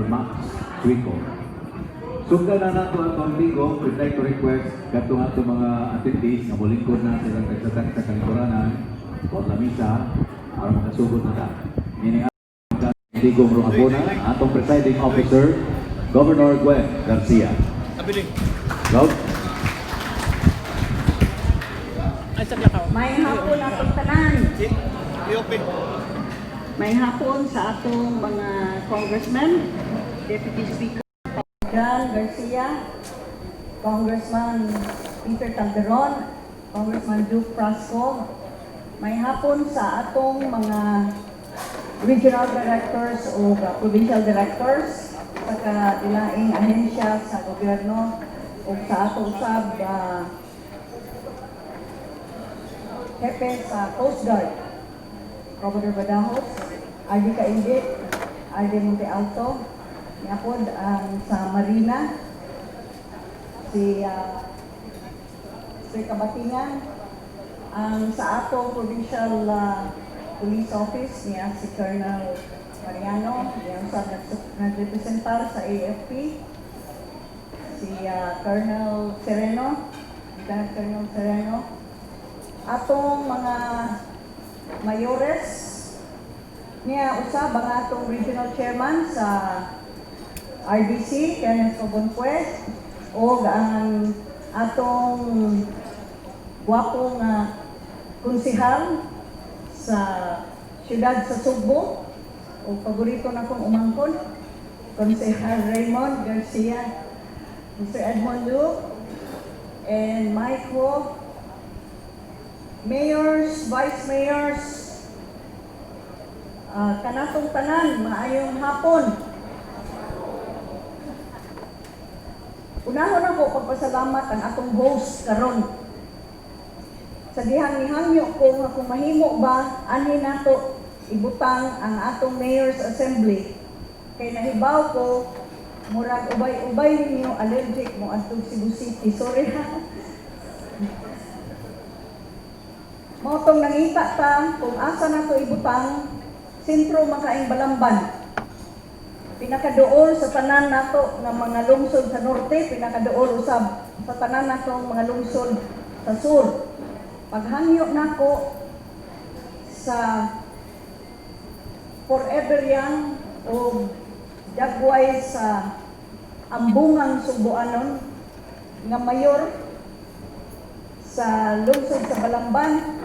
Max Suico. Sugdan na nato atong tigom. We'd like to request katong atong mga attendees nga molingkod na silang tagsa-tagsa kalingkuranan o lamisa aron makasugod na ta. Nining atong tigom rong hapuna, atong presiding officer, Governor Gwen Garcia. Abiling. Gov. Ay, sa Lakaw. May hapon atong tanan. POP. May hapon sa atong mga congressmen, Deputy Speaker John Garcia, Congressman Peter Calderon, Congressman Duke Frasco. May hapon sa atong mga regional directors o provincial directors sa kailaing ahensya sa gobyerno o sa atong sub hepe sa Coast Guard, Commodore Badajos, RD Kaingit, RD Monte Alto, niapod ang sa Marina, si Sir Kabatingan, ang sa ato Provincial Police Office niya si Colonel Mariano, niya sa nagrepresentar sa AFP, si Colonel Sereno, Lieutenant Colonel Sereno, atong mga mayores niya usab ang atong regional chairman sa RDC Kenneth Cobonpue o ang atong gwapo nga konsehal sa siyudad sa Sugbo o paborito na kong umangkon, Konsehal Raymond Garcia, Mr. Edmond Luke, and Mike Ho, mayors, vice mayors, kanatong tanan, maayong hapon. Unahon ako pagpasalamat ang atong host karon. Sa dihang nihangyo ko nga kung mahimo ba ani nato ibutang ang atong Mayor's Assembly kay nahibaw ko murag ubay-ubay ninyo allergic mo adtong Cebu City. Sorry ha. Mao tong nangita ta kung asa nato ibutang sentro makaing Balamban. Pinakaduol sa tanan nato nga mga lungsod sa norte, pinakaduol usab sa tanan nato mga lungsod sa sur. Paghangyo nako sa forever young o dagway sa ambungang Subuanon nga mayor sa lungsod sa Balamban,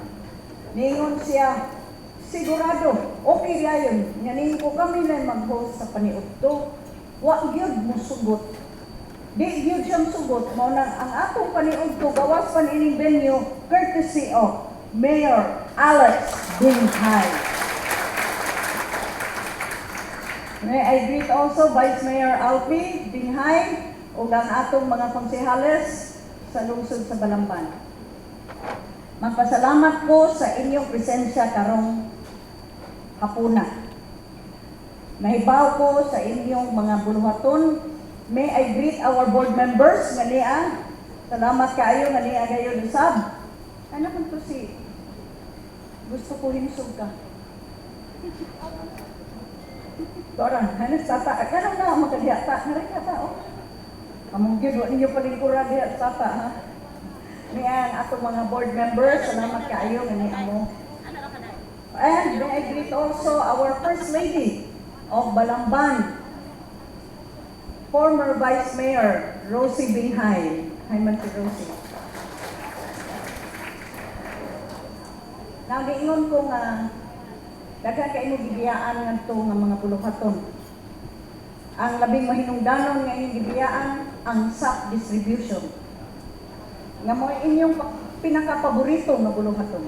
ningon siya, sigurado, okay rayon, nga ningon ko kami na mag-host sa paniudto, wa gyud mo sugot. Di gyud siya sugot, mao nang ang atong paniudto gawas pa niining venue, courtesy of Mayor Alex Binghay. May I greet also Vice Mayor Alfie Binghay ug ang atong mga konsehales sa lungsod sa Balamban. Magpasalamat ko sa inyong presensya karong hapuna. Nahibaw ko sa inyong mga buluhaton. May I greet our board members nga niya. Salamat kaayo nga niya gayon usab. Ano man to si gusto ko hinsog ka. Dora, hanas tata, kanang na makadiha ta, naray ka ta oh. Among gyud wa ninyo palingkuran diha sa tata ha. Niya ang atong mga board members, salamat kaayo nga niya mo. And may I greet also our First Lady of Balamban, former Vice Mayor Rosie Binghay. Hi, man si Rosie. Now, giingon ko nga, daghan kay mo gibiyaan ngadto nga mga puluhaton. Ang labing mahinungdanon nga inyong gibiyaan ang SAP distribution. Nga mo inyong pinakapaborito nga buluhaton.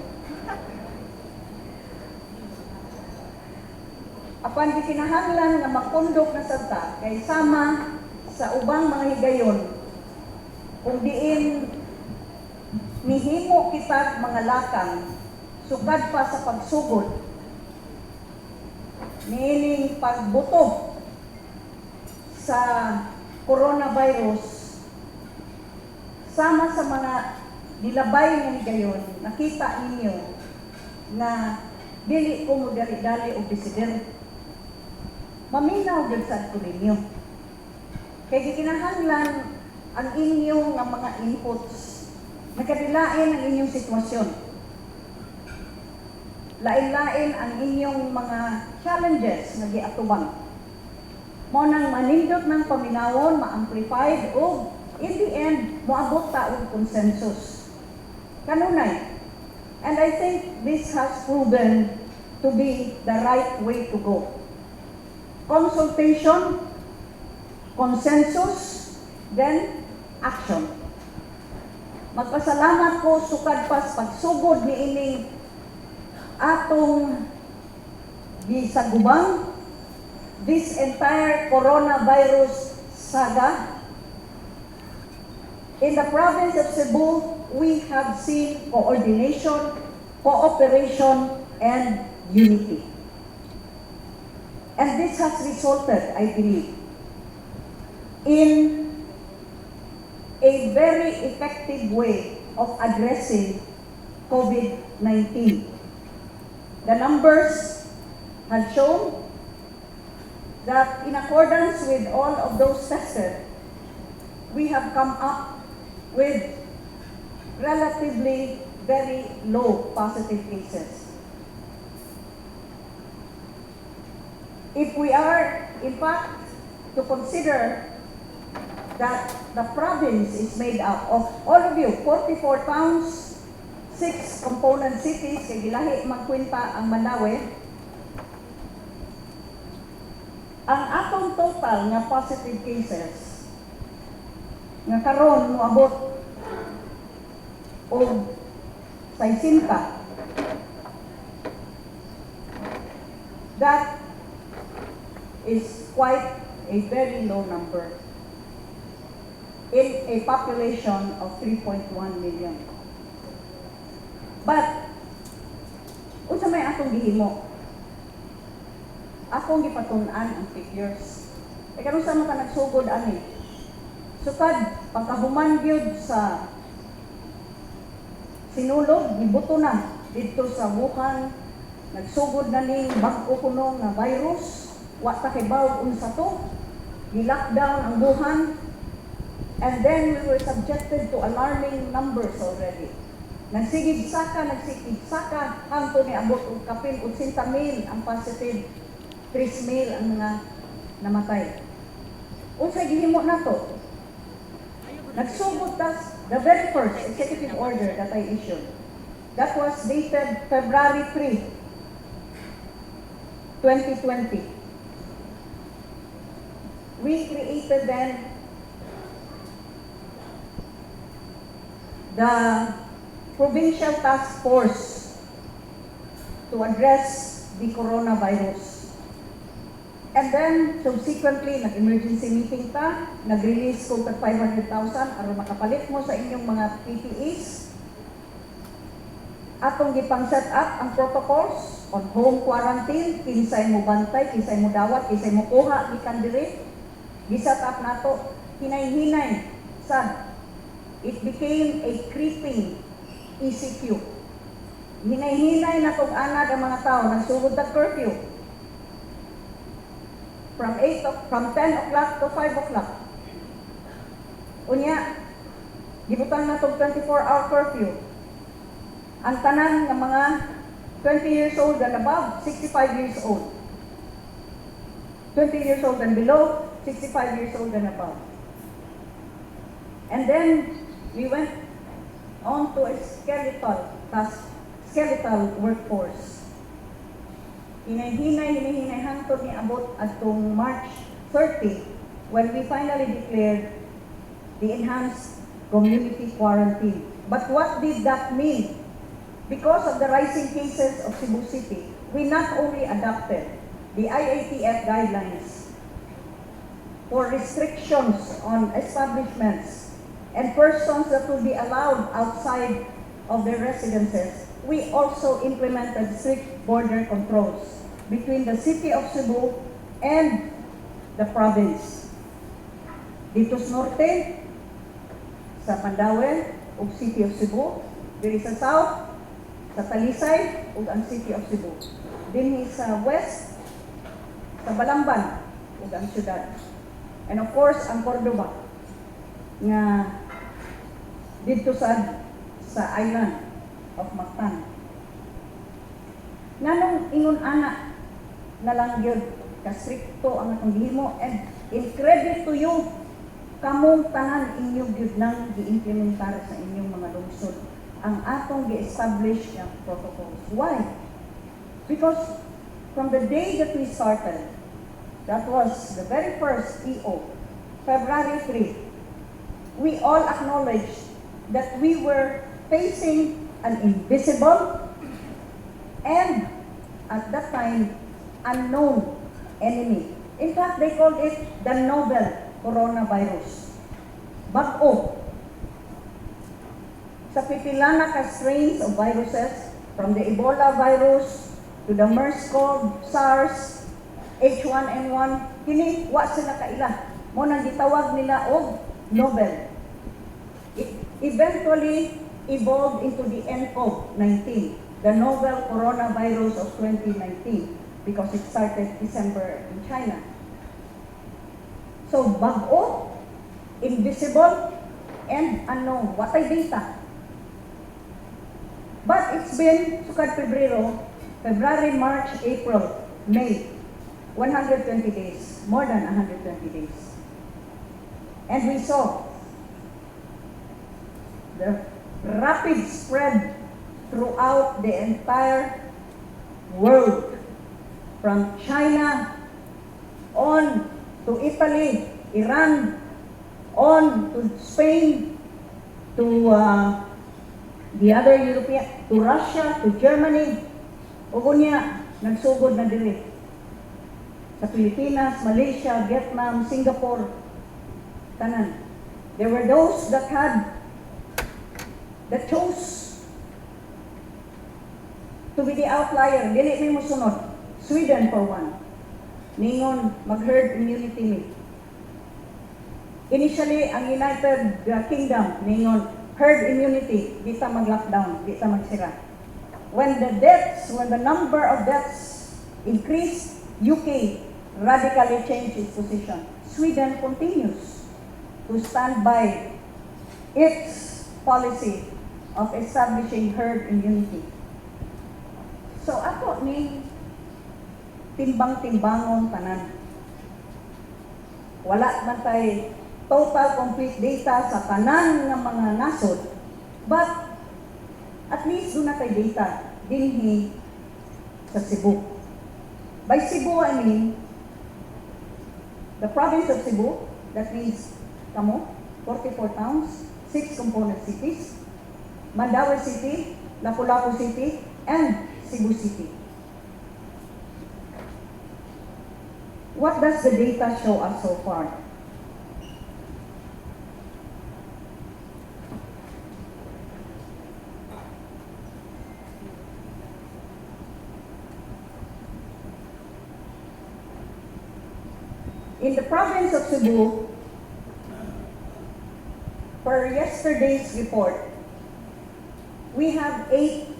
Apan gikinahanglan nga makondok na sad ta kay sama sa ubang mga higayon kung diin nihimo kitag mga lakang sukad pa sa pagsugod niining pagbuto sa coronavirus, sama sa mga nilabay nga higayon, nakita ninyo na dili ko mo dali-dali og desider. Maminaw gyud sad ko ninyo. Kay gikinahanglan ang inyong nga mga inputs. Nagkadilain ang inyong sitwasyon. Lain-lain ang inyong mga challenges nga giatubang. Mao nang manindot ng paminawon, ma-amplified ug in the end moabot ta og consensus. Kanunay. And I think this has proven to be the right way to go. Consultation, consensus, then action. Magpasalamat ko sukad pas pagsugod ni ining atong gisagubang this entire coronavirus saga. In the province of Cebu, we have seen coordination, cooperation, and unity. And this has resulted, I believe, in a very effective way of addressing COVID-19. The numbers have shown that in accordance with all of those tested, we have come up with relatively very low positive cases. If we are, in fact, to consider that the province is made up of all of you, 44 towns, 6 component cities, kay gilahi magkwenta ang Mandaue. Ang atong total nga positive cases nga karon moabot og 60, that is quite a very low number in a population of 3.1 million. But unsa may atong gihimo? Akong gipatun-an ang figures. E karon sa man nagsugod ani? Sukad pagkahuman gyud sa sinulog, gibuto na didto sa Wuhan, nagsugod na ning bag-o kuno nga virus, wa ta kibaw unsa to. Gi-lockdown ang Wuhan, and then we were subjected to alarming numbers already. Nagsigig saka, nagsigig saka, hangtod ni abot og kapin 80 mil ang positive, 3 mil ang mga namatay. Unsay gihimo nato? Nagsugod tas the very first executive order that I issued. That was dated February 3, 2020. We created then the Provincial Task Force to address the coronavirus. And then, subsequently, nag-emergency meeting ta, nag-release ko tag 500,000 aron makapalit mo sa inyong mga PPEs. Atong gipang set up ang protocols on home quarantine, kinsay mo bantay, kinsay mo dawat, kinsay mo kuha gikan diri. Gi-set up nato hinay-hinay sad. It became a creeping ECQ. Hinay-hinay na tong anad ang mga tao, nagsugod ta curfew. From 10 o'clock to 5 o'clock. Unya, gibutang na tong 24-hour curfew. Ang tanan nga mga 20 years old and above, 65 years old. 20 years old and below, 65 years old and above. And then, we went on to a skeletal task, skeletal workforce. Hinay-hinay, hinay-hinay, hangtod ni abot atong March 30 when we finally declared the enhanced community quarantine. But what did that mean? Because of the rising cases of Cebu City, we not only adopted the IATF guidelines for restrictions on establishments and persons that will be allowed outside of their residences, we also implemented strict border controls between the city of Cebu and the province. Dito sa norte, sa Mandaue ug City of Cebu, diri sa south, sa Talisay ug ang City of Cebu. Dinhi sa west, sa Balamban. ug ang syudad. And of course, ang Cordova nga didto sa island of Mactan. Nganong ingon ana na lang gyud kastrikto ang atong gihimo, and in credit to you, kamong tanan, inyo gyud nang giimplementar sa inyong mga lungsod ang atong gi-establish nga protocols. Why? Because from the day that we started, that was the very first EO, February 3, we all acknowledged that we were facing an invisible and at that time unknown enemy. In fact, they called it the novel coronavirus. Bag-o. Sa pipila na ka strains of viruses, from the Ebola virus to the MERS-CoV, SARS, H1N1, kini wa sila kaila. Mao nang gitawag nila og novel. It eventually evolved into the nCoV-19, the novel coronavirus of 2019, because it started December in China. So, bag-o, invisible, and unknown. Wa tay data. But it's been, sukad Pebrero, February, March, April, May, 120 days, more than 120 days. And we saw the rapid spread throughout the entire world, from China on to Italy, Iran, on to Spain, to the other European, to Russia, to Germany, ug unya, nagsugod na diri sa Pilipinas, Malaysia, Vietnam, Singapore, tanan. There were those that chose to be the outlier, dili mi mosunod. Sweden for one. Ningon, mag-herd immunity mi. Initially, ang United Kingdom, ningon, herd immunity, di ta mag-lockdown, di ta magsira. When the number of deaths increased, UK radically changed its position. Sweden continues to stand by its policy of establishing herd immunity. So ato ni timbang-timbangon tanan. Wala man tay total complete data sa tanan nga mga nasod, but at least duna tay data dinhi sa Cebu. By Cebu, I mean the province of Cebu, that means kamo, 44 towns, 6 component cities, Mandaue City, Lapu-Lapu City, and Cebu City. What does the data show us so far? In the province of Cebu, per yesterday's report, we have eight,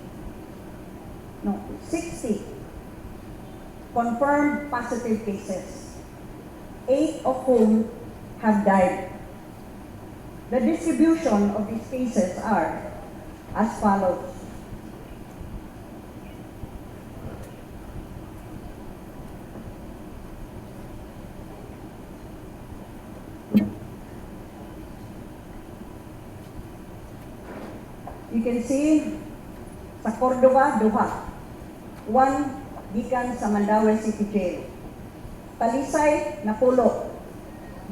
no, 60 confirmed positive cases, eight of whom have died. The distribution of these cases are as follows. You can see sa Cordova, duha. One gikan sa Mandaue City Jail. Talisay, napulo.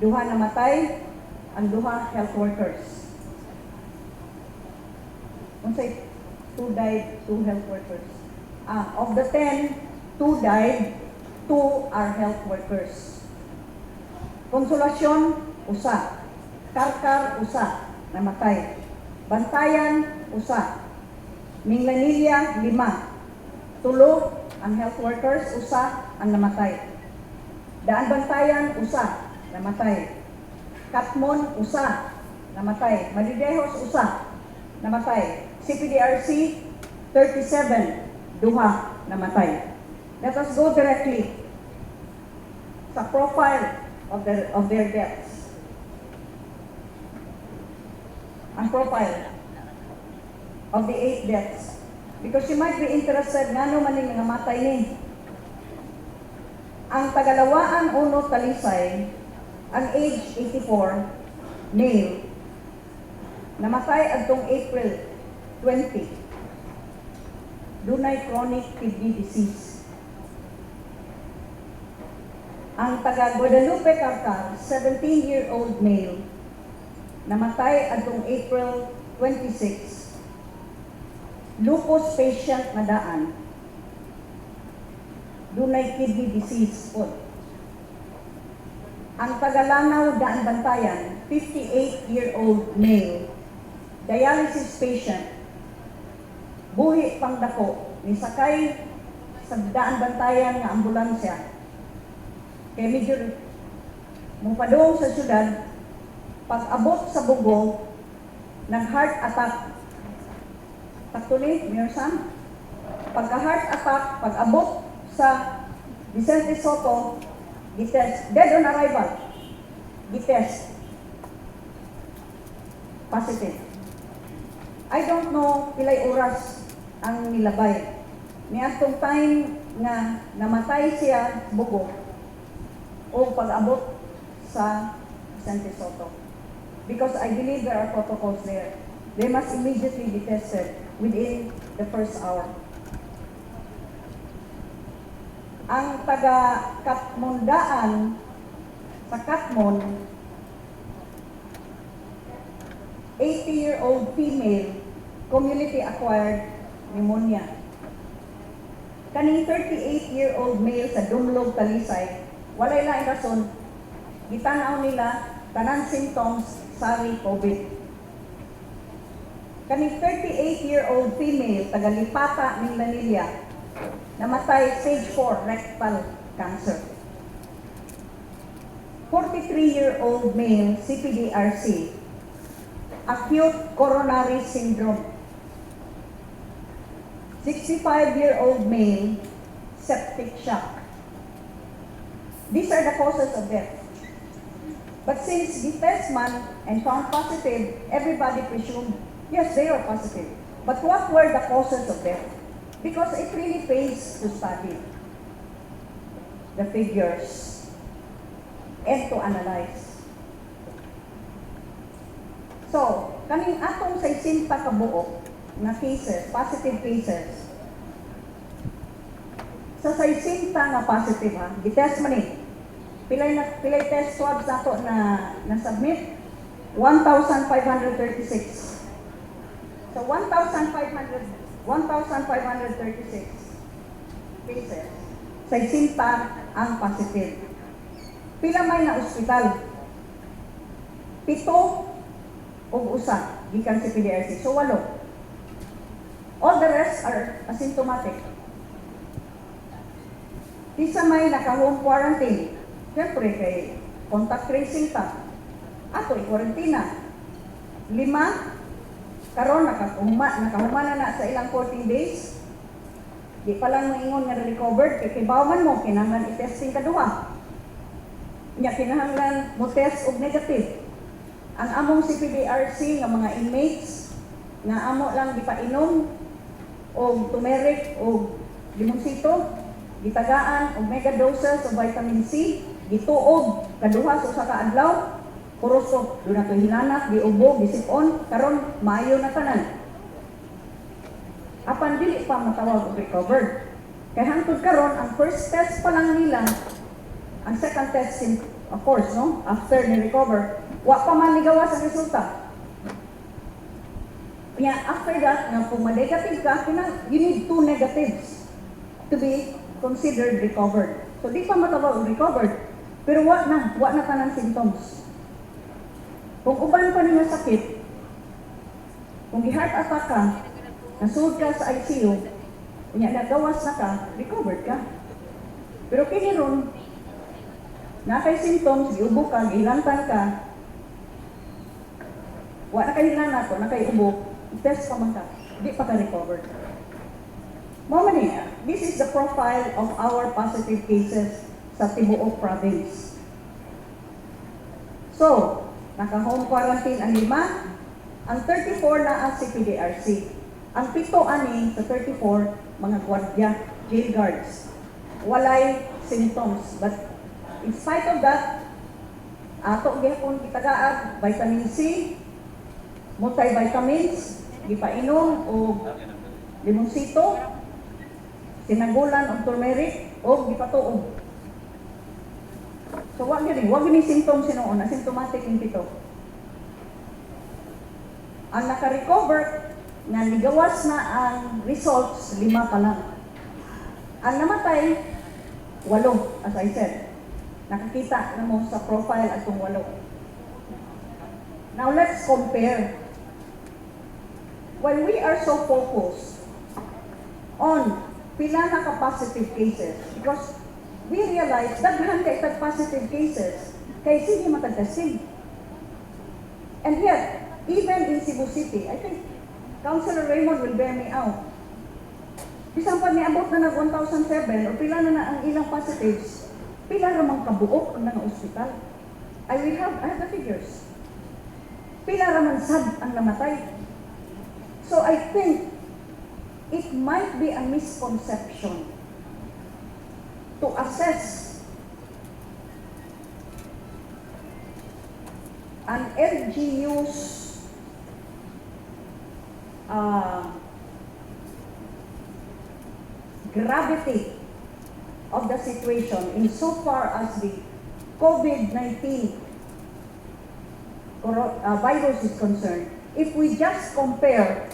Duha namatay, ang duha health workers. Unsay two died, two health workers? Ah, of the 10, two died, two are health workers. Consolacion, usa. Carcar, usa. Namatay. Bantayan, usa. Minglanilla, lima. Tulo ang health workers, usa ang namatay. Daanbantayan, usa, namatay. Catmon, usa, namatay. Madridejos, usa, namatay. CPDRC, 37, duha, namatay. Let us go directly Sa profile of their deaths. Ang profile of the eight deaths. Because you might be interested ngano man ning nga matay ni. Ang taga-Lawaan Uno, Talisay, ang age 84, male, namatay adtong April 20. Dunay chronic kidney disease. Ang taga Guadalupe Carcar, 17-year-old male, namatay adtong April 26. Lupus patient na daan. Dunay kidney disease po. Ang taga-Lanao Daan Bantayan, 58-year-old male, dialysis patient, buhi pang dako, nisakay sa Daan Bantayan nga ambulansya. Kay medyo mupadong sa syudad, pag abot sa Bogo, nag-heart attack. Sakto ni, Mayor Sam? Pagka heart attack, pag abot sa Vicente Sotto, gitest, dead on arrival, gitest, positive. I don't know pilay oras ang nilabay. Niadtong time nga namatay siya Bogo o pag-abot sa Vicente Sotto. Because I believe there are protocols there. They must immediately be tested within the first hour. Ang taga Katmondaan sa Katmon, 80-year-old female, community-acquired pneumonia. Kaning 38-year-old male sa Dumlog, Talisay, walay laing rason, gitanaw nila tanan symptoms sari COVID. Kaning 38-year-old female, taga Lipata, Minglanilla, namatay stage 4 rectal cancer. 43-year-old male, CPDRC, acute coronary syndrome. 65-year-old male, septic shock. These are the causes of death. But since the test man and found positive, everybody presumed, yes, they are positive. But what were the causes of death? Because it really pays to study the figures and to analyze. So, kaning atong 60 ka buok na cases, positive cases, sa 60 nga positive ha, gitest man ni. Pilay test swabs nato na na-submit? 1,536. So 1,500 1,536 cases, 60 ang positive. Pila may na ospital? Pito ug usa gikan sa PDRC. So walo. All the rest are asymptomatic. Isa may naka-home quarantine. Siyempre, kay contact tracing ta. Ato, i-quarantina. Lima, karon nakahuma na na sa ilang 14 days. Di pa lang moingon nga recovered, kay kibaw man mo, kinahanglan i-testing ka duha. Nya kinahanglan mo test og negative. Ang among CPDRC nga mga inmates nga amo lang gipainom og turmeric og limonsito, gitagaan og mega doses of vitamin C, gituog kaduha sa usa ka adlaw, puroso, duna toy hinanat, giubo, gisip-on, karon maayo na tanan. Apan dili pa matawag og recovered. Kay hangtod karon ang first test pa lang nila, ang second test of course, no, after ni recover, wa pa man nigawas ang resulta. Nya after that, nga kung ma-negative ka, you need two negatives to be considered recovered. So di pa matawag og recovered, pero wa na tanang symptoms. Kung uban pa ni nga sakit, kung gi-heart attack ka, nasud ka sa ICU, unya nagawas na ka, recovered ka. Pero kini ron, na kay symptoms, giubo ka, gihilantan ka, wa na kay hinanat, wa na kay ubo, test pa man ka, di pa ka recovered. Mao man ni, this is the profile of our positive cases sa sa tibuok province. So, naka-home quarantine ang lima, ang 34 naa sa CPDRC. Ang pito ani sa 34, mga gwardiya, jail guards. Walay symptoms. But in spite of that, ato gihapon gitagaag vitamin C, multivitamins, gipainom og limonsito, sinagulan og turmeric o gipatuog. So wa gyud ni symptoms sinuon, asymptomatic yung pito. Ang naka-recover nga nigawas na ang results, lima pa lang. Ang namatay, walo, as I said. Nakakita na mo sa profile atong walo. Now let's compare. When we are so focused on pila na ka positive cases, because we realize daghan kay tag positive cases kay sige matag-testing. And yet, even in Cebu City, I think Councilor Raymond will bear me out. Bisan pa niabot na nag 1,007 o pila na na ang ilang positives, pila ra man kabuok ang mga ospital. I have the figures. Pila ra man sad ang namatay. So I think it might be a misconception to assess an LGU's gravity of the situation insofar as the COVID-19 virus is concerned, if we just compare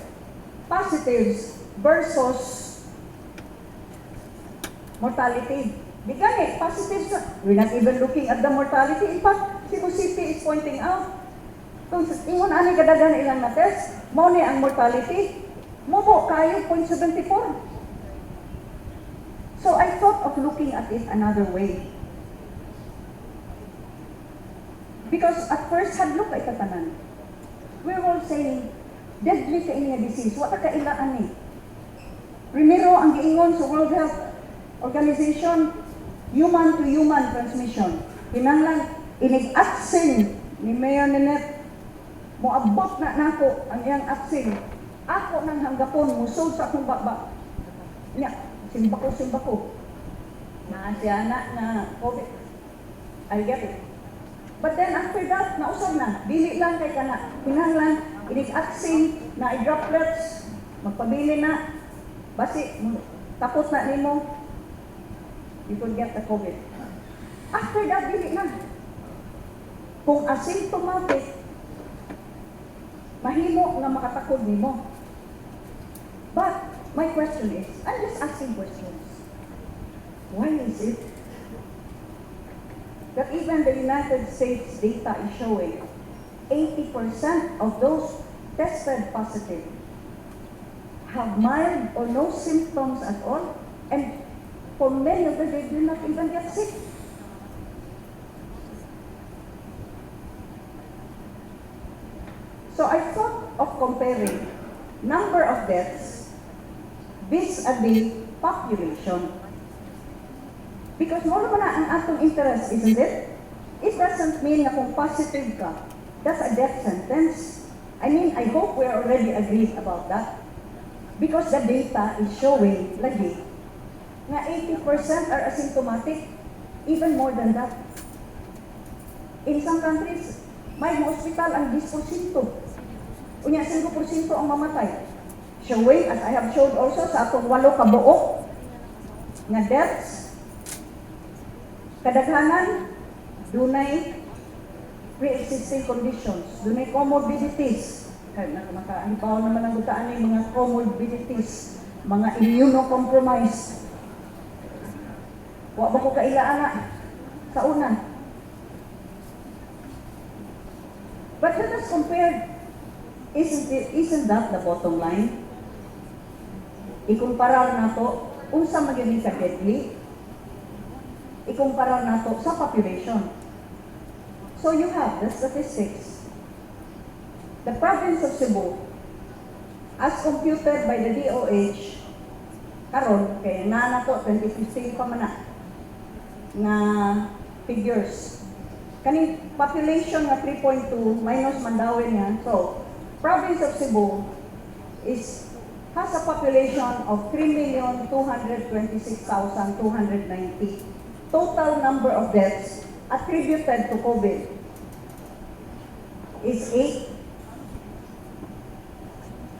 positives versus mortality. Di gani, positives, we're not even looking at the mortality. In fact, Cebu City is pointing out, kung ingon ani kadaghan ilang na test, mao ni ang mortality, mubo kayo 0.74. So I thought of looking at it another way. Because at first, hadlok kay katanan. We were all saying, deadly kay nga disease, wa ta kailaan ni. Primero, ang giingon sa World Health Organization, human to human transmission. Kinahanglan inig-aksing ni Mayor Nenet, moabot na nako ang iyang aksing. Ako nang hanggapon, musod sa akong baba. Nya, simbako, simbako. Na siya na na COVID. I get it. But then after that, nausab na. Dili lang kay kana. Kinahanglan inig-aksing na droplets, magpabili na. Basi, tapos na nimo, you could get the COVID. After that, dili na. Kung asymptomatic, mahimo nga makatakod nimo. But my question is, I'm just asking questions. Why is it that even the United States data is showing 80% of those tested positive have mild or no symptoms at all, and for many of them, they do not even get sick? So I thought of comparing number of deaths vis-a-vis population. Because mao naman na ang atong interest, isn't it? It doesn't mean na kung positive ka, that's a death sentence. I mean, I hope we are already agreed about that. Because the data is showing, lagi, nga 80% are asymptomatic, even more than that. In some countries, may hospital ang 10%. Unya, 5% ang mamatay. Showing, as I have showed also sa atong walo ka buok nga deaths, kadaghanan, dunay pre-existing conditions, dunay comorbidities. Kaya makahibaw naman ang gutaan ni mga comorbidities, mga immunocompromised. Wa ba ko kaila ana sa una? But let us compare. Isn't that the bottom line? Ikumpara nato unsa man gyud ka deadly. Ikumpara nato sa population. So you have the statistics. The province of Cebu, as computed by the DOH, karon kay na nato 2015 pa man na. Nga figures. Kaning population nga 3.2 minus Mandaue niya. So, province of Cebu is has a population of 3,226,290. Total number of deaths attributed to COVID is 8.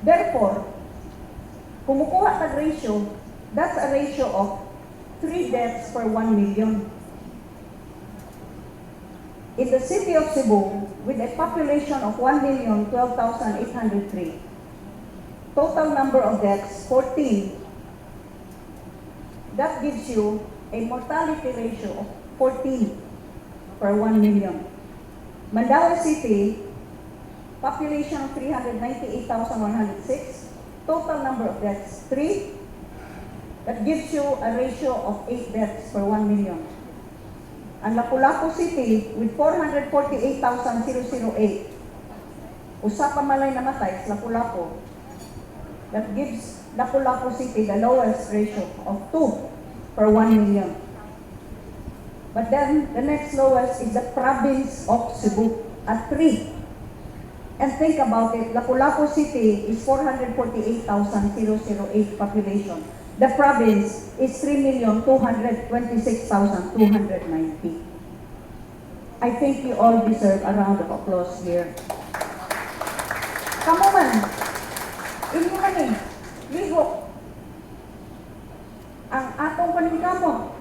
Therefore, kung mukuha tag ratio, that's a ratio of 3 deaths per 1 million. In the city of Cebu, with a population of 1,012,803, total number of deaths, 14. That gives you a mortality ratio of 14 per 1 million. Mandaue City, population of 398,106, total number of deaths, 3. That gives you a ratio of 8 deaths per 1 million. Ang Lapu-Lapu City, with 448,008, usa pa man lay namatay sa Lapu-Lapu. That gives Lapu-Lapu City the lowest ratio of 2 per 1 million. But then, the next lowest is the province of Cebu at 3. And think about it, Lapu-Lapu City is 448,008 population. The province is 3,226,290. I think you all deserve a round of applause here. Kamo man, inyo man eh, lihok. Ang atong paningkamot.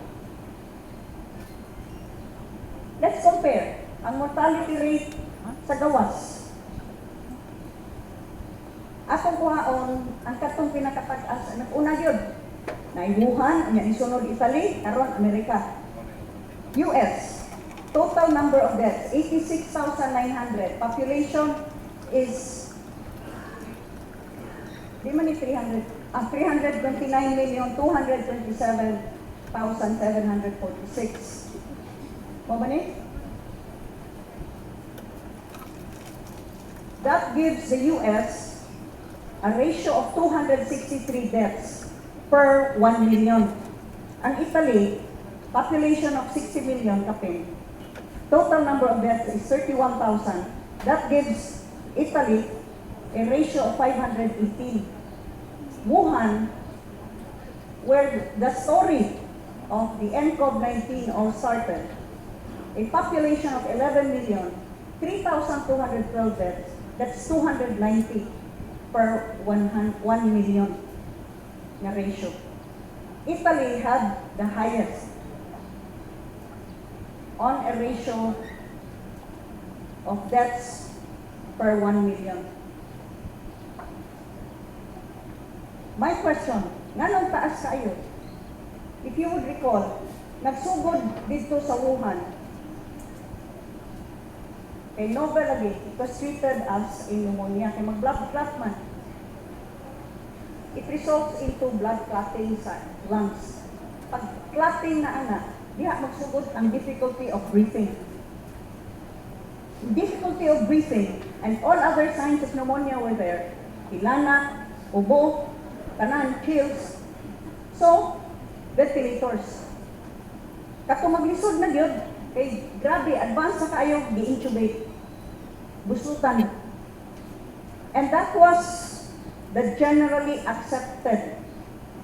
Let's compare ang mortality rate sa gawas. Atong kuhaon ang katong pinakatag-as, una gyud. Naay Wuhan, unya nisunod Italy, karon Amerika. US, total number of deaths, 86,900. Population is, di man ni 300, 329,227,746. Mao ba ni? That gives the US a ratio of 263 deaths per 1 million. Ang Italy, population of 60 million kapin. Total number of deaths is 31,000. That gives Italy a ratio of 518. Wuhan, where the story of the nCoV-19 all started, a population of 11 million, 3,212 deaths, that's 290 per 1 million na ratio. Italy had the highest on a ratio of deaths per 1 million. My question, nganong taas kayo? If you would recall, nagsugod dito sa Wuhan, kay novel lagi, it was treated as a pneumonia, kay mag-blood clot man. It results into blood clotting sa lungs. Pag clotting na ana, diha magsugod ang difficulty of breathing. Difficulty of breathing and all other signs of pneumonia were there. Hilanat, ubo, tanan, chills. So, ventilators. Kato maglisod na gyud, kay grabe, advance na kaayo, gi-intubate. Busutan. And that was the generally accepted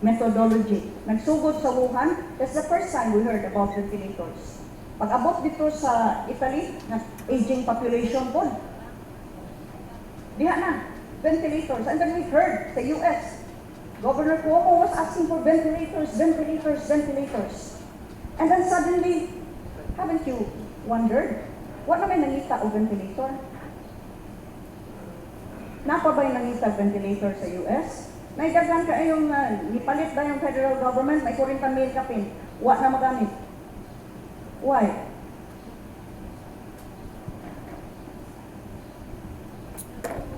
methodology. Nagsugod sa Wuhan, that's the first time we heard about ventilators. Pag abot dito sa Italy, na aging population po, diha na, ventilators. And then we heard sa US, Governor Cuomo was asking for ventilators, ventilators, ventilators. And then suddenly, haven't you wondered, wa na may nangita og ventilator? Naa pa ba'y nangita ventilator sa US? Naidaghan kaayong nipalit na yung federal government, may 40 mil kapin, wa na magamit. Why?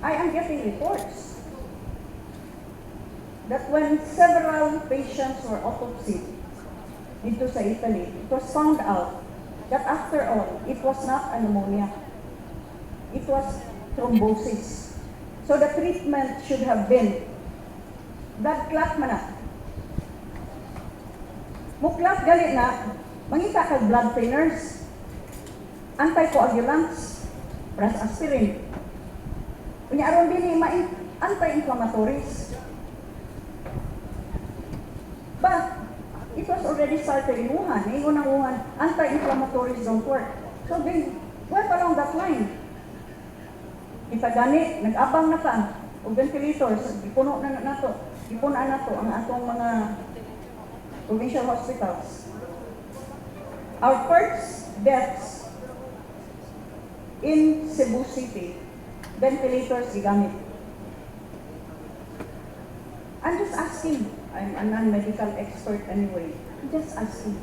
I am getting reports that when several patients were autopsied dito sa Italy, it was found out that after all, it was not a pneumonia. It was thrombosis. So the treatment should have been blood clot man na. Muklat gali na, Mangita kag blood thinners, anticoagulants, brass aspirin. Unya aron dili ma anti-inflammatories. But it was already started in Wuhan. Ingon ang Wuhan, anti-inflammatories don't work. So they went along that line. Kita gani, nag-abang na ka og ventilators, gipuno na nato, gipuno na nato ang atong mga provincial hospitals. Our first deaths in Cebu City, ventilators gigamit. I'm just asking. I'm a non-medical expert anyway. I'm just asking.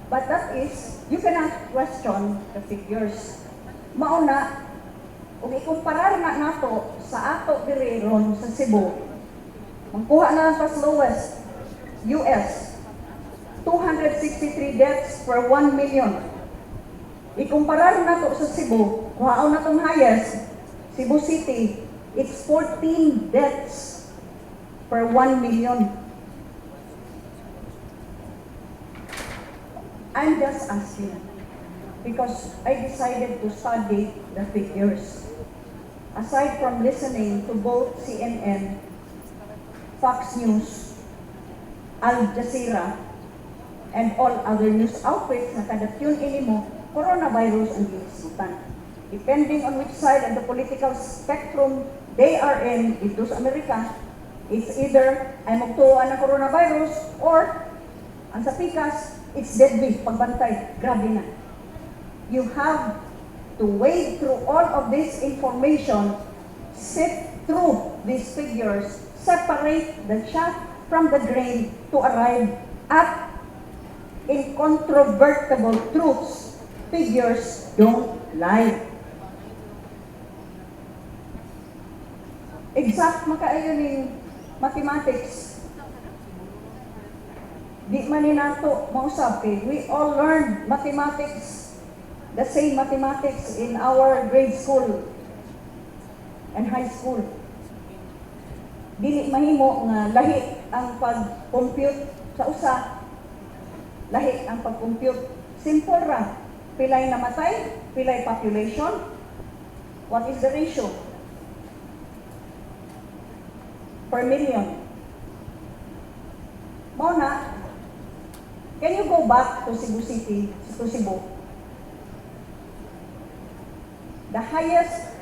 But that is, you cannot question the figures. Mauna, kung ikumparar na nato sa ato diri ron sa Cebu, magkuha na lang tas lowest, US, 263 deaths per 1 million. Ikumparar nato sa Cebu, kuhaon na tong highest, Cebu City, it's 14 deaths per 1 million. I'm just asking because I decided to study the figures. Aside from listening to both CNN, Fox News, Al Jazeera, and all other news outlets na kada tune in mo, coronavirus ang gihisgutan. Depending on which side of the political spectrum they are in, dito sa Amerika, it's either ay magtuoan ng coronavirus or ang sa pikas, it's deadly, pagbantay, grabe na. You have to wade through all of this information, sift through these figures, separate the chaff from the grain to arrive at incontrovertible truths. Figures don't lie. Exact makaayo ning mathematics. Di man ni nato mausab kay we all learned mathematics, the same mathematics in our grade school and high school. Dili mahimo nga lahi ang pag-compute sa usa, lahi ang pag-compute. Simple ra. Pilay namatay, pilay population. What is the ratio? Per million. Mao na, can you go back to Cebu City, to Cebu? The highest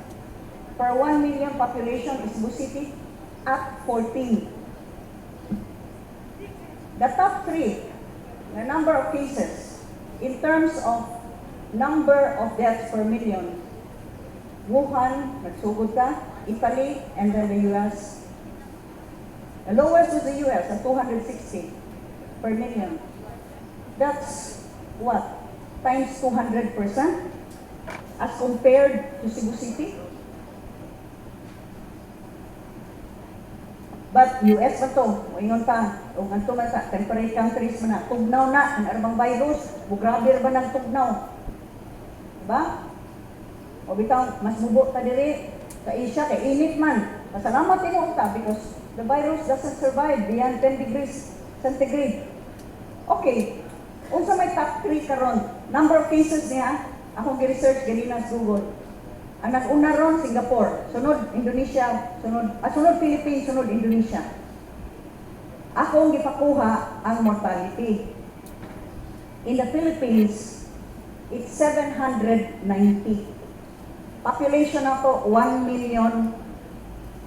per 1 million population is Cebu City at 14. The top three, the number of cases, in terms of number of deaths per million, Wuhan, nagsugod ka, Italy, and then the US. The lowest was the US at 260 per million. That's what? Times 200% as compared to Cebu City? But US ba to? Moingon ta, ug anto man sa temperate countries man na, tugnaw na ang arbang virus, mugrabe ra ba ng tugnaw? Diba? O bitaw, mas mubo ta diri sa Asia kay init man. Pasalamat tinuod ta because the virus doesn't survive beyond 10 degrees centigrade. Okay. Unsa may top 3 karon? Number of cases niya, akong gi-research ganina sa Google. Ang nag-una ron, Singapore, sunod Indonesia, sunod Philippines, sunod Indonesia. Akong gipakuha ang mortality. In the Philippines, it's 790. Population nato 1 million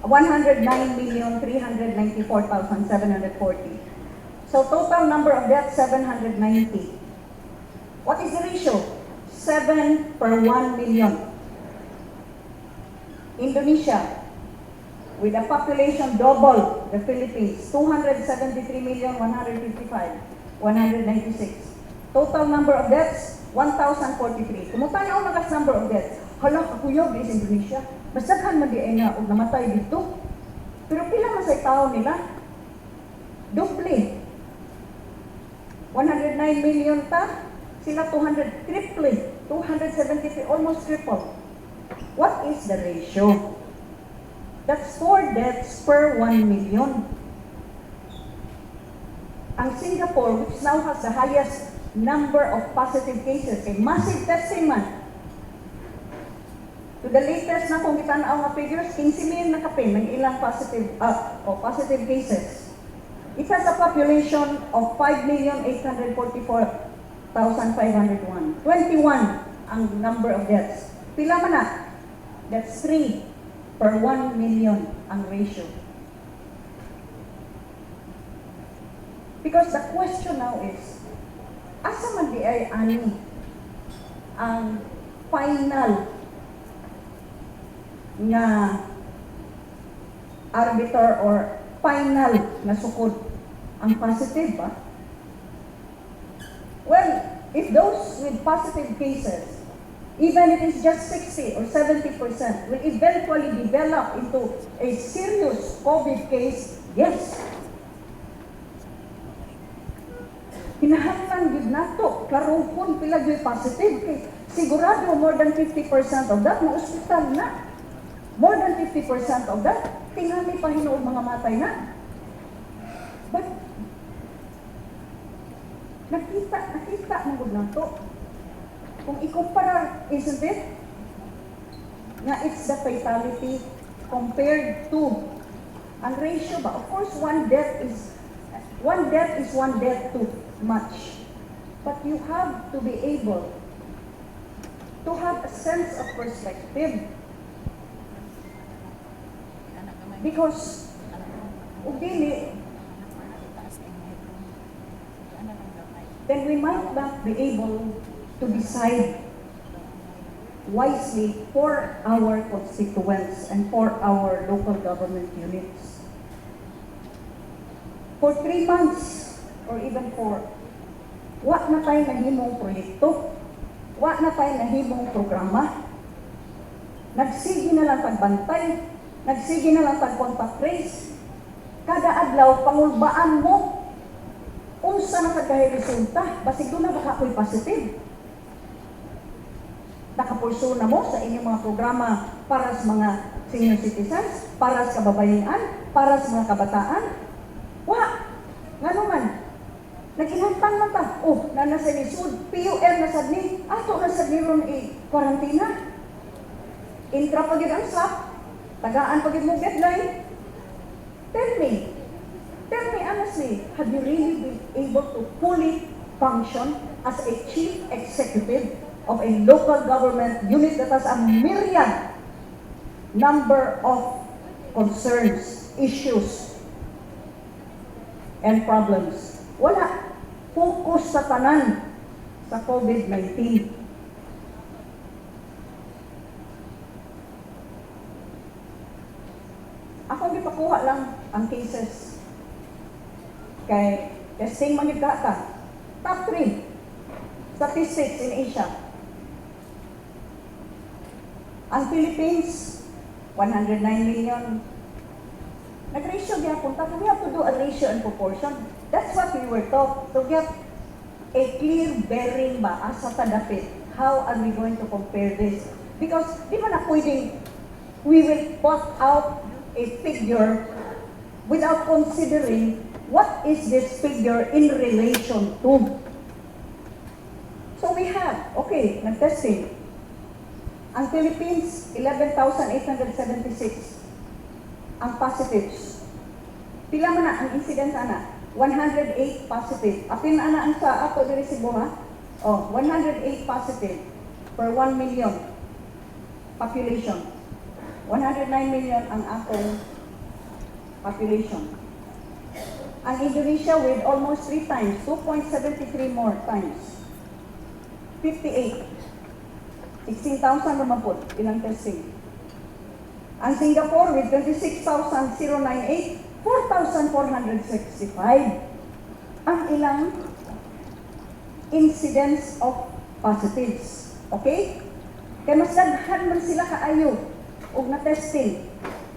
109,394,740. So total number of deaths, 790. What is the ratio? 7 per 1 million. Indonesia, with a population double the Philippines, 273,155,196. Total number of deaths, 1,043. Kumusta na ang number of deaths? Hala, kakuyog is Indonesia. Mas daghan man di ay nga og namatay dito. Pero pila man say tao nila? Doble. 109 million ta, sila 200, triple, 273, almost triple. What is the ratio? That's 4 deaths per 1 million. Ang Singapore, which now has the highest number of positive cases. Kay massive testing man. To the latest na kung gitan-aw nga figures, 15 mil na kapin ng ilang positive o positive cases. It has a population of 5,844,501. 21 ang number of deaths. Pila man na? That's 3 per 1 million ang ratio. Because the question now is, asa man diay ani ang final nga arbiter or final nga sukod ang positive ba? Well, if those with positive cases, even if it's just 60 or 70%, will eventually develop into a serious COVID case, yes. Kinahanglan gyud nato klarohon pila gyud positive kay sigurado more than 50% of that mo ospital na. More than 50% of that tingali pa hinuon mga matay na. But nakita man gud nato kung ikumpara, isn't it? Nga it's the fatality compared to ang ratio ba? Of course, one death is one death too much. But you have to be able to have a sense of perspective. Because, ug dili, then we might not be able to decide wisely for our constituents and for our local government units. For 3 months, or even 4, wa na tayo nahimong proyekto, wa na tayo nahimong programa. Nagsige na lang pagbantay, nagsige na lang pag-contact trace. Kada adlaw, pangulbaan mo, unsa na kagahi resulta, basig duna ba kako'y positive. Nakapursu na mo sa inyong mga programa para sa mga senior citizens, para sa kababayan, para sa mga kabataan. Wa! Ngano man? Nag-inhantang man ta. Oh, na nasa lisod, PUM na sad ni, ato na sad ni ron i-quarantina. Intra pa gyud ang SAP, tagaan pa gyud mo deadline. Tell me honestly, have you really been able to fully function as a chief executive of a local government unit that has a myriad number of concerns, issues, and problems? Wala. Focus sa tanan sa COVID-19. Ako gipakuha lang ang cases. Kay testing man gyud ka. Top 3 statistics in Asia. Ang Philippines, 109 million. Nag-ratio gyapon ta. We have to do a ratio and proportion. That's what we were taught, to get a clear bearing ba asa ta dapit. How are we going to compare this? Because di ba na pwedeng we will put out a figure without considering what is this figure in relation to. So we have, okay, nag-testing. Ang Philippines, 11,876 ang positives. Pila man na ang incidence ana? 108 positive. Apil na ana ang sa ato diri Cebu, ha? Oh, 108 positive per 1 million population. 109 million ang atong population. Ang Indonesia with almost 3 times, 2.73 more times. 58. 16,000 naman po ilang testing. Ang Singapore with 26,098, 4,465 ang ilang incidence of positives. Okay? Kaya mas daghan man sila kaayo og na testing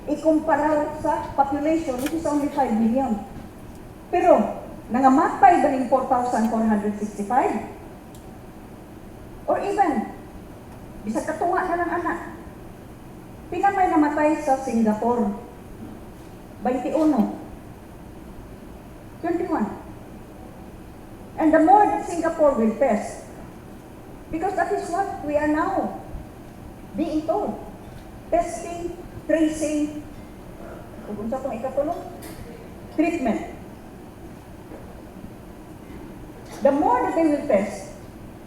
ikumpara sa population, which is only 5 million. Pero nangamatay ba ning 4,465? Or even, bisag katunga na lang ana. Pila may namatay sa Singapore? 21. 21. And the more that Singapore will test, because that is what we are now being told. Testing, tracing, kung unsa tong ikatulo, treatment. The more that they will test,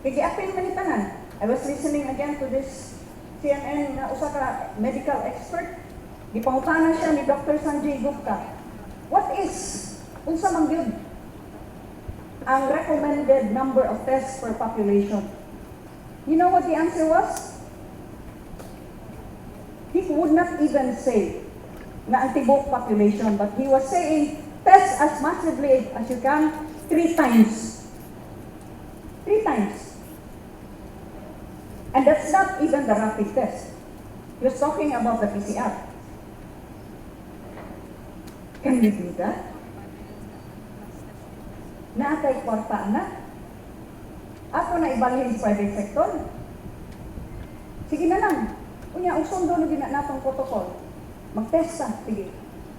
kay giapil man ni tanan. I was listening again to this CNN nga usa ka medical expert. Gipangutana siya ni Dr. Sanjay Gupta. What is, unsa man gyud ang recommended number of tests per population? You know what the answer was? He would not even say na ang tibuok population, but he was saying, "Test as massively as you can, three times." Three times. And that's not even the rapid test. He was talking about the PCR. Can we do that? Naa kay kwarta na. Ato na ibalhin sa private sector. Sige na lang. Unya, ang sundo na gina natong protocol. Mag-test ta. Sige.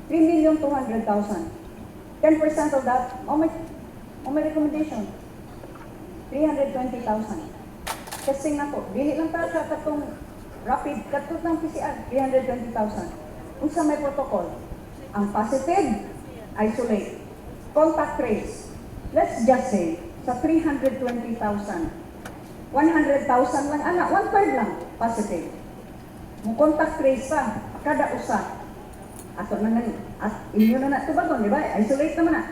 3,200,000. 10% of that, oh my recommendation, 320,000. Testing na po. Dili lang ta sa katong rapid, katong ng PCR, 320,000. Unsa may protocol? Ang positive, isolate. Contact trace. Let's just say, sa 320,000, 100,000 lang, ana, one third lang, positive. Mo contact trace pa, kada usa. Ato na lang, at inyo na na tubagon, di ba? Isolate naman na.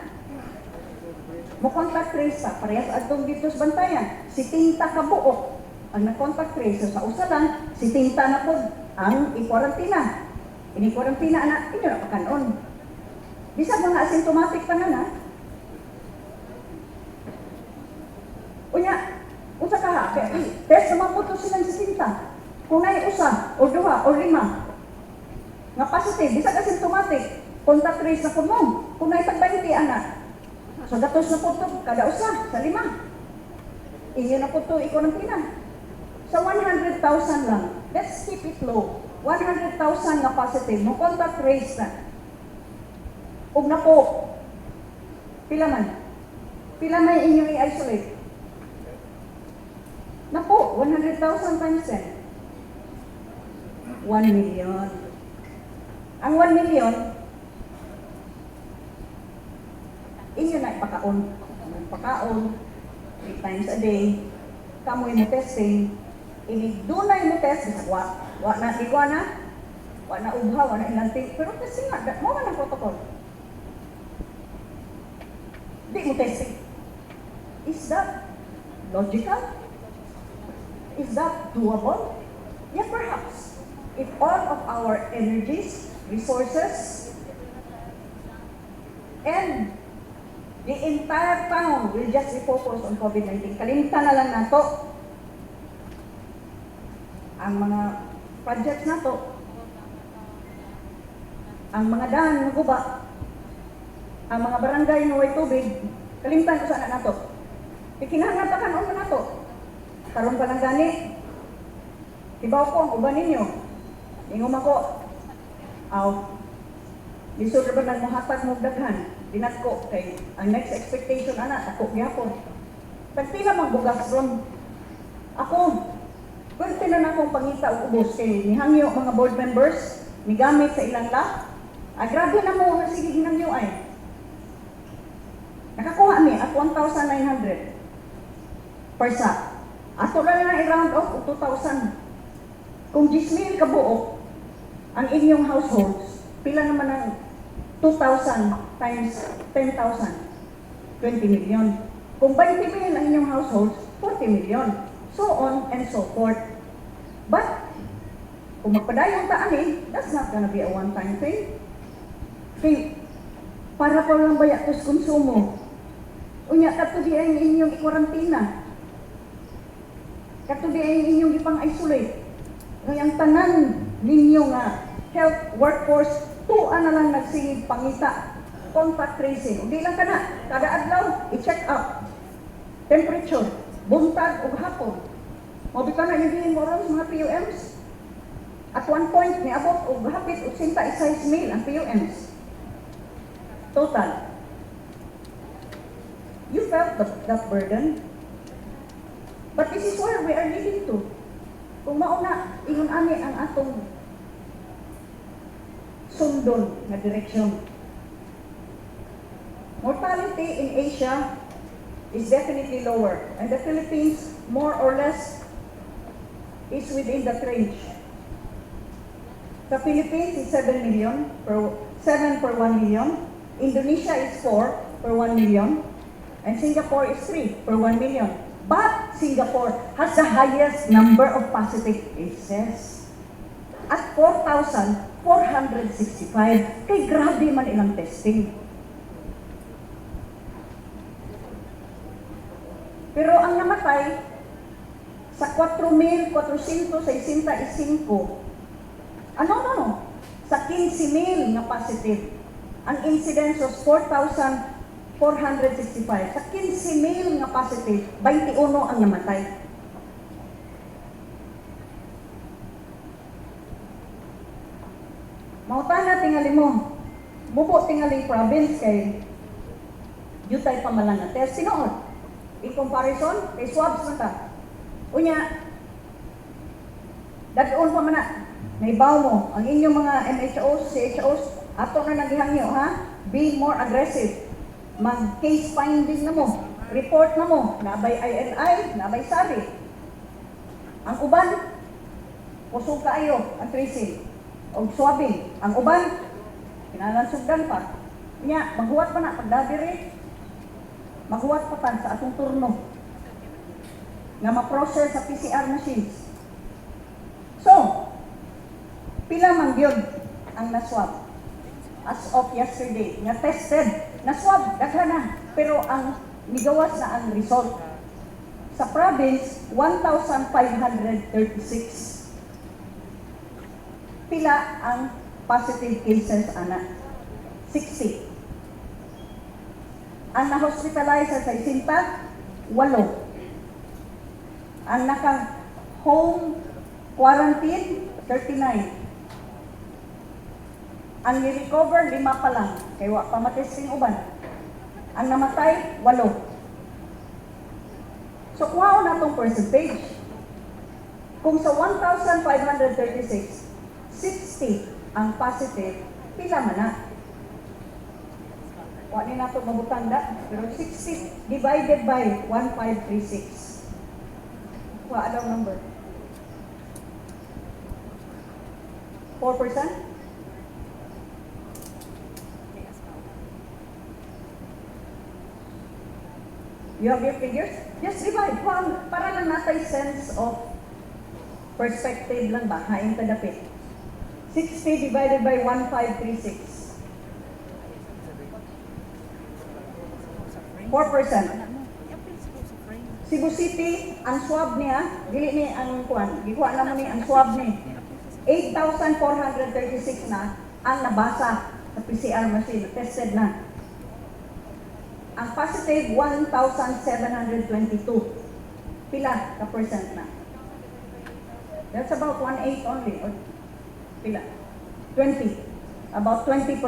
Mo contact trace pa, parehas adtong dito sa Bantayan. 70 ka buok ang na-contact trace. So, sa usa lang, 70 na po ang i-quarantina. Ini-quarantina na, inyo na pakanon. Bisag mga asymptomatic pa na na. Unya, unsa ka ha? Kaya, test naman po to silang 70. Kung naay usa, o duha, o lima, nga positive, bisag asymptomatic, contact trace na po mo. Kung naay tag 20, ana. So gatos na po to, kada usa, sa lima. Inyo na po to i-quarantina. Sa 100,000 lang, let's keep it low. 100,000 na positive, mo contact trace na. Ug na po, pila man? Pila may inyong i-isolate? Na po, 100,000 times 10. 1 million. Ang 1 million, inyo na ipakaon. Pakaon, three times a day, kamoy mo testing, inig dunay mo test, wa, wa na, di wa na, wa na ubha, wa na ilanting, pero testing nga, mao man ang protocol. Di mo testing. Is that logical? Is that doable? Yeah, perhaps. If all of our energies, resources, and the entire town will just be focused on COVID-19. Kalimtan na lang nato ang mga projects nato, ang mga daan nga guba, ang mga barangay nga way tubig, kalimtan ko sana nato. Ikinahanglan pa kanon man nato. Karon pa lang gani. Kibaw ko ang uban ninyo. Ingon man ko, aw, lisod ra ba nang mohatag mo og daghan? Dinagko kay ang next expectation ana ako gyapon. Tagpila man bugas ron? Ako, pwede na na akong pangita og ubos kay nihangyo mga board members, migamit sa ilang lot. Ah, grabe na mo nga sige hinangyo ay. Nakakuha mi at 1,900 per sack. Ato na lang i-round off og 2,000. Kung 10,000 ka buok ang inyong households, pila naman ang 2,000 times 10,000? 20 million. Kung 20 million ang inyong households, 40 million. So on and so forth. But, kung magpadayon ta ani, that's not gonna be a one-time thing. Kay, para pa lang baya tos konsumo. Unya, kato di ang inyong i-quarantina. Kato di ang inyong ipang-isolate. Ngayang tanan ninyo nga health workforce, tuwa na lang nagsingid pangita. Contact tracing. Ug di lang kana, kada adlaw, i-check up. Temperature, buntag ug hapon. Mao bitaw na yung mo ron sa mga PUMs. At one point, niabot og hapit 86 mil ang PUMs. Total. You felt that burden. But this is where we are leading to. Kung mao na, ingon ani ang atong sundon nga direksyon. Mortality in Asia is definitely lower, and the Philippines, more or less, is within that range. Sa Philippines is 7 million per 7 per 1 million. Indonesia is 4 per 1 million. And Singapore is 3 per 1 million. But Singapore has the highest number of positive cases at 4,465. Kay grabe man ilang testing. Pero ang namatay sa 4,465, ano, no, no, sa 15,000 nga positive, ang incidence was 4,465. Sa 15,000 nga positive, 21 ang namatay. Mangutana tingali mo, mubo tingali province kay jutay pa man lang nga test. Tinuod. In comparison, kay swabs man ta. Unya, dad-on pa man na, naibaw mo, ang inyong mga MHOs, CHOs, ato na nagihangyo, ha? Be more aggressive. Mag-case finding na mo. Report na mo. Naa bay ILI, naa bay SARI. Ang uban, kusog kaayo ang tracing o swabbing. Ang uban, kinahanglan sugdan pa. Nya, maghuwat pa na pagdadiri. Maghuwat pa ta sa atong turno nga ma-process sa PCR machines. So, pila man gyud ang naswab as of yesterday nga tested, naswab daghan na, pero ang migawas na ang result sa province, 1,536. Pila ang positive cases ana? 60. Ang na-hospitalize sa 60, walo. Ang naka home quarantine, 39. Ang ni-recover, lima pa lang. Kay wa pa matesting uban. Ang namatay, walo. So, kuhaon na tong percentage. Kung sa 1,536, 60 ang positive, pila man na? Wa ni nato mabutang da, pero 60 divided by 1536. Wa daw number. 4%? You have your figures? Just divide. Kuha, para lang natay sense of perspective lang ba? Hain ta dapit. 60 divided by 1536. 4%. Cebu City, ang swab niya, dili ni ang kuan, gikuha na mo ni ang swab ni. 8,436 na ang nabasa sa PCR machine, tested na. Ang positive, 1,722. Pila ka percent na? That's about 1/8 only. Or pila? 20. About 20%.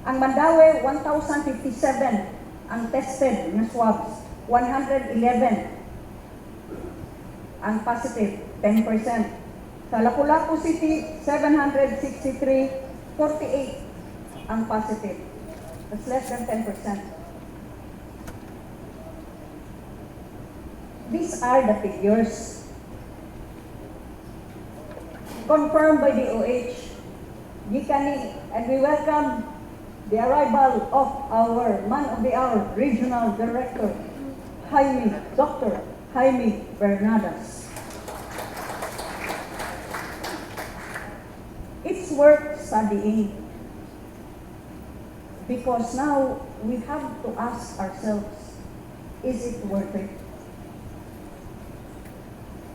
Ang Mandaue, 1,057 ang tested na swabs. 111 ang positive, 10%. Sa Lapu-Lapu City, 763, 48 ang positive. That's less than 10%. These are the figures confirmed by DOH. Gikan ni, and we welcome the arrival of our man of the hour, Regional Director, Jaime, Dr. Jaime Bernadas. It's worth studying because now we have to ask ourselves, is it worth it?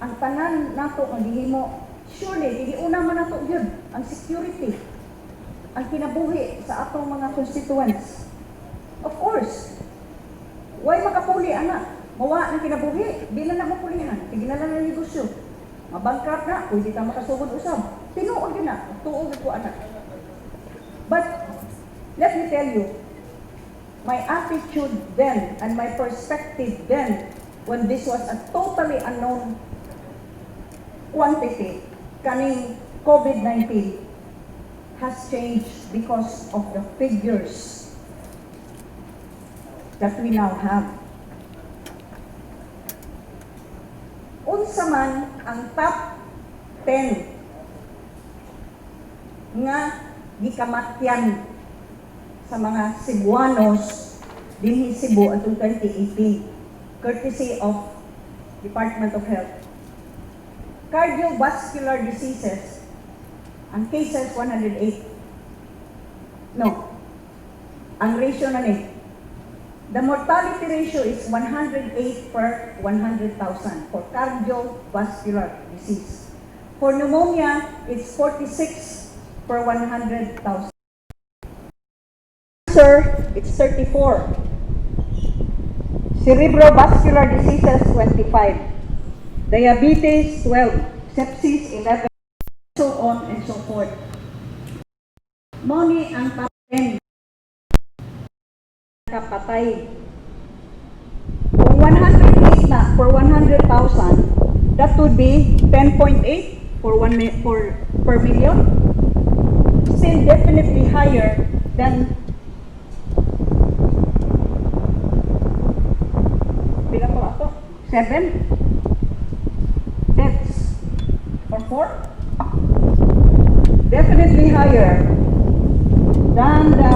Ang tanan nato ang gihimo, surely, giuna man nato yun, ang security, ang kinabuhi sa atong mga constituents. Of course, why makapuli ana? Mawa ng kinabuhi, di na na mapulihan, sige na lang ang negosyo. Mabankrupt na, pwede ka makasugod usab. Tinuod yun na, tuod ko ana. But, let me tell you, My attitude then and my perspective then, when this was a totally unknown quantity, kaning COVID-19, has changed because of the figures that we now have. Unsa man ang top 10 nga gikamatyan sa mga Cebuanos dinhi Cebu atong 2018, courtesy of Department of Health? Cardiovascular diseases, ang cases 108. No. Ang ratio na ni. The mortality ratio is 108 per 100,000 for cardiovascular disease. For pneumonia, it's 46 per 100,000. Cancer, it's 34. Cerebrovascular diseases, 25. Diabetes, 12. Sepsis, 11. So on and so forth. Mao ni ang top 10 kapatay. Kung 108 na for 100,000, that would be 10.8 for per million. Still definitely higher than pila ko ato? Seven deaths or four? Definitely higher than the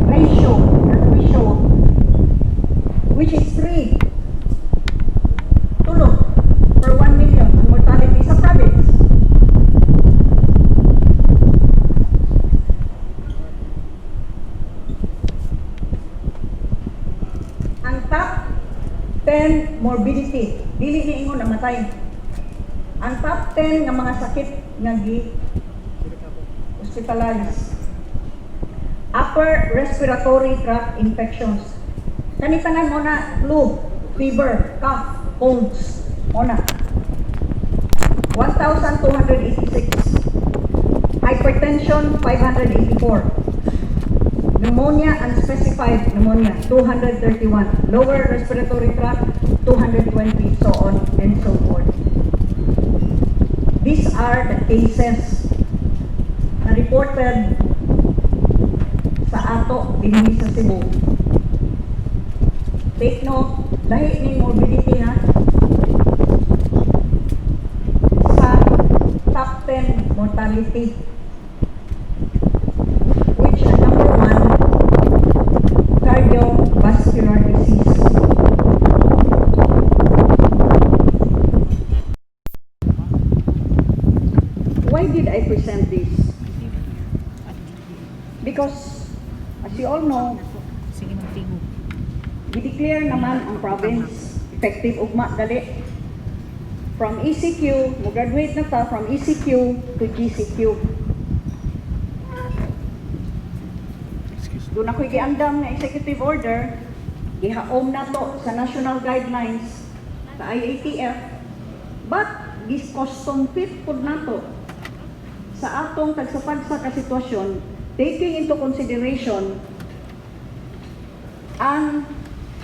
ratio that we show, which is 3. Tulo per 1 million ang mortality sa province. Ang top 10 morbidity, dili ni ingon namatay. Ang top 10 nga mga sakit nga gi hospitalized. Upper respiratory tract infections. Kani tanan mao na flu, fever, cough, colds, mao na. 1,286. Hypertension, 584. Pneumonia, unspecified pneumonia, 231. Lower respiratory tract, 220, so on and so forth. These are the cases na reported sa ato dinhi sa Cebu. Take note, lahi ni morbidity ha sa top 10 mortality, which ang number one, cardiovascular disease. Why did I present this? Because, as you all know, Sige, magtingog. gi-declare naman ang province effective ugma dali. From ECQ, mo graduate na ta from ECQ to GCQ. Excuse. Duna ko'y giandam nga executive order, gihaom na to sa national guidelines sa IATF, but gis-custom fit pud nato sa atong tagsa-tagsa ka sitwasyon, taking into consideration ang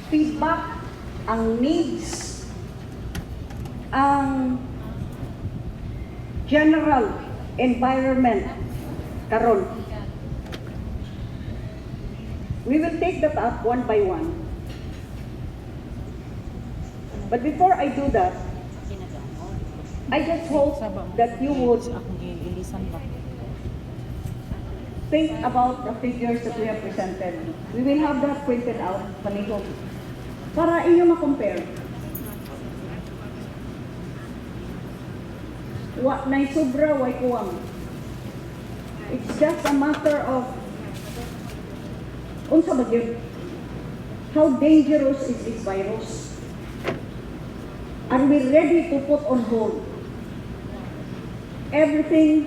feedback, ang needs, ang general environment karon. We will take that up one by one. But before I do that, I just hope that you would Sa akong giilisan ba? Think about the figures that we have presented. We will have that printed out, palihog, para inyo ma-compare. Wa nay sobra, way kuwang. It's just a matter of unsa ba gyud? How dangerous is this virus? Are we ready to put on hold everything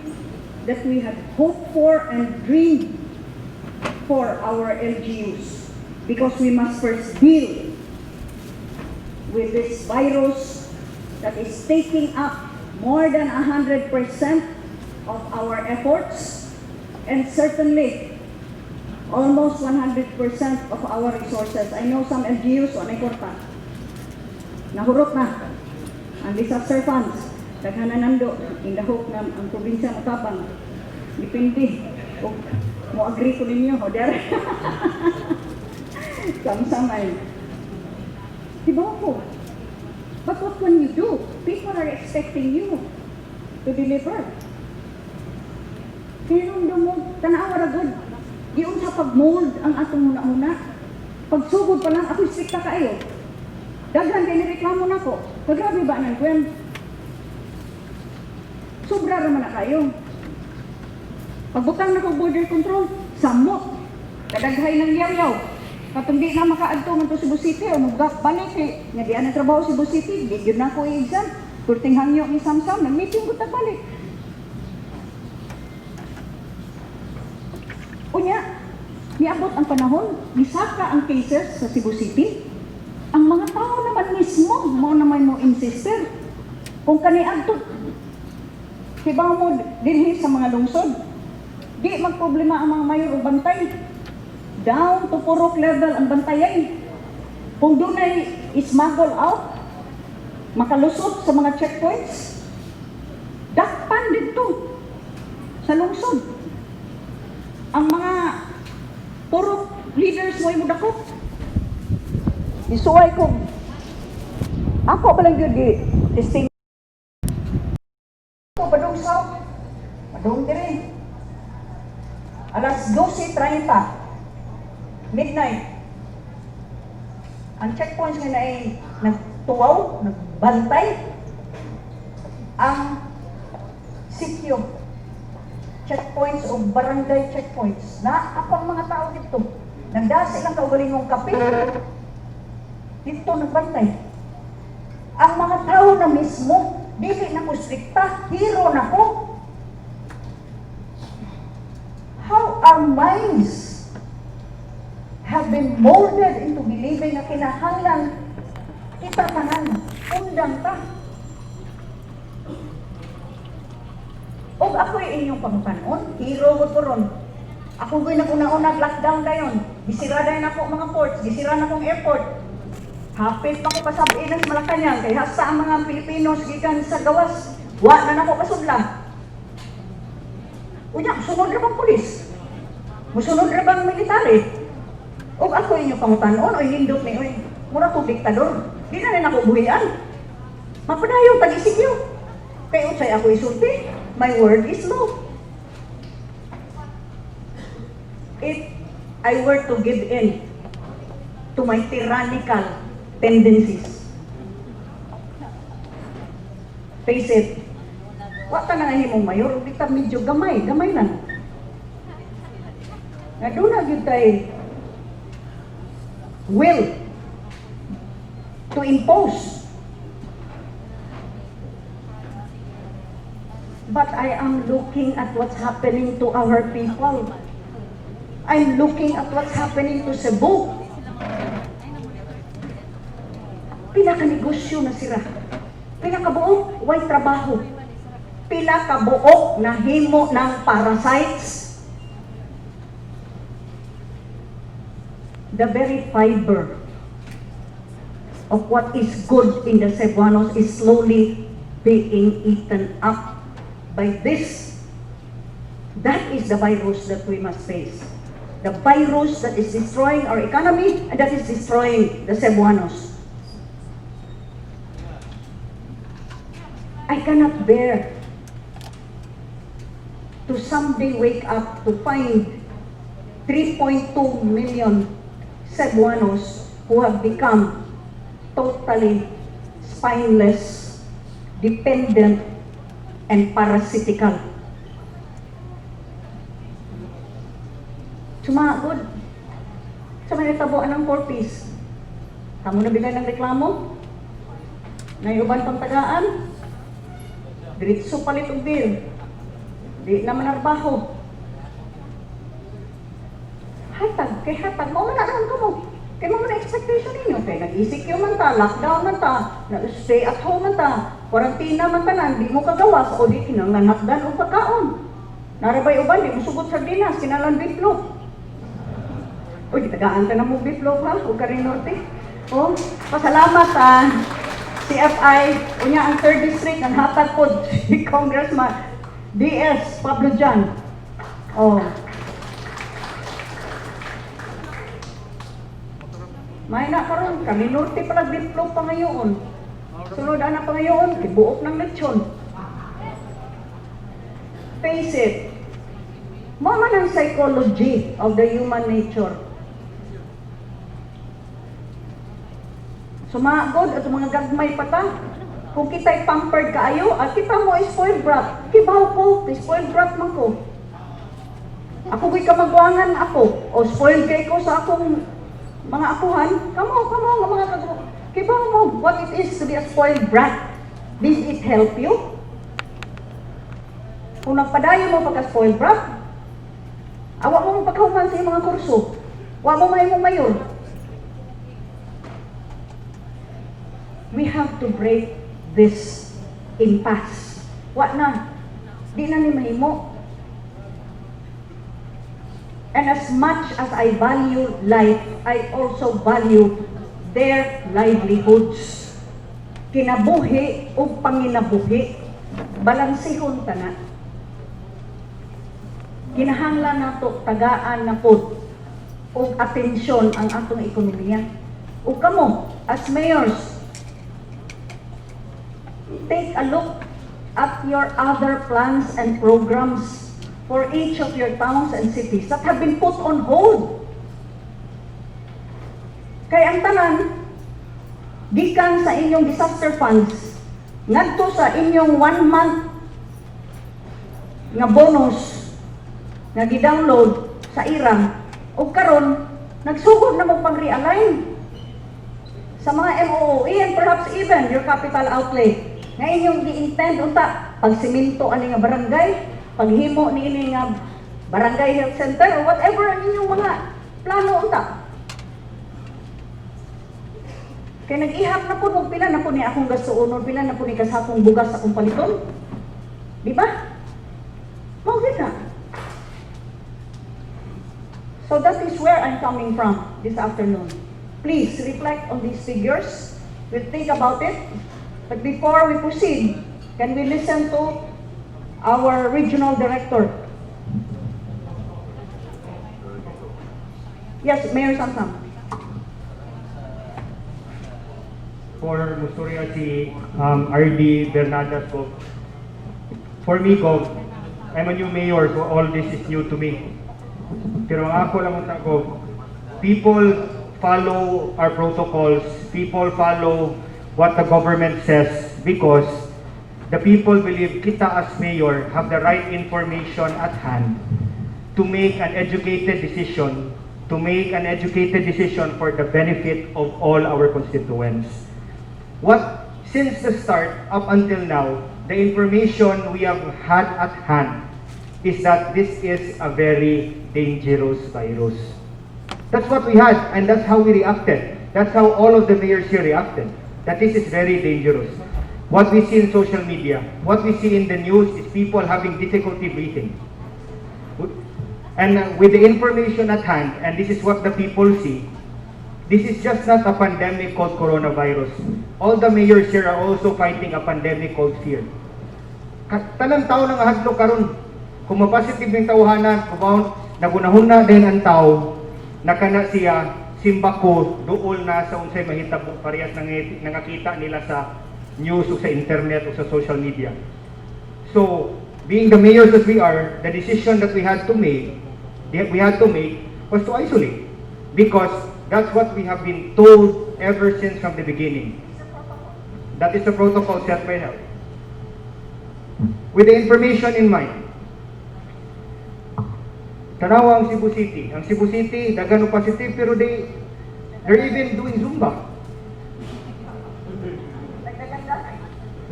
that we had hoped for and dreamed for our LGUs? Because we must first deal with this virus that is taking up more than 100% of our efforts and certainly Almost 100% of our resources. I know some LGUs, walay kwarta. Nahurot na ang disaster funds. Daghan na nando in the hope na ang probinsya motabang. Depende. O mo agree ko ninyo, o der. Samsamay. Diba ko? But what can you do? People are expecting you to deliver. Kaya mo, tanawa ra gud. Giunsa pag-mold ang atong huna-huna. Pagsugod pa lang, ako strikta kaayo. Daghan kay nireklamo nako. Kagrabe ba nang Gwen? Sobra ra man na kayo. Pagbutang nako border control, samot. Kadaghay ng yaw-yaw. Katong di na makaadto man to Cebu City o balik kay nga di ana trabaho Cebu City, di gyud na ko i-exam. Kurting hangyo ni Samsam, nag-meeting ko tag balik. Unya, niabot ang panahon, nisaka ang cases sa Cebu City. Ang mga tao naman mismo, mo naman mo insister. Kung kaniadto, kibaw mo dinhi sa mga lungsod, di magproblema ang mga mayor og bantay. Down to purok level ang bantayay. Kung dunay smuggle out, makalusot sa mga checkpoints, dakpan dito sa lungsod. Ang mga purok leaders mo mo dakop. Isuway ko. Ako pa lang yun, di testing. Ako padung south, padung diri. Alas 12:30, midnight. Ang checkpoints nga ay nagtuwaw, nagbantay. Ang sitio, checkpoints o barangay checkpoints. Na ako ang mga tao dito. Nagdasi lang kaugalingong kape. Dito nagbantay. Ang mga tao na mismo, dili na ko strikta, hero na ko. How our minds have been molded into believing na kinahanglan kita tanan, undang ta. Og ako'y inyong pangutanon, hero ko to ron. Ako ko'y nag-una-una, lockdown dayon. Gisira dayon ako mga ports, gisira na akong airport. Hapit pa ko pasabihin sa Malacanang, kay hasta ang mga Pilipinos gikan sa gawas. Wa na nako kasudla. Unya, sunod ra bang pulis? Musunod ra bang military? Og ako inyo pangutanon, oy nindot ni oy, mura kong diktador. Di na rin ako buhian. Mapadayon tag-isikyo. Kay unsay ako isulti, my word is law. If I were to give in to my tyrannical tendencies, face it, wa ta na nga himong mayor, di ta medyo gamay, gamay lang. Nga doon na gyud tay will to impose. But I am looking at what's happening to our people. I'm looking at what's happening to Cebu. Pila ka negosyo na sira. Pila ka buok, way trabaho. Pila ka buok na himo ng parasites. The very fiber of what is good in the Cebuanos is slowly being eaten up by this. That is the virus that we must face. The virus that is destroying our economy and that is destroying the Cebuanos. I cannot bear to someday wake up to find 3.2 million Cebuanos who have become totally spineless, dependent, and parasitical. Sumagod. Sa mga nitabuan ng 4 piece. Kamo na bigay ng reklamo? Nayuban pang tagaan? Diretso palit og bill. Di na manarbaho. Hatag, kay hatag, mao man na naman kamo. Kay mao man na expectation ninyo. Kay nag-ECQ man ta, lockdown man ta, na stay at home man ta, quarantine man tanan, di mo kagawas, o di kinahanglan hapdan og pagkaon. Narabay uban, di mo sugot sardinas, kinahanglan beefloaf. Uy, gitagaan ta na mo beef loaf ha, ug Karing Norte. Oh, pasalamat sa CFI, unya ang third district ang hatag pod si Congressman DS Pablo Jan. Oh. May na karon kami Norte pala beef loaf pa ngayon. Sunod ana pa ngayon, tibuok ng lechon. Face it. Mao man ang psychology of the human nature. Sumagod at mga gagmay pa ta. Kung kita'y pampered kaayo, at kita mo spoiled brat. Kibaw ko, spoiled brat man ko. Ako ko'y kamagwangan ako, o spoiled kay ko sa akong mga apuhan. Kamo, kamo, nga mga kagwa. Kibaw mo what it is to be a spoiled brat. Did it help you? Kung nagpadayon mo pagka-spoiled brat, awa mo pagkahuman sa iyong mga kurso. Wa mo mahimong mayor. We have to break this impasse. Wa na. Di na ni mahimo. And as much as I value life, I also value their livelihoods. Kinabuhi o panginabuhi, balansihon ta na. Kinahanglan nato tagaan na pod og atensyon ang atong ekonomiya. Ug kamo, as mayors, take a look at your other plans and programs for each of your towns and cities that have been put on hold. Kay ang tanan, gikan sa inyong disaster funds, ngadto sa inyong one month nga bonus nga gi-download sa IRAM, ug karon nagsugod na mo pag-realign sa mga MOOE and perhaps even your capital outlay nga inyong gi-intend unta pagsimento ani nga barangay, paghimo niini nga barangay health center or whatever ang inyong mga plano unta. Kay nag-ihap na po og pila na po ni akong gastuonon, pila na po ni kasakong bugas akong paliton. Di ba? Mao gyud na. So that is where I'm coming from this afternoon. Please reflect on these figures. We'll think about it. But before we proceed, can we listen to our regional director? Yes, Mayor Samsam. For mustorya si RD Bernadas ko. For me, Gov, I'm a new mayor, so all this is new to me. Pero ang ako lang unta, Gov, people follow our protocols, people follow what the government says because the people believe kita as mayor have the right information at hand to make an educated decision, to make an educated decision for the benefit of all our constituents. Since the start up until now, the information we have had at hand is that this is a very dangerous virus. That's what we had, and that's how we reacted. That's how all of the mayors here reacted, that this is very dangerous. What we see in social media, what we see in the news is people having difficulty breathing. And with the information at hand, and this is what the people see, this is just not a pandemic called coronavirus. All the mayors here are also fighting a pandemic called fear. Tanang tao nang hadlok karon. Kung mapositive yung tawhanan, kung nagunahon na din ang tao, nakana siya, simba ko, duol na sa unsay mahitabo, parehas nangakita nila sa news o sa internet o sa social media. So, being the mayors as we are, the decision that we had to make was to isolate. Because that's what we have been told ever since from the beginning. That is the protocol set by health. With the information in mind, tanawa ang Cebu City. Ang Cebu City, daghan og positive, pero they're even doing Zumba.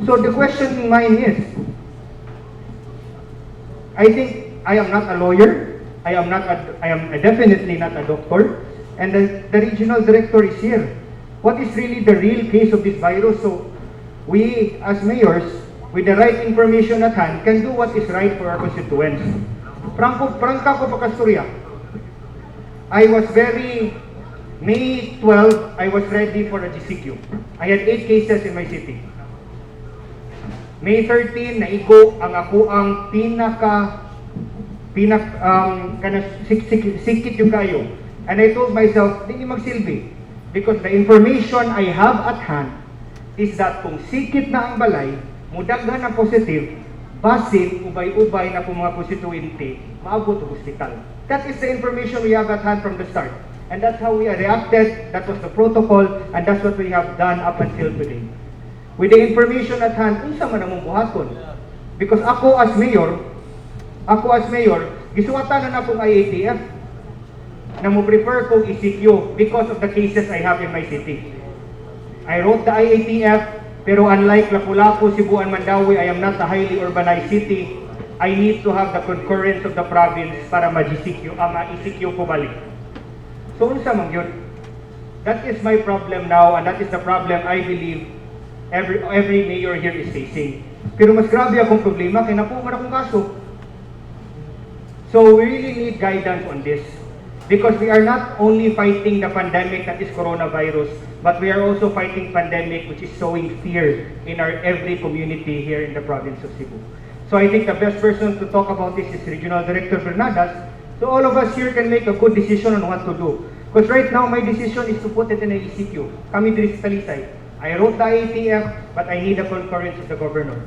So the question in mind is, I think I am not a lawyer, I am not a, I am definitely not a doctor, and the regional director is here. What is really the real case of this virus? So we, as mayors, with the right information at hand, can do what is right for our constituents. Prangko, prangka ko pagkastorya. I was very, May 12, I was ready for a GCQ. I had 8 cases in my city. May 13, naigo ang ako ang pinaka pinak kana sikit gyud kaayo. And I told myself, di ni magsilbi. Because the information I have at hand is that kung sikit na ang balay, mudaghan ang positive, basin ubay-ubay na po mga constituente, maabot og hospital. That is the information we have at hand from the start. And that's how we reacted, that was the protocol, and that's what we have done up until today. With the information at hand, unsa man among buhaton? Because ako as mayor, gisuwatan na nakong IATF na mo prefer kong ECQ because of the cases I have in my city. I wrote the IATF, pero unlike Lapu-Lapu, Cebu, and Mandaue, I am not a highly urbanized city. I need to have the concurrence of the province para ma-GCQ, ma-ECQ ko balik. So unsa man gyud? That is my problem now, and that is the problem I believe every mayor here is facing. Pero mas grabe akong problema kay napuo man akong kaso. So we really need guidance on this because we are not only fighting the pandemic that is coronavirus, but we are also fighting pandemic which is sowing fear in our every community here in the province of Cebu. So I think the best person to talk about this is Regional Director Bernadas. So all of us here can make a good decision on what to do. Because right now, my decision is to put it in a ECQ. Kami diri sa Talisay. I wrote the IATF, but I need the concurrence of the governor.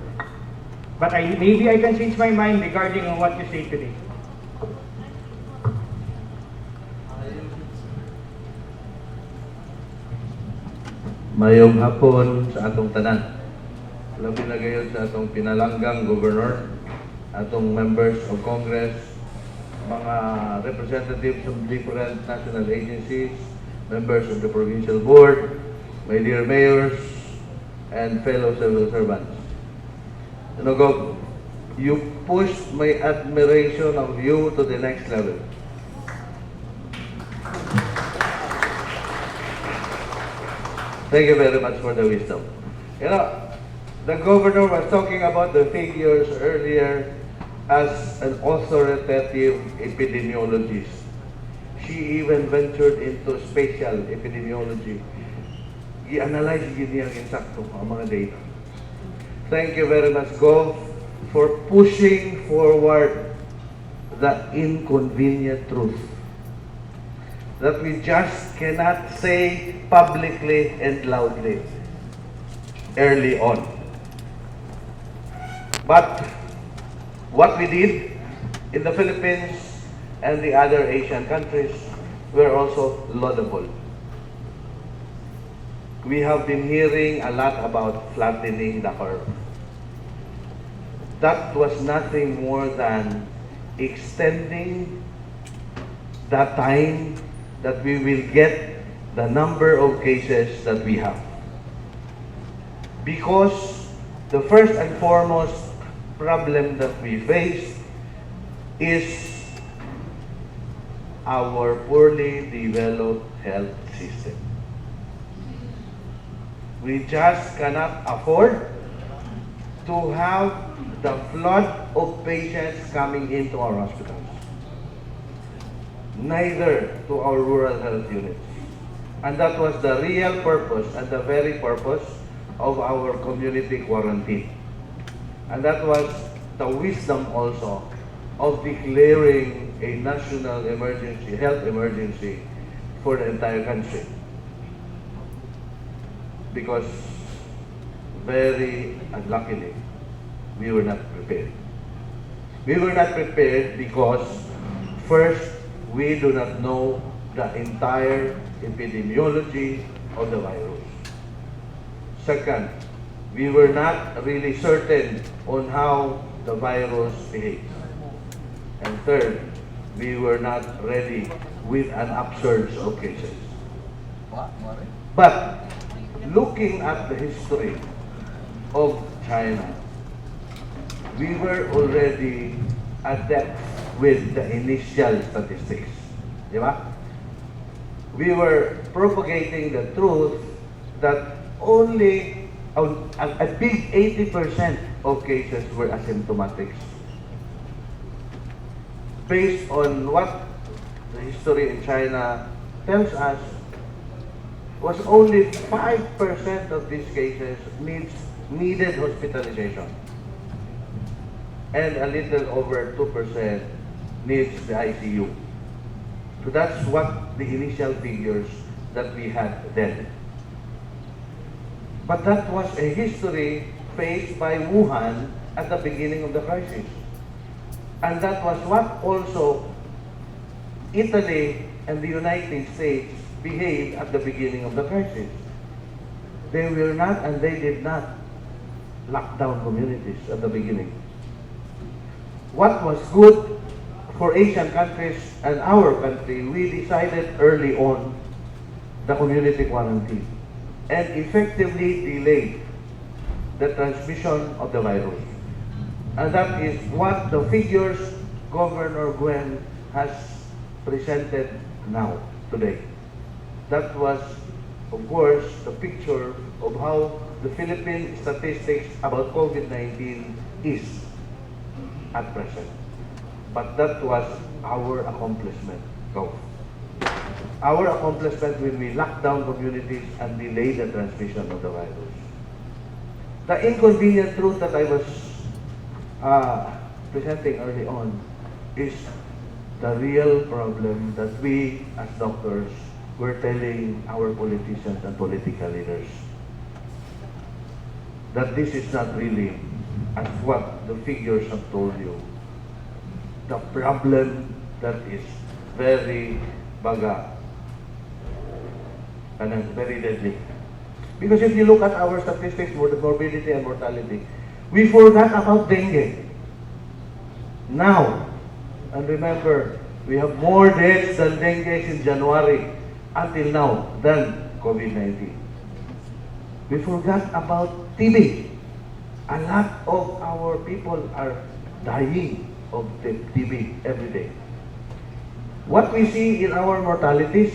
But maybe I can change my mind regarding on what you say today. Mayong hapon sa atong tanan. Labi na gayud sa atong pinalanggang governor, atong members of Congress, mga representatives of different national agencies, members of the provincial board, my dear mayors, and fellow civil servants. Gov, you pushed my admiration of you to the next level. Thank you very much for the wisdom. The governor was talking about the figures earlier as an authoritative epidemiologist. She even ventured into spatial epidemiology. I-analyze gyud niya ang insakto ang mga data. Thank you very much, Gov, for pushing forward the inconvenient truth that we just cannot say publicly and loudly early on. But what we did in the Philippines and the other Asian countries were also laudable. We have been hearing a lot about flattening the curve. That was nothing more than extending the time that we will get the number of cases that we have. Because the first and foremost problem that we face is our poorly developed health system. We just cannot afford to have the flood of patients coming into our hospitals, neither to our rural health units. And that was the real purpose and the very purpose of our community quarantine. And that was the wisdom also of declaring a national emergency, health emergency for the entire country. Because very unluckily, we were not prepared. We were not prepared because first, we do not know the entire epidemiology of the virus. Second, we were not really certain on how the virus behaves. And third, we were not ready with an upsurge of cases. But looking at the history of China, we were already adept with the initial statistics. Di ba? We were propagating the truth that only a big 80% of cases were asymptomatic. Based on what the history in China tells us was only 5% of these cases needed hospitalization. And a little over 2% needs the ICU. So that's what the initial figures that we had then. But that was a history faced by Wuhan at the beginning of the crisis. And that was what also Italy and the United States behaved at the beginning of the crisis. They were not and they did not lock down communities at the beginning. What was good for Asian countries and our country, we decided early on the community quarantine and effectively delayed the transmission of the virus. And that is what the figures Governor Gwen has presented now, today. That was, of course, the picture of how the Philippine statistics about COVID-19 is at present. But that was our accomplishment, Gov. Our accomplishment when we locked down communities and delayed the transmission of the virus. The inconvenient truth that I was presenting early on is the real problem that we as doctors were telling our politicians and political leaders. That this is not really as what the figures have told you. The problem that is very baga and very deadly. Because if you look at our statistics for the morbidity and mortality, we forgot about dengue. Now, and remember, we have more deaths than dengue in January until now than COVID-19. We forgot about TB. A lot of our people are dying of the TB every day. What we see in our mortalities,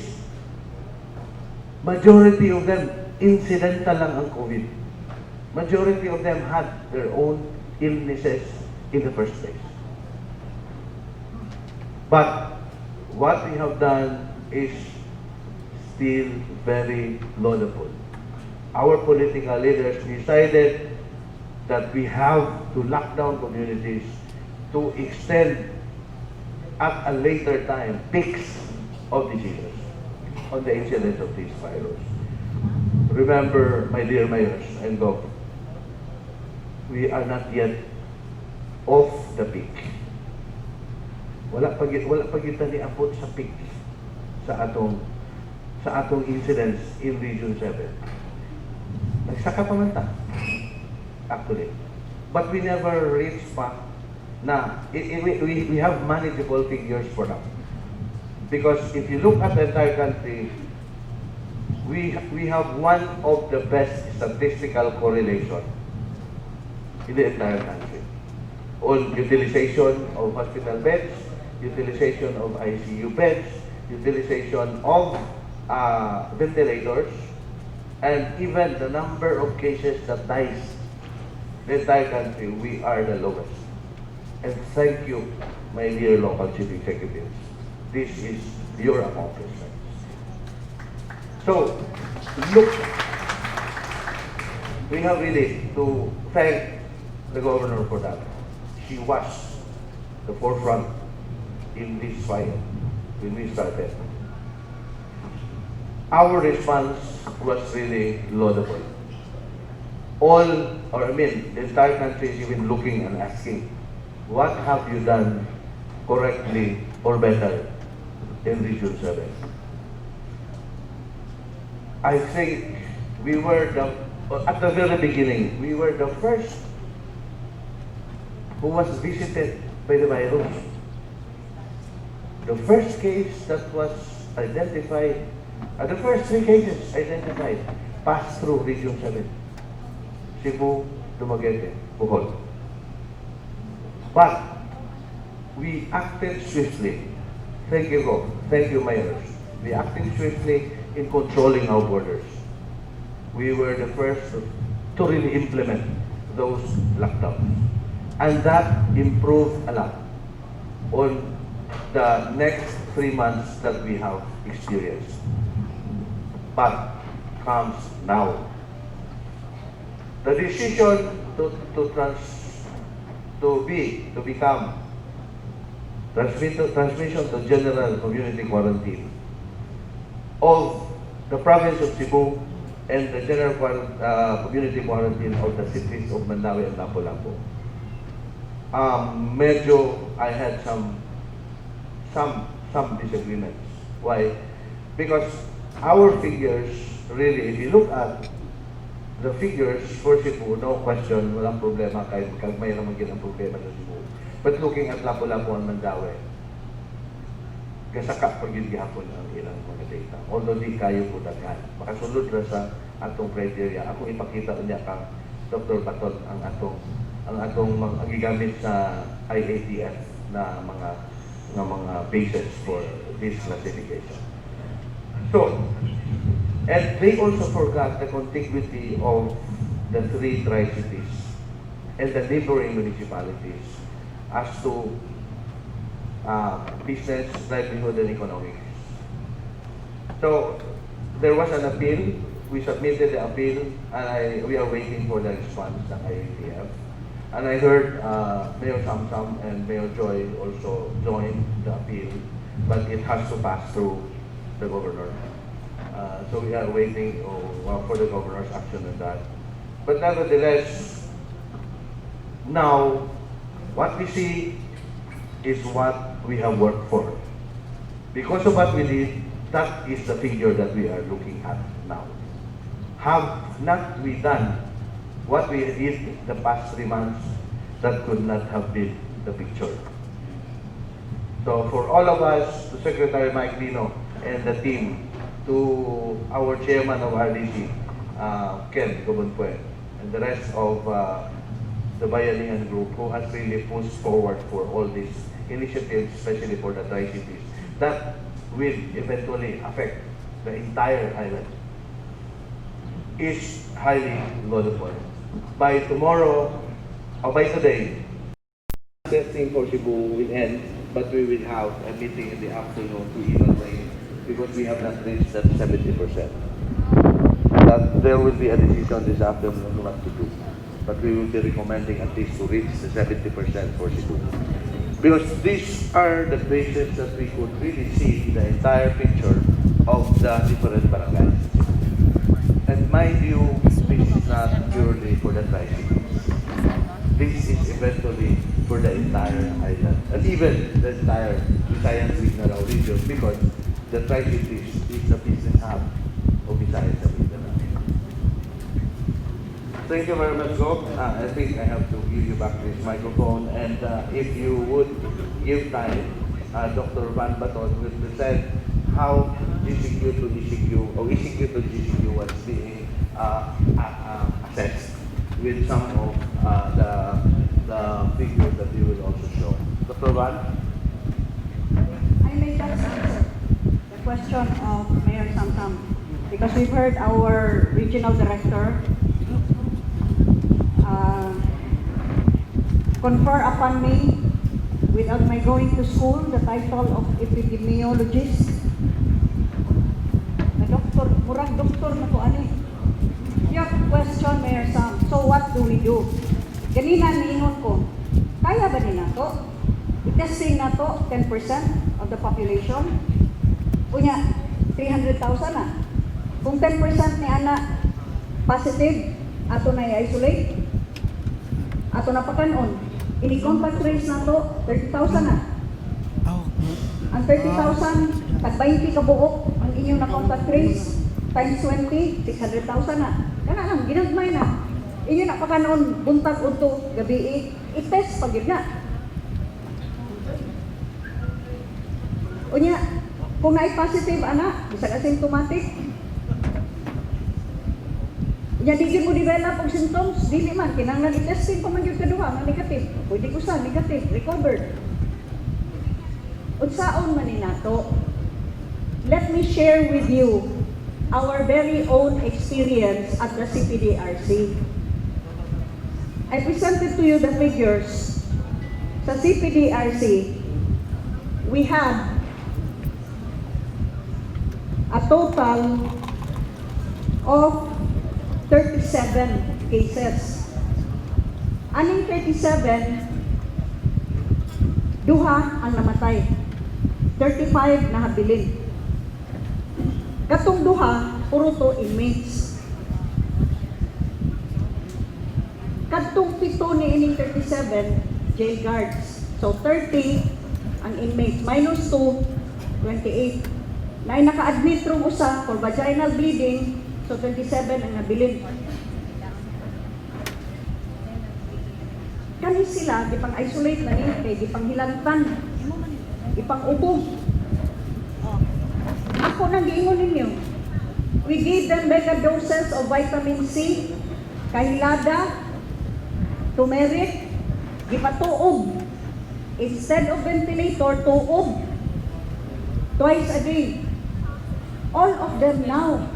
majority of them, incidental lang ang COVID. Majority of them had their own illnesses in the first place. But what we have done is still very laudable. Our political leaders decided that we have to lock down communities to extend at a later time peaks of diseases on the incidence of this virus. Remember, my dear mayors and gov, we are not yet off the peak. Wala pa gyud ta niabot sa peak sa atong incidence in Region 7. Nagsaka pa man ta, actually. But we never reached pa na we have manageable figures for now. Because if you look at the entire country, we have one of the best statistical correlation in the entire country on utilization of hospital beds, utilization of ICU beds, utilization of ventilators, and even the number of cases that dies. The entire country, we are the lowest. And thank you, my dear local chief executives. This is your accomplishment. So, look, we have really to thank the governor for that. She was the forefront in this fight when we started. Our response was really laudable. All, or I mean, the entire country is even looking and asking, "What have you done correctly or better in Region 7?" I think we were the, at the very beginning, we were the first who was visited by the virus. The first case that was identified, the first three cases identified, passed through Region 7. Cebu, Dumaguete, Bohol. But we acted swiftly. Thank you, Gov. Thank you, mayors. We acted swiftly in controlling our borders. We were the first to really implement those lockdowns. And that improved a lot on the next 3 months that we have experienced. But comes now. The decision to trans to be to become transmission to general community quarantine of the province of Cebu and the general community quarantine of the cities of Mandaue and Lapu-Lapu. Medyo I had some disagreements. Why? Because our figures, really, if you look at the figures for Cebu, no question, walang problema kahit kagmay naman ang problema sa Cebu. But looking at Lapu-Lapu and Mandaue, gasaka pa gyud gihapon ang ilang mga data. Although di kayo po daghan. Makasulod ra sa atong criteria. Ako ipakita unya kang Dr. Baton ang atong mga ang gigamit sa IATF na mga basis for this classification. So, and they also forgot the contiguity of the three tri-cities and the neighboring municipalities as to business, livelihood, and economics. So, there was an appeal. We submitted the appeal, and we are waiting for the response ng IATF. And I heard Mayor Samsam and Mayor Joy also joined the appeal, but it has to pass through the governor. So we are waiting, oh, well, for the governor's action on that. But nevertheless, now, what we see is what we have worked for. Because of what we did, that is the figure that we are looking at now. Have not we done what we did the past 3 months, that could not have been the picture. So for all of us, to Secretary Mike Lino and the team, to our chairman of RDC, Ken Gobonpue, and the rest of the Bayanihan Group who has really pushed forward for all these initiatives, especially for the Tri-Cities, that will eventually affect the entire island, is highly laudable. By tomorrow, or by today, testing for Cebu will end, but we will have a meeting in the afternoon to evaluate because we have not reached that 70%. That there will be a decision this afternoon on what to do. But we will be recommending at least to reach the 70% for Cebu. Because these are the places that we could really see the entire picture of the different barangays. And mind you, this is not purely for the Tri-Cities. This is eventually for the entire island and even the entire Visayan Mindanao region because the Tri-Cities is the business hub of Visayas and Mindanao. Thank you very much, Gob. I think I have to give you back this microphone, and if you would give time, Dr. Van Baton will present how GCQ to ECQ or ECQ to GCQ was being assessed with some of the figures that he will also show. Dr. Van? I may just answer the question of Mayor Samsam because we've heard our regional director confer upon me without my going to school the title of epidemiologist. Na doktor, murag doktor na ko ani. Your question, Mayor Sam, so what do we do? Ganina niingon ko, kaya ba ni nato? I-testing nato 10% of the population. Unya, 300,000 na. Kung 10% ni ana positive, ato na i-isolate, ato na pakanon. Ini-contact trace nato, 30,000 na. Ang 30,000, tag 20 ka buok ang inyong na contact trace, times 20, 600,000 na. Kana lang, ginagmay na. Inyo na pakanon, buntag udto, gabi, i-test pag yun na. Unya, kung naay positive ana, bisag asymptomatic, unya di gyud mo develop og symptoms, dili man kinahanglan i-testing pa man gyud kaduha nga negative. Pwede ko sa negative, recovered. Unsaon man ni nato? Let me share with you our very own experience at the CPDRC. I presented to you the figures sa CPDRC. We had a total of 37 cases. Aning 37, duha ang namatay. 35 nahabilin. Katong duha, puro to inmates. Kadtong pito ni ining 37, jail guards. So 30 ang inmates minus 2, 28. Na naka-admit rong usa for vaginal bleeding, so 27 ang nabilin. Kani sila gipang isolate na ni kay gipang hilantan, gipang ubo. Ako nang giingon ninyo. We gave them mega doses of vitamin C, kahilada, turmeric, gipatuob. Instead of ventilator, tuob. Twice a day. All of them now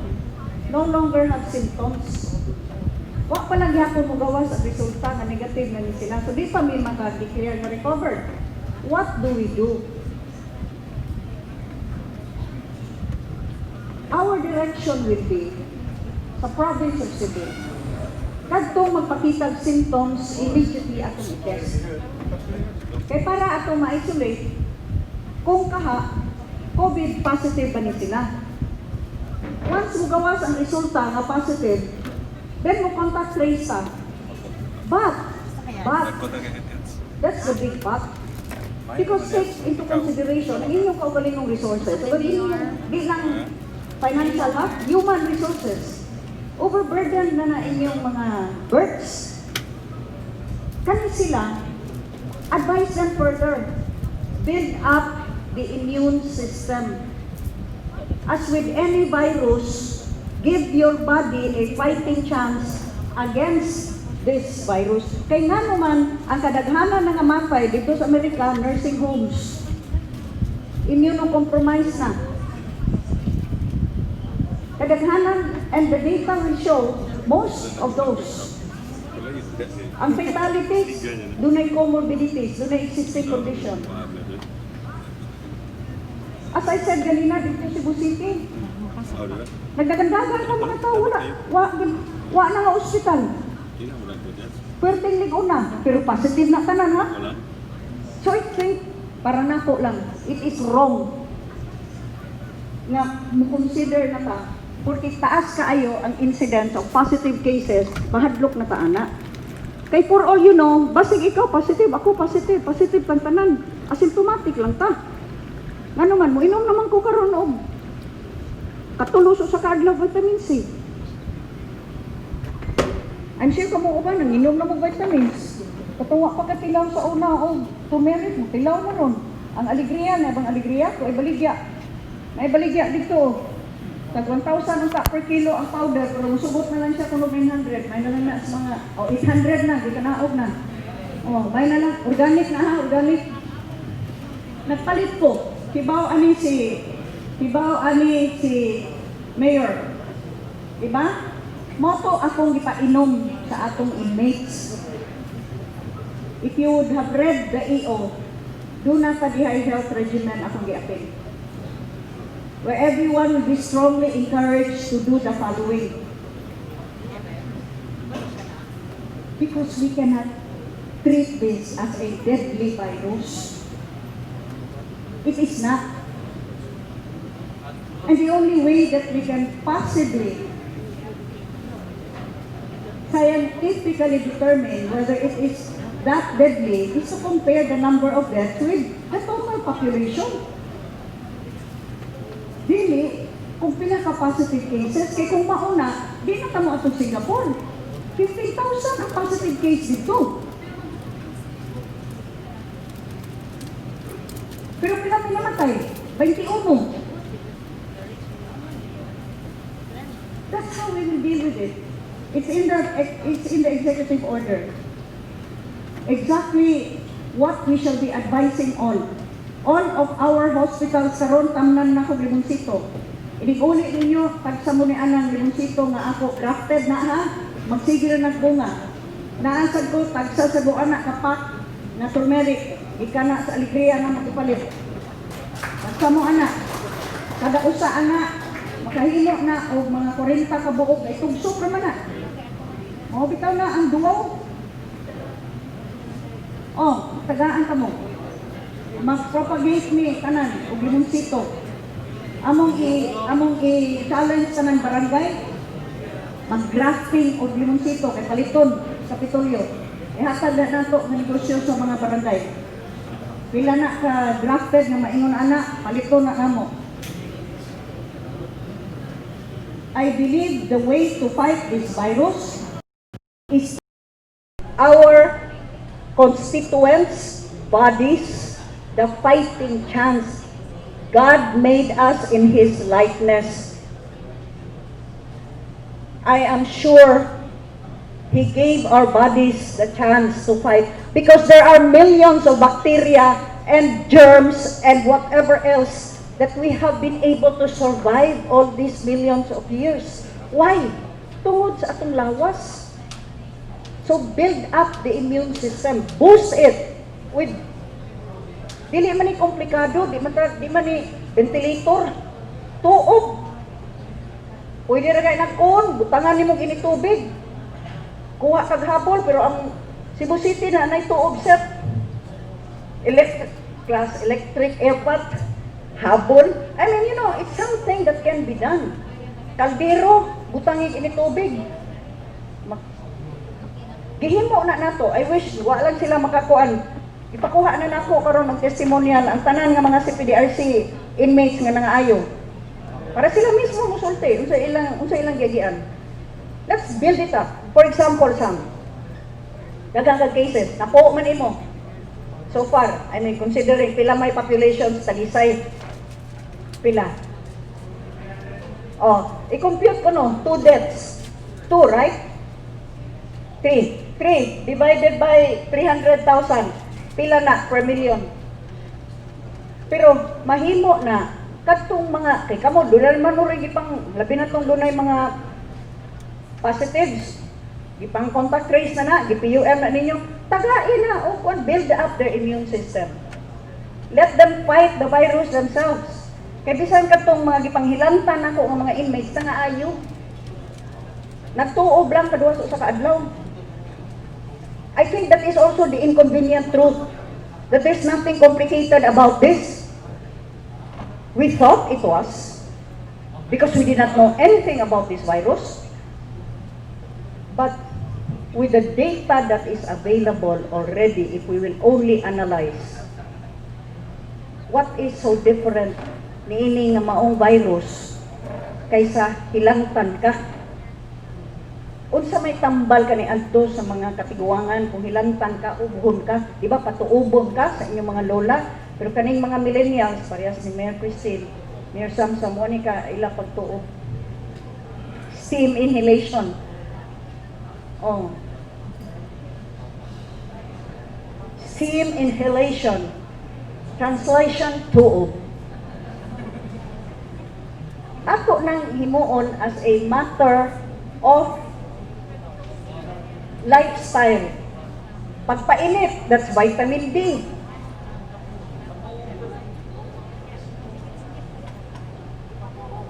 no longer have symptoms. Wa pa lang gyapon mo gawas ang resulta nga negative na ni sila. So di pa mi maka-declare nga recovered. What do we do? Our direction will be sa province of Cebu. Kadtong magpakita og symptoms, immediately atong i-test. Kay para atong ma-isolate, kung kaha, COVID positive ba ni sila. Once mo gawas ang resulta nga positive, then mo contact trace ta. But, that's the big but. Because take into consideration ang inyong kaugalingong resources. So, inyong, di lang financial ha, human resources. Overburden na na inyong mga births. Kani sila, advise them further. Build up the immune system. As with any virus, give your body a fighting chance against this virus. Kay nga naman, ang kadaghanan ng namatay dito sa Amerika, nursing homes. Immunocompromised na. Kadaghanan, and the data will show, most of those. Ang fatalities, dunay comorbidities, dunay existing condition. As I said ganina dito sa Cebu City, nagdagandagan pa mga tao, wala, wa na nga ospital. Pwerteng lig-on na, pero positive na tanan ha. So I think, para nako lang, it is wrong nga mo consider na ta porque taas kaayo ang incidence of positive cases, mahadlok na ta ana. Kay for all you know, basig ikaw positive, ako positive, positive tang tanan. Asymptomatic lang ta. Ngano man, mo inom naman ko karon og katulo sa kaadlaw vitamin C. I'm sure kamo uban nang inom na mo vitamins. Katuwa pa ka tilaw sa una og turmeric mo tilaw na ron. Ang alegria na bang alegria ko ay baligya. May baligya dito. Tag 1,000 ang ka per kilo ang powder pero musugot na lang siya kuno 900. May na lang na sa mga, oh, 800 na, di ka naog na. Oh, may na lang organic na ha, organic. Nagpalit ko. Kibaw ani si Mayor. Diba? Mao to akong gipainom sa atong inmates. If you would have read the EO, duna ka dihay health regimen akong giapil. Where everyone will be strongly encouraged to do the following. Because we cannot treat this as a deadly virus. It is not. And the only way that we can possibly scientifically determine whether it is that deadly is to compare the number of deaths with the total population. Dili, kung pila ka positive cases, kay kung mauna, di na tamo atong Singapore. 15,000 ang positive case dito. Pero pila may namatay? 21. That's how we will deal with it. It's in the executive order. Exactly what we shall be advising all. All of our hospitals karon tamnan na ko Limoncito. Inig-uli ninyo tagsa mo ni anang Limoncito nga ako grafted na ha. Magsige na nagbunga. Naasad ko tagsa sa buana kapak na turmeric. Ika na sa alegria na magpalit. Basta mo ana. Kada usa ana makahimo na og mga 40 ka buok kay tugsok ra man na. Mao bitaw na ang duwaw. Oh, tagaan ka mo. Mag-propagate ni tanan og limonsito. Among i challenge tanan barangay mag-grafting og limonsito kay paliton sa Kapitolyo. Ihatag na nato nga negosyo sa mga barangay. Pila na ka grafted nga maingon ana, paliton na namo. I believe the way to fight this virus is our constituents' bodies the fighting chance. God made us in His likeness. I am sure He gave our bodies the chance to fight because there are millions of bacteria and germs and whatever else that we have been able to survive all these millions of years. Why? Tungod sa atong lawas. So build up the immune system, boost it with, dili man ni komplikado, di man ni ventilator, tuob. Pwede ra kay nagkuon, butangan nimo gini tubig. Kuha kag habol, pero ang Cebu City na nay tuob set. Electric class electric airpot habol. I mean, it's something that can be done. Kaldero, butangin ini tubig. Gihimo na nato. I wish wa lang sila makakuan. Ipakuha na nako karon ang testimonial ang tanan nga mga CPDRC inmates nga nangaayo. Para sila mismo musulti unsa ilang giagian. Let's build it up. For example, Sam, daghang kag cases, napo man imo. So far, I mean, considering pila may population sa Talisay. Pila? Oh, i-compute ko no, two deaths. Two, right? Three. Three divided by 300,000. Pila na per million? Pero mahimo na kadtong mga kay kamo dunay man mo rin gipang labi na tong dunay mga positives, gipang contact trace na na, gi-PUM na ninyo, tagain na o kuan, build up their immune system. Let them fight the virus themselves. Kay bisan kadtong mga gipanghilantan nako nga mga inmates nga ayo, nagtuob lang kaduha sa usa ka adlaw. I think that is also the inconvenient truth, that there's nothing complicated about this. We thought it was because we did not know anything about this virus. But with the data that is available already, if we will only analyze what is so different niini nga maong virus kaysa hilangtan ka? Unsa may tambal kani adto sa mga katiguangan kung hilantan ka, ubhon ka, di ba, patuubon ka sa inyong mga lola? Pero kaning mga millennials, parehas ni Mayor Christine, Mayor Samsam, mo ni ka ila pagtuob. Steam inhalation. Oh. Steam inhalation. Translation, tuob. Ako nang himuon as a matter of lifestyle. Pagpainit, that's vitamin D.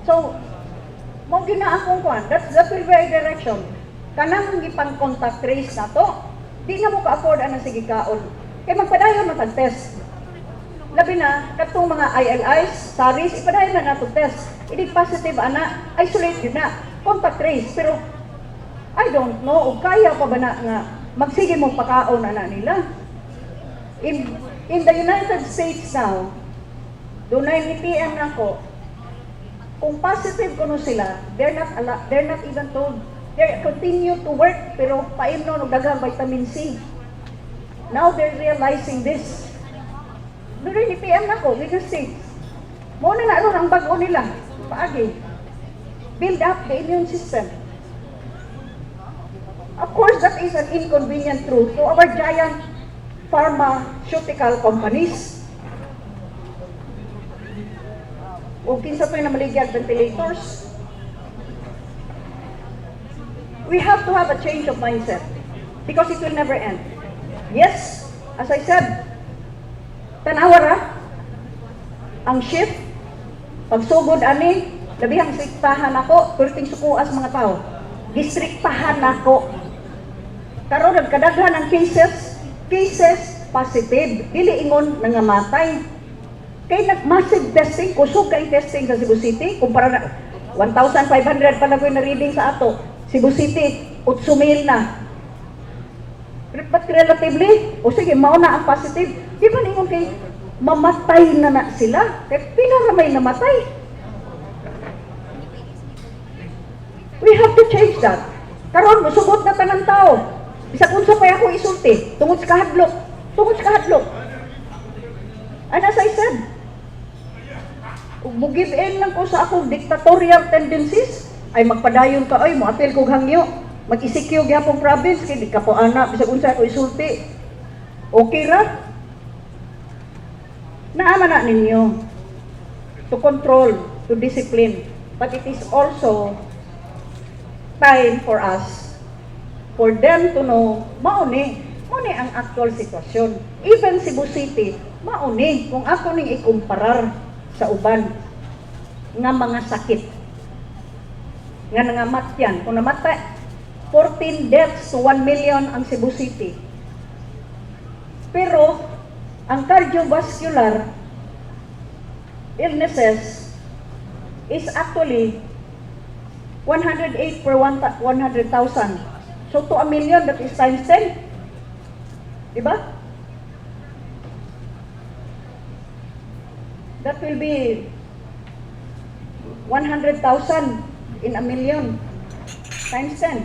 So, mo gina akong kuan. That will be a direction. Kanang gipang contact trace na to, di na mo ka-afford ana, sige kaon. Kay magpadayon man tag test. Labi na katong mga ILIs, SARIs, ipadayon na nato test. Inig positive ana, isolate yun na. Contact trace. Pero I don't know, og kaya pa ba na nga magsige mo pakaon ana nila. In the United States now, dunay ni PM nako, kung positive kuno sila, they're not even told. They continue to work pero paimnon og daghang vitamin C. Now they're realizing this. Dunay ni PM nako, with the States. Mo na na ron ang bag-o nila. Paagi. Build up the immune system. Of course, that is an inconvenient truth to our giant pharmaceutical companies. O kinsa to'y namaligyag ventilators. We have to have a change of mindset because it will never end. Yes, as I said, tanawa ra. Ang shift, pagsugod ani, labihang striktahan ako, perting sukuas mga tao. Gistriktahan nako. Karon nagkadaghan ang cases, cases positive, dili ingon nangamatay. Kay nag-massive testing, kusog kay testing sa Cebu City, kumpara na 1,500 pa na ko na reading sa ato. Cebu City, 8,000 na. But relatively, o sige, mao na ang positive. Di ba ningon kay mamatay na na sila? Kay pila ra may namatay. We have to change that. Karon musugot na tanang tao. Bisag unsa pa ako isulti, tungod sa kahadlok, tungod sa kahadlok. And as I said, ug mo give in lang ko sa akong dictatorial tendencies, ay magpadayon ka, ay moapil kog hangyo, mag-ECQ gyapon province kay di ka po ana bisag unsa ako isulti. Okay ra? Naama na ninyo to control, to discipline. But it is also time for us, for them to know, mao ni ang actual sitwasyon. Even Cebu City, mao ni, kung ako ning ikumparar sa uban nga mga sakit, nga nangamatyan, kung namatay, 14 deaths to 1 million ang Cebu City. Pero, ang cardiovascular illnesses is actually 108 per 100,000. So to a million, that is times 10. Diba? That will be 100,000 in a million times 10.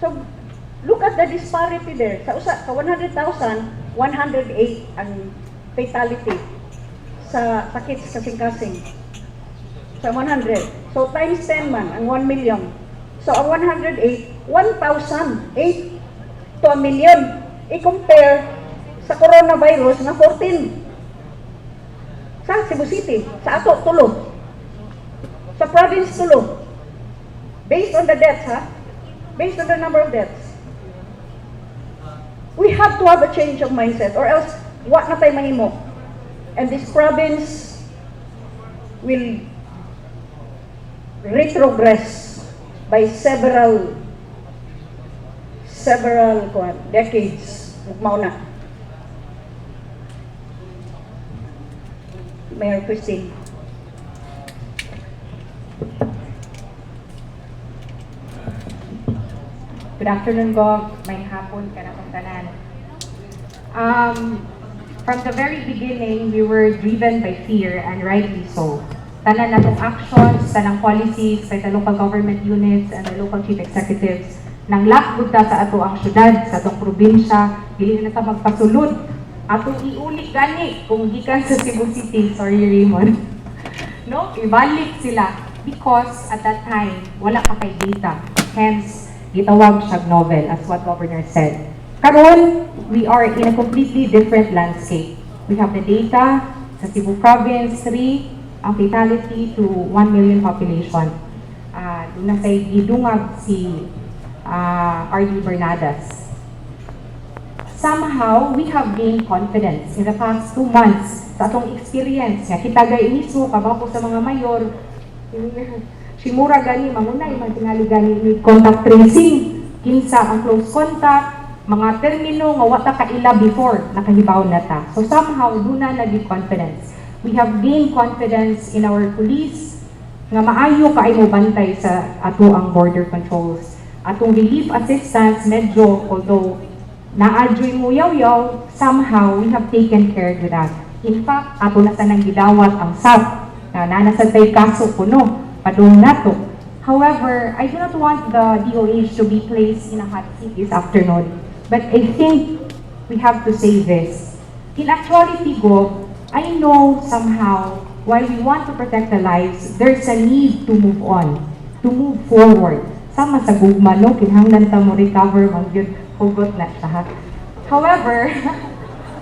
So, look at the disparity there. Sa usa ka 100,000, 108 ang fatality sa sakit sa kasing-kasing. Sa 100. So, times 10 man, ang 1 million. So, ang 108, 1,008 to a million. I-compare sa coronavirus na 14. Sa Cebu City, sa ato, tulo. Sa province, tulo. Based on the deaths, ha? Based on the number of deaths. We have to have a change of mindset or else, wa na tayo mahimo. And this province will retrogress by several several kuan, decades. Ug mao na. Mayor Christine. Good afternoon, Gov. Maayong hapon kanatong tanan. From the very beginning, we were driven by fear, and rightly so. Tanan natong actions, tanang policies by the local government units and the local chief executives, nang gud ta sa ato ang syudad, sa atong probinsya, dili na ta magpasulod. Atong iuli gani kung gikan sa Cebu City, sorry Raymond. No, ibalik sila because at that time wala pa kay data. Hence, gitawag siya novel, as what Governor said. Karon, we are in a completely different landscape. We have the data sa Cebu Province, 3 ang fatality to 1 million population. Duna say gidungag si R.D. Bernadas. Somehow, we have gained confidence in the past 2 months sa atong experience nga kita gay mismo kabaw ko sa mga mayor, Shimura gani mangunay man tingali gani ni contact tracing, kinsa ang close contact, mga termino nga wa ta kaila before, nakahibaw na ta. So somehow duna nagi confidence. We have gained confidence in our police nga maayo kaay mo bantay sa ato ang border controls. Atong relief assistance medyo, although naadyoy mo yaw-yaw, somehow we have taken care with that. In fact, ato na sanang gidawat ang SAP na naa na sad tay kaso kuno padung nato. However, I do not want the DOH to be placed in a hot seat this afternoon. But I think we have to say this. In actuality, Gov, I know somehow, while we want to protect the lives, there's a need to move on, to move forward. Sama sa gugma, no? Kinahanglan ta mo recover, man gyud, hugot na siya, ha? However,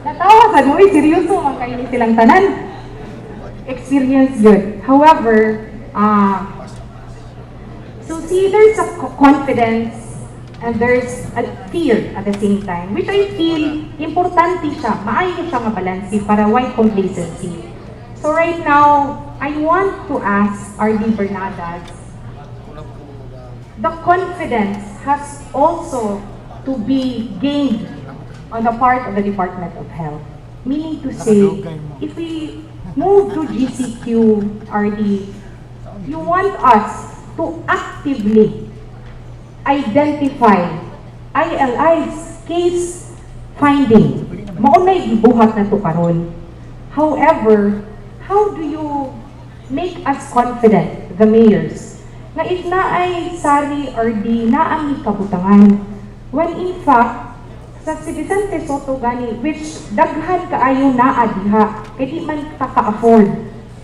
natawa sa mo, eh, seryoso man kayo ni silang tanan. Experience good. However, so see, there's a confidence And there's a fear at the same time, which I feel importante siya, maayo siya nga balanse para why complacency. So right now, I want to ask RD Bernadas, the confidence has also to be gained on the part of the Department of Health. Meaning to say, if we move to GCQ, RD, you want us to actively identify ILIs, case finding. Mao na'y gibuhat nato karon. However, how do you make us confident, the mayors, nga if naay SARI RD naa mi kabutangan, when in fact, sa si Vicente Soto gani, which daghan kaayo naa diha, kay di man ta ka-afford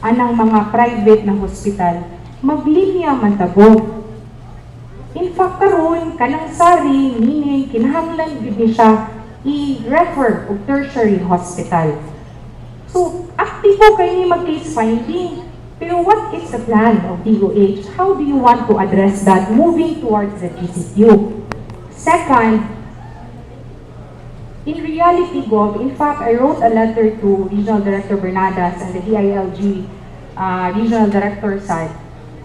anang mga private na hospital, maglinya man ta ko. In fact, karon kanang SARI, meaning kinahanglan gyud ni siya i-refer og tertiary hospital. So, aktibo kay ni mag-case finding. Pero what is the plan of DOH? How do you want to address that moving towards the GCQ? Second, in reality, Gov, in fact, I wrote a letter to Regional Director Bernadas and the DILG Regional Director said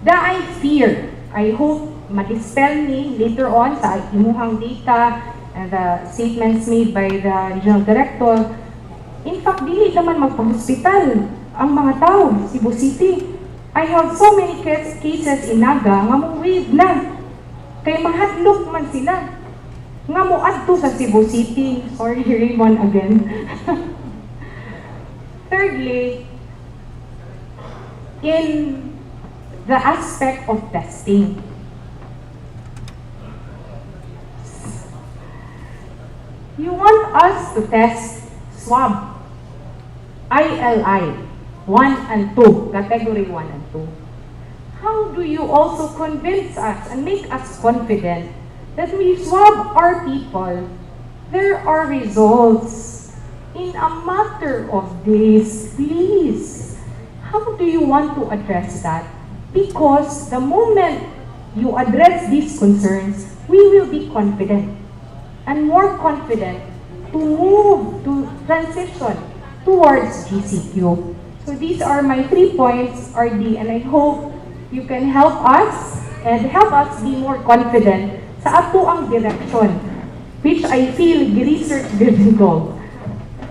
that I fear, I hope ma-dispel ni later on sa imuhang data and the statements made by the Regional Director. In fact, dili naman magpa-hospital ang mga tao, Cebu City. I have so many cases in Naga nga mo waive na. Kay mahadlok man sila nga mo adto sa Cebu City. Sorry, Raymond again. Thirdly, in the aspect of testing. You want us to test swab ILI 1 and 2, category 1 and 2. How do you also convince us and make us confident that we swab our people, there are results in a matter of days? Please, how do you want to address that? Because the moment you address these concerns, we will be confident and more confident to move, to transition towards GCQ. So these are my three points, RD, and I hope you can help us and help us be more confident sa ato ang direction, which I feel research driven goal.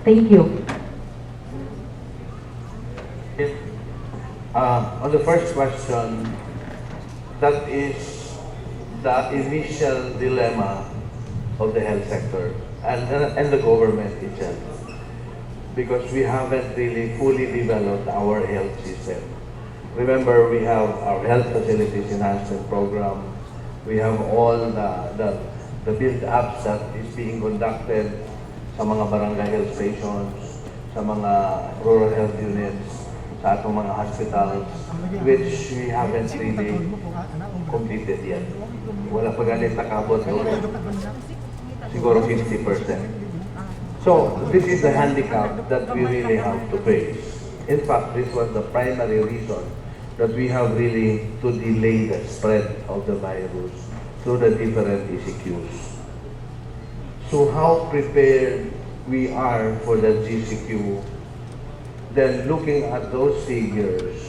Thank you. On the first question, that is the initial dilemma of the health sector and the government itself. Because we haven't really fully developed our health system. Remember, we have our health facilities enhancement program. We have all the build-ups that is being conducted sa mga barangay health stations, sa mga rural health units, sa atong mga hospitals, which we haven't really completed yet. Wala pa ganit nakabot doon. Siguro 50%. So, this is the handicap that we really have to face. In fact, this was the primary reason that we have really to delay the spread of the virus through the different ECQs. So how prepared we are for the GCQ, then looking at those figures,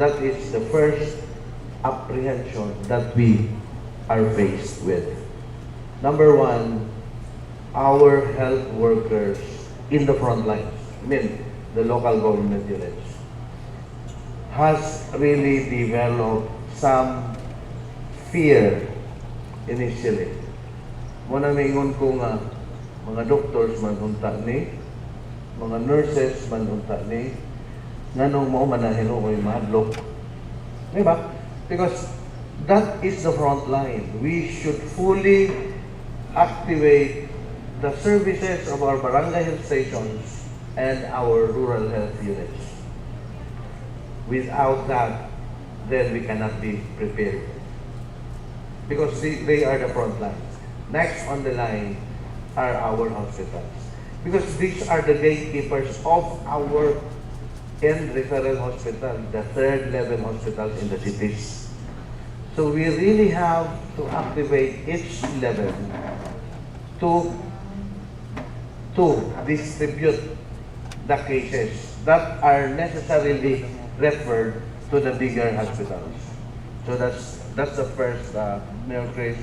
that is the first apprehension that we are faced with. Number one, our health workers in the front lines, I mean, the local government units, has really developed some fear initially. Mao na mingon ko nga, mga doctors man unta ni, mga nurses man unta ni, nganong mao man na hinuoy mahadlok? Di ba? Because that is the front line. We should fully activate the services of our barangay health stations and our rural health units. Without that, then we cannot be prepared. Because they are the front lines. Next on the line are our hospitals. Because these are the gatekeepers of our end referral hospital, the third level hospitals in the cities. So we really have to activate each level to distribute the cases that are necessarily referred to the bigger hospitals. So that's the first, Mayor Chris.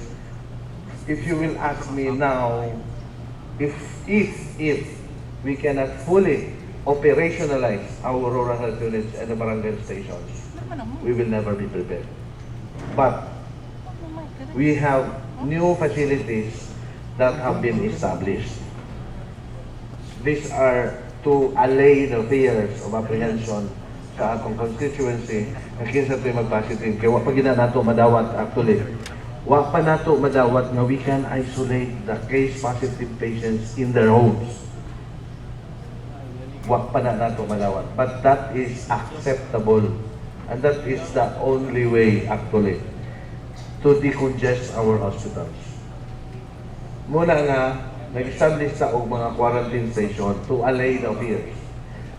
If you will ask me now, if we cannot fully operationalize our rural health units and the barangay stations, we will never be prepared. But we have new facilities that have been established. These are to allay the fears of apprehension sa atong constituency nga kinsa to'y mag-positive. Kaya wa pa gyud na nato madawat actually. Wa pa nato madawat nga we can isolate the case positive patients in their homes. Wa pa na nato madawat. But that is acceptable. And that is the only way actually to decongest our hospitals. Muna nga, nag-establish sa og mga quarantine station to allay the fears.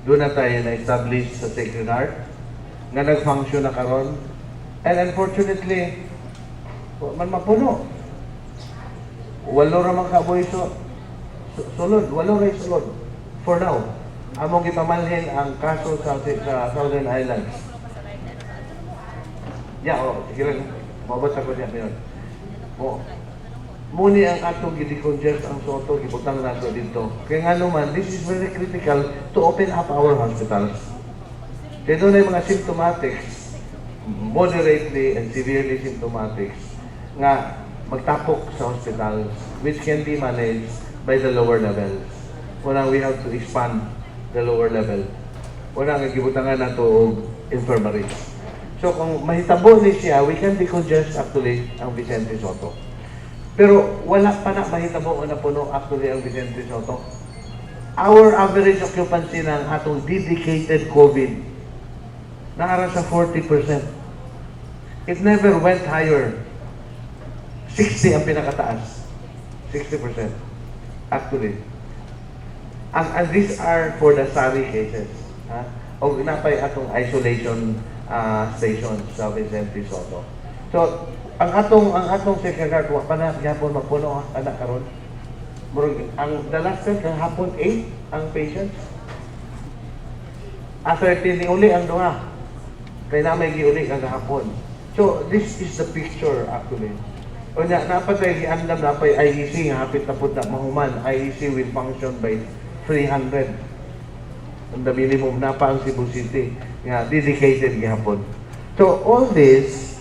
Doon na tayo na-establish sa Sacred Heart, nga nag-function na karon. And unfortunately, wa man mapuno. Walo ra man kabuhi so, sulod, walo ra sulod. For now, among gipamalhin ang kaso sa Southern Islands. Yeah, oh, sige lang. Mabot ako diyan yun. Oh. Muni ang atong gi-decongest ang Sotto, gibutang nato dito. Kaya nga naman, this is very critical to open up our hospitals. Kaya doon ay mga symptomatics, moderately and severely symptomatics, nga magtapok sa hospitals, which can be managed by the lower levels. Una, we have to expand the lower level. Una, nga gibutangan nato og infirmaries. So kung mahitabo ni siya, we can decongest actually ang Vicente Sotto. Pero wala pa na mahitabo o napuno actually ang Vicente Sotto. Our average occupancy ng atong dedicated COVID naara sa 40%. It never went higher. 60 ang pinakataas. 60% actually. And these are for the SARI cases. Ha? O napay atong isolation station sa Vicente Sotto. So, ang atong Sacred Heart wa pa na gyapon mapuno ha, ana karon. Murag ang the last time kang hapon 8 ang patients. Ah, 13 ni uli ang duha. Kay na may giuli kang hapon. So, this is the picture actually. O nya, napatay giandam napay IEC nga hapit na pud na mahuman. IEC will function by 300. Ang the minimum na pa ang Cebu City nga dedicated gihapon. So all this,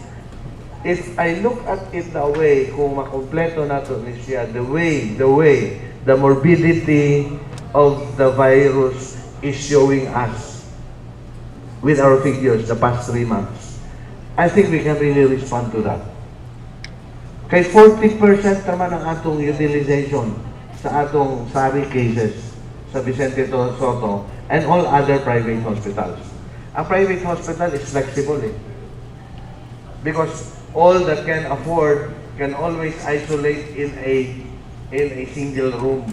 if I look at it the way, kung makompleto nato ni siya, the way the morbidity of the virus is showing us with our figures the past 3 months, I think we can really respond to that. Kay 40% naman ang atong utilization sa atong SARI cases sa Vicente Sotto and all other private hospitals. Ang private hospital is flexible eh. Because all that can afford can always isolate in a single room.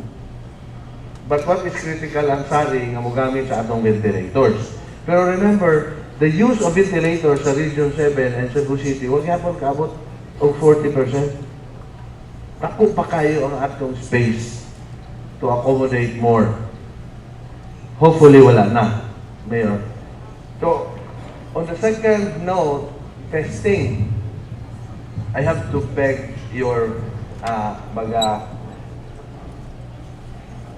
But what is critical ang SARI nga mogamit sa atong ventilators. Pero remember, the use of ventilators sa Region 7 and Cebu City, wa gyapon kaabot og 40%. Dako pa kayo ang atong space to accommodate more. Hopefully wala na, Mayor. So, on the second note, testing. I have to beg your, baga,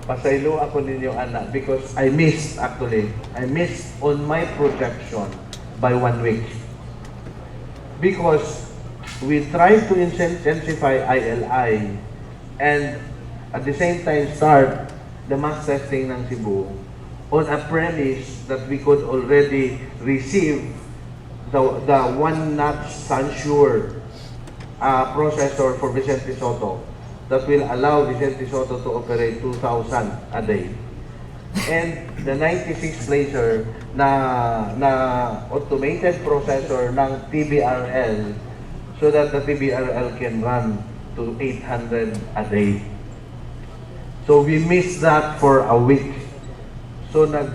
pasaylo ako ninyo, anak, because I missed actually. I missed on my projection by one week. Because we tried to intensify ILI and at the same time start the mass testing ng Cebu on a premise that we could already receive the one-notch Sansure processor for Vicente Sotto that will allow Vicente Sotto to operate 2,000 a day. And the 96 placer na automated processor ng TBRL so that the TBRL can run to 800 a day. So we missed that for a week. So nag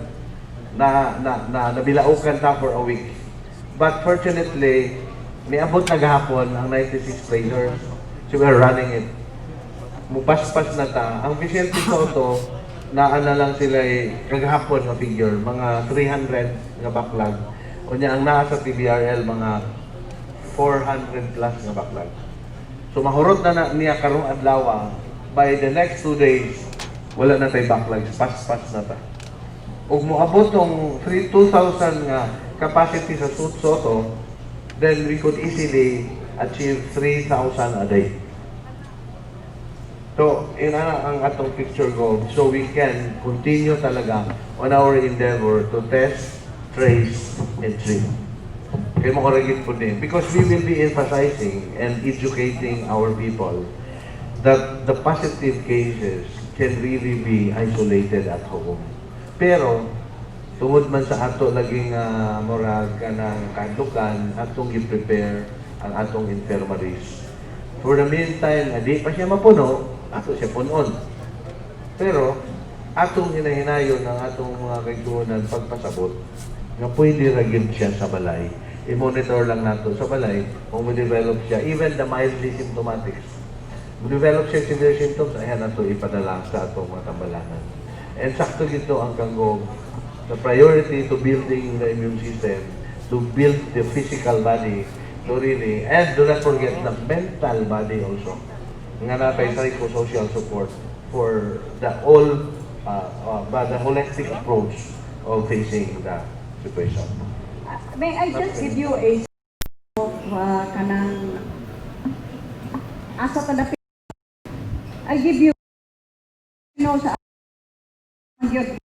na na, na nabilaukan ta for a week. But fortunately, Niabot na gahapon ang 96 tracers. So we are running it. Mupaspas na ta. Ang Vicente Soto, naa na lang sila eh, kagahapon nga figure, mga 300 nga backlog. Unya ang naa sa TBRL, mga 400 plus nga backlog. So mahurot na na niya karong adlaw, by the next 2 days, wala na tay backlog, paspas na ta. Ug moabot tong 3 2,000 nga capacity sa Soto, then we could easily achieve 3,000 a day. So, yun na ang atong picture goal. So we can continue talaga on our endeavor to test, trace, and treat. Kaya mo po din. Because we will be emphasizing and educating our people that the positive cases can really be isolated at home. Pero, tungod man sa ato laging murag kanang kahadlukan, atong gi-prepare ang atong infirmaries. For the meantime, nga di pa siya mapuno, ato siya punon. Pero, atong hinahinayon ang atong mga kaigsuonan pagpasabot nga pwede ra gyud siya sa balay. I-monitor lang nato sa balay kung mo-develop siya, even the mildly symptomatics. Mo-develop siya severe symptoms, ayan nato ipadala sa atong mga tambalanan. And sakto gito ang kanggo, the priority to building the immune system, to build the physical body, to really, and do not forget the mental body also. Nga natay psychosocial support for the all, but the holistic approach of facing the situation. May I just give you a of kanang asa ta dapit? I give you sa gyud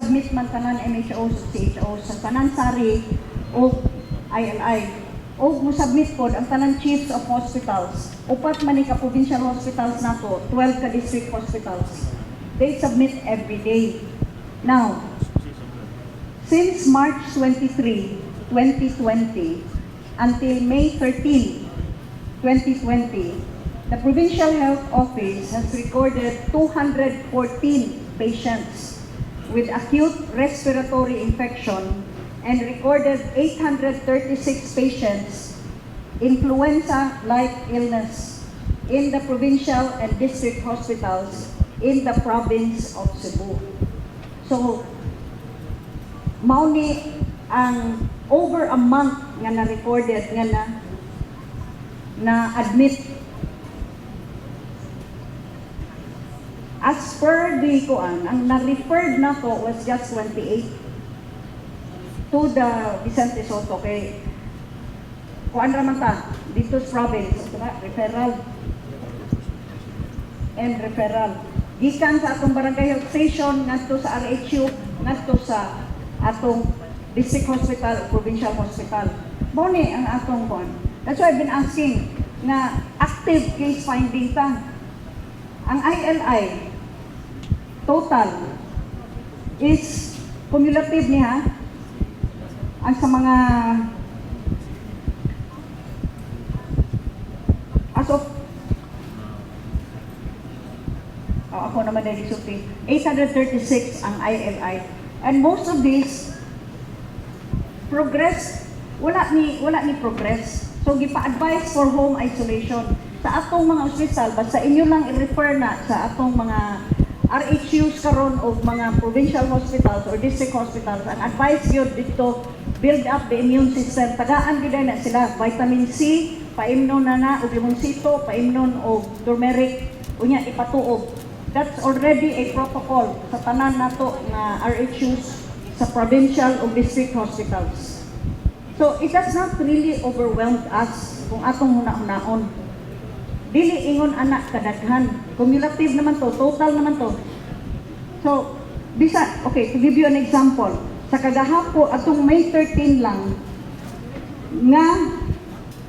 submit man tanan MHO, CHO sa tanan SARI o ILI o mo submit pod ang tanan chiefs of hospitals. Upat man ni ka provincial hospitals nato, 12 ka district hospitals. They submit every day. Now, since March 23, 2020 until May 13, 2020, the Provincial Health Office has recorded 214 patients with acute respiratory infection and recorded 836 patients influenza-like illness in the provincial and district hospitals in the province of Cebu. So, mao ni ang over a month nga na-recorded nga na na admit. As per the kuan, ang na-referred na to was just 28 to the Vicente Soto kay kuan ra man ta dito sa province, diba? Referral and referral gikan sa atong barangay health station ngadto sa RHU, ngadto sa atong district hospital o provincial hospital. Mao ni ang atong kuan. That's why I've been asking nga active case finding ta. Ang ILI total is cumulative niya ang sa mga as of, oh, ako naman na gisulti, 836 ang ILI, and most of these progress, wala ni progress, so gipa-advise for home isolation sa atong mga ospital. Basta inyo lang i-refer na sa atong mga RHUs karon o mga provincial hospitals or district hospitals, ang advice yun dito, build up the immune system. Tagaan gyud na sila vitamin C, paimnon na na og limonsito, paimnon og turmeric, unya ipatuob. That's already a protocol sa tanan nato nga RHUs sa provincial o district hospitals. So it does not really overwhelm us kung atong huna-hunaon. Dili ingon anak kadaghan. Cumulative naman to, total naman to. So, bisa, okay, to give you an example, sa kagahapo, atong May 13 lang, nga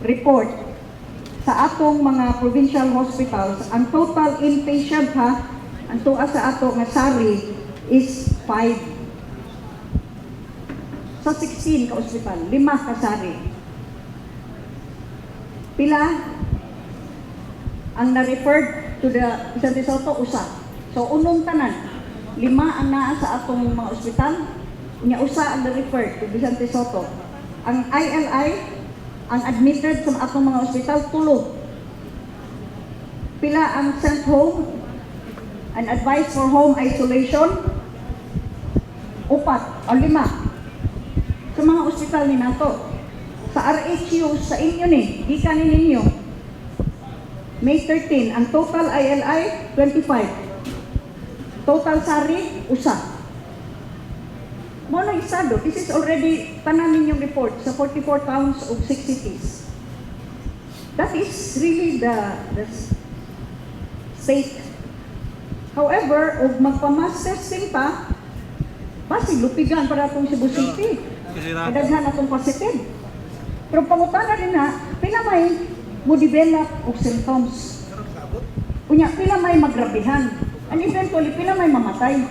report sa atong mga provincial hospitals, ang total inpatient ha, ang tuwa sa ato nga SARI is 5. Sa 16 ka ospital, lima ka SARI. Pila ang na-referred to the Vicente Soto? Usa. So, unong tanan. Lima ang naa sa atong mga ospital, unya usa ang na-referred to Vicente Soto. Ang ILI, Ang admitted sa atong mga ospital, tulo. Pila ang sent home and advised for home isolation? Upat o lima. Sa mga ospital ni nato. Sa RHU, sa inyo ni, gikan ni ninyo, May 13, ang total ILI, 25. Total SARI, usa. Mao na isado, this is already tanan ninyong report sa 44 towns of 6 cities. That is really the state. However, og magpa-mass testing pa, basig lupigan para atong Cebu City. Kadaghan atong positive. Pero pangutana din na, pila may mo develop og symptoms? Unya, pila may magrabihan? And eventually, pila may mamatay?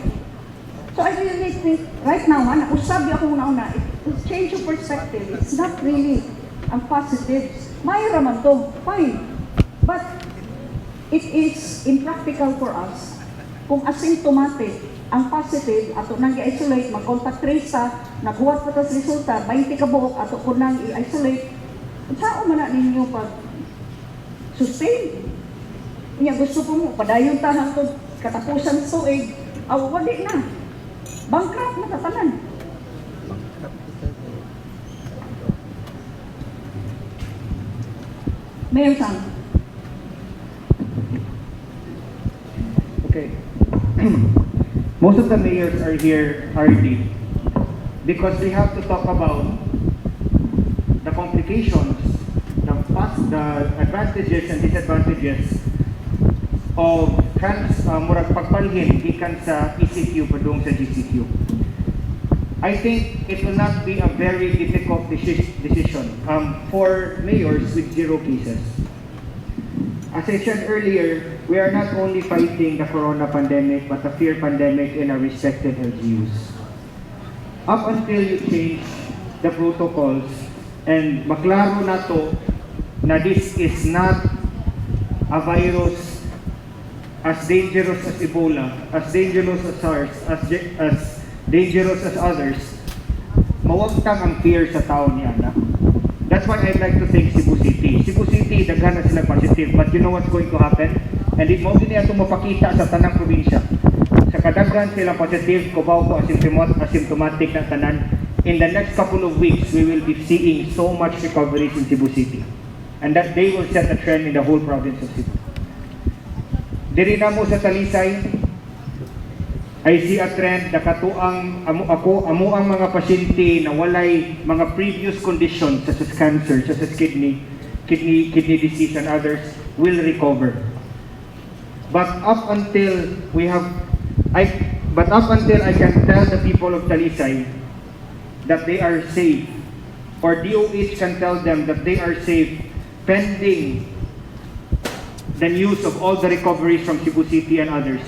So I really think, right now, ha, nausab ako una-una, it change of perspective. It's not really ang positives. May raman to, fine. But it is impractical for us kung asymptomatic ang positive, ato nang i-isolate, mag-contact trace ta, naghuwat pa tas resulta, 20 ka buok, ato ko nang i-isolate. Unsaon man na ninyo pag sustain? Unya gusto ko mo, padayon ta hangtod katapusan sa tuig, aw wali na. Bankrupt na tatanan. Mayor Sam. Okay. Most of the mayors are here, RD, because we have to talk about the complications, the advantages and disadvantages of murag pagpalhin gikan sa ECQ padung sa GCQ. I think it will not be a very difficult decision for mayors with zero cases. As I said earlier, we are not only fighting the corona pandemic, but the fear pandemic in our respective LGUs. Up until you change the protocols and maklaro na to na this is not a virus as dangerous as Ebola, as dangerous as SARS, as dangerous as others, mawagtang ang fear sa tao niya na. That's why I'd like to thank Cebu City. Cebu City, daghan na sila positive. But you know what's going to happen? And it mao gini atong mapakita sa tanang probinsya. Sa kadaghan silang positive, kubaw ko asymptomatic na tanan. In the next couple of weeks, we will be seeing so much recoveries in Cebu City. And that they will set a trend in the whole province of Cebu. Diri na mo sa Talisay, I see a trend na katuang amo ako amo ang mga pasyente na walay mga previous conditions such as cancer, such as kidney disease and others will recover. But up until we have I but up until I can tell the people of Talisay that they are safe, or DOH can tell them that they are safe pending the news of all the recoveries from Cebu City and others,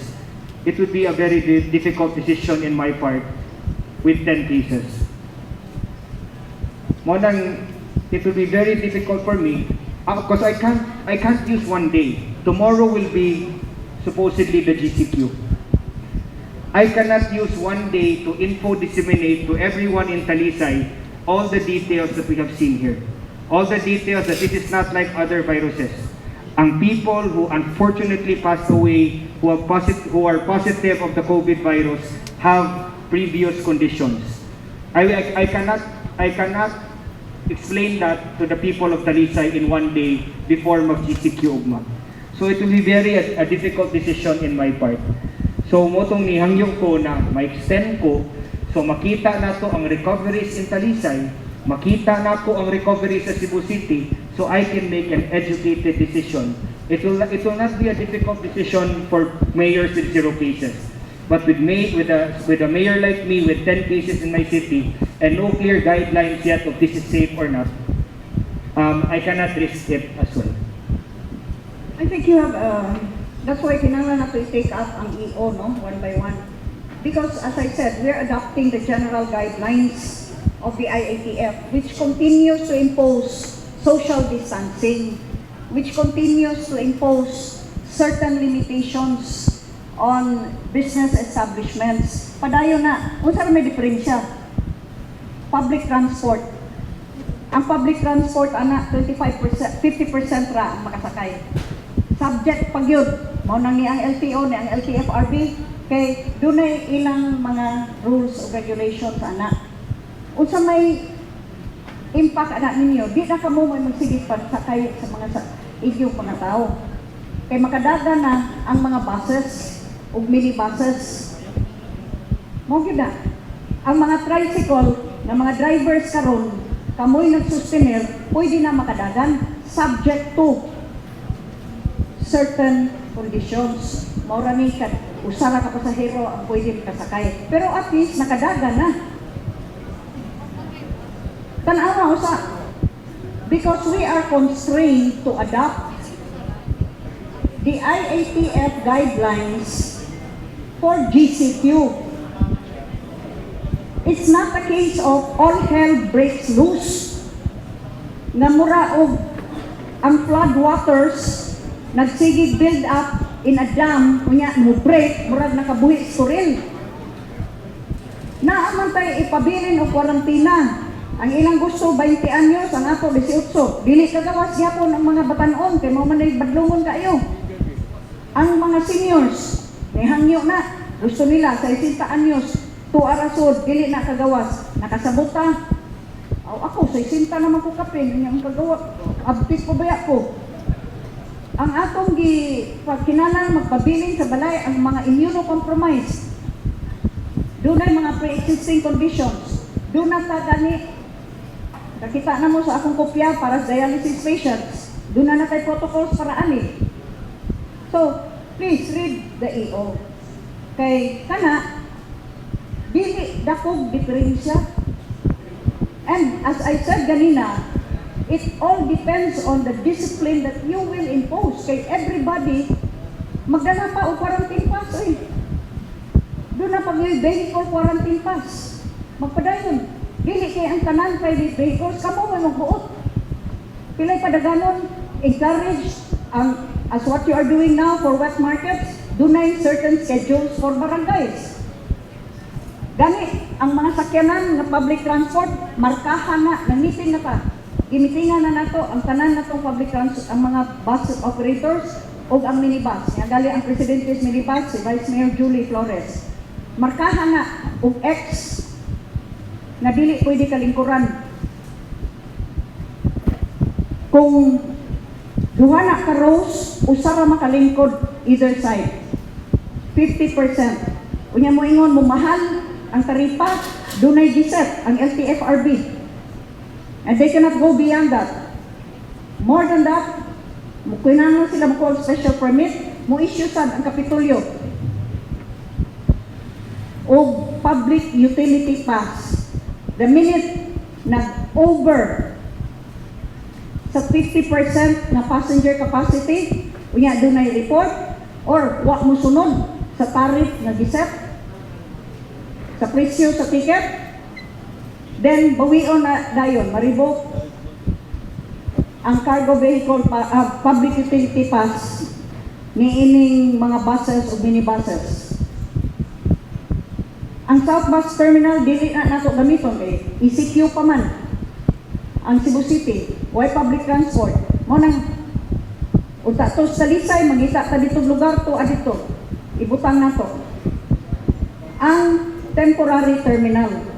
it would be a very difficult decision in my part with 10 cases. Mao nang, it will be very difficult for me because I can't use one day. Tomorrow will be supposedly the GCQ. I cannot use one day to info disseminate to everyone in Talisay all the details that we have seen here. All the details that this is not like other viruses. Ang people who unfortunately passed away, who are positive of the COVID virus, have previous conditions. I cannot explain that to the people of Talisay in one day before mag-GCQ ugma. So it will be very a difficult decision in my part. So mao tong nihangyo ko na ma-extend ko so makita nato ang recoveries in Talisay, makita nako ang recovery sa Cebu City, so I can make an educated decision. It will not be a difficult decision for mayors with zero cases. But with me, with a mayor like me with 10 cases in my city and no clear guidelines yet of this is safe or not, I cannot risk it as well. I think you have, that's why kinahanglan na to i-take up ang EO, no? One by one. Because as I said, we're adopting the general guidelines of the IATF, which continues to impose social distancing, which continues to impose certain limitations on business establishments. Padayon na, unsa ra may diferensya? Public transport. Ang public transport ana, 25%, 50% ra ang makasakay. Subject pag yun. Mao nang ni ang LTO ni ang LTFRB kay dunay ilang mga rules o regulations ana. Unsa may impact ana ninyo? Di na kamo may magsige pagsakay sa mga sa inyong mga tao. Kay makadagan na ang mga buses ug minibuses. Mao gyud na. Ang mga tricycle nga mga drivers karon, kamoy nagsustenir, pwede na makadagan subject to certain conditions. Mao ra ni kat usa ra ka pasahero ang pwede makasakay. Pero at least nakadagan na. Tan-awa usa, because we are constrained to adopt the IATF guidelines for GCQ. It's not a case of all hell breaks loose. Nga mura og ang flood waters nagsigig build up in a dam, unya mo break, murag nakabuhi sa toril. Naa man tay ipabilin og kwarantina. Ang ilang gusto 20 anyos, ang ato 18. Dili kagawas gyapon ang mga batanon kay mao man ay badlongon kaayo. Ang mga seniors, nihangyo na, gusto nila 60 anyos, tuwa ra sud, dili na kagawas. Nakasabot ta. Aw, ako 60 naman ko kapin, unya ang kagawa, abtik ko baya ko. Ang atong gi pagkinahanglan magpabilin sa balay ang mga immunocompromised. Dunay mga pre-existing conditions. Duna ta gani, nakita na mo sa akong kopya para sa dialysis patients. Duna na kay protocols para ani. So, please read the EO. Kay kana dili dakog diferensya. And as I said ganina, it all depends on the discipline that you will impose. Kay everybody magdala pa og quarantine pass eh. Duna pa ngay vehicle quarantine pass. Magpadayon. Dili kay ang tanan private vehicles, kamo may magbuot. Pilay padaganon, encourage ang as what you are doing now for wet markets, dunay certain schedules for barangays. Gani, ang mga sakyanan nga public transport, markahan na, nang-meeting na ta. Gimitingan na nato ang tanan natong public transport, ang mga bus operators o ang minibus. Nga gali ang presidente sa minibus, si Vice Mayor Julie Flores. Markahan na og X nga dili pwede kalingkuran. Kung duha na ka rows, usa ra makalingkod either side. 50%. Unya mo ingon mo mahal ang taripa, dunay giset ang LTFRB. And they cannot go beyond that. More than that, mo kinahanglan sila mo special permit, mo issue sad ang Kapitolyo og public utility pass. The minute nag-over sa 50% na passenger capacity, unya dunay report or wa mo sunod sa tariff nga giset sa presyo sa ticket, then bawion na dayon, ma-revoke ang cargo vehicle pa, public utility pass ni ining mga buses o minibuses. Ang South Bus Terminal dili na nato gamiton kay ECQ pa man ang Cebu City, way public transport. Mo nang unta to sa Talisay, mangita ta dito lugar to adito. Ibutang nato ang temporary terminal.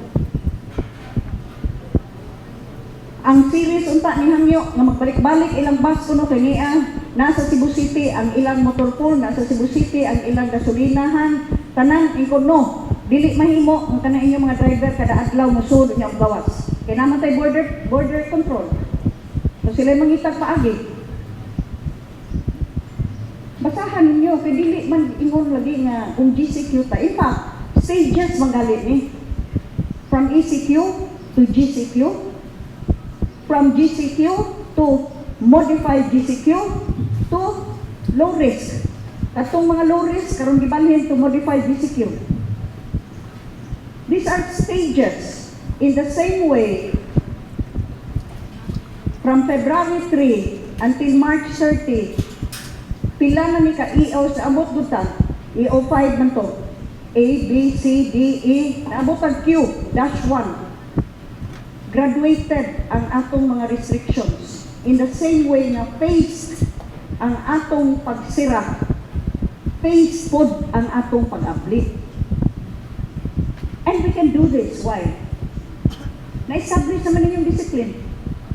Ang Ceres unta ni hangyo nga magbalik-balik ilang bus kuno kay niya nasa Cebu City ang ilang motor pool, nasa Cebu City ang ilang gasolinahan, tanan ingkon no. Dili mahimo ang kanang inyong mga driver kada adlaw mosud unya og gawas. Kay naman tay border control. So sila mangitag paagi. Basahan ninyo kay dili man ingon lagi nga kung GCQ ta. In fact, stages man gali ni. From ECQ to GCQ, from GCQ to modified GCQ to low risk. Katong mga low risk karon gibalhin to modified GCQ. These are stages. In the same way, from February 3 until March 30, pila na ni ka EO sa abot duta? EO 5 man to. A, B, C, D, E, naabot ang Q-1. Graduated ang atong mga restrictions. In the same way na phased ang atong pagsira, phased pod ang atong pag-abli. And we can do this. Why? Na-establish naman ninyong discipline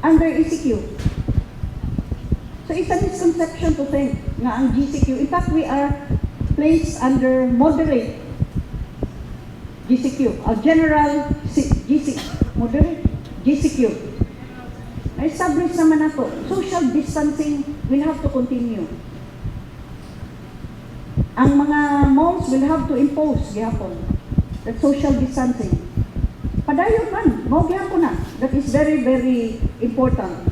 under ECQ. So it's a misconception to think nga ang GCQ, in fact, we are placed under moderate GCQ, a general GC, moderate GCQ. Na-establish naman nato, social distancing will have to continue. Ang mga malls will have to impose gihapon that social distancing. Padayon man, mao gihapon na. That is very, very important.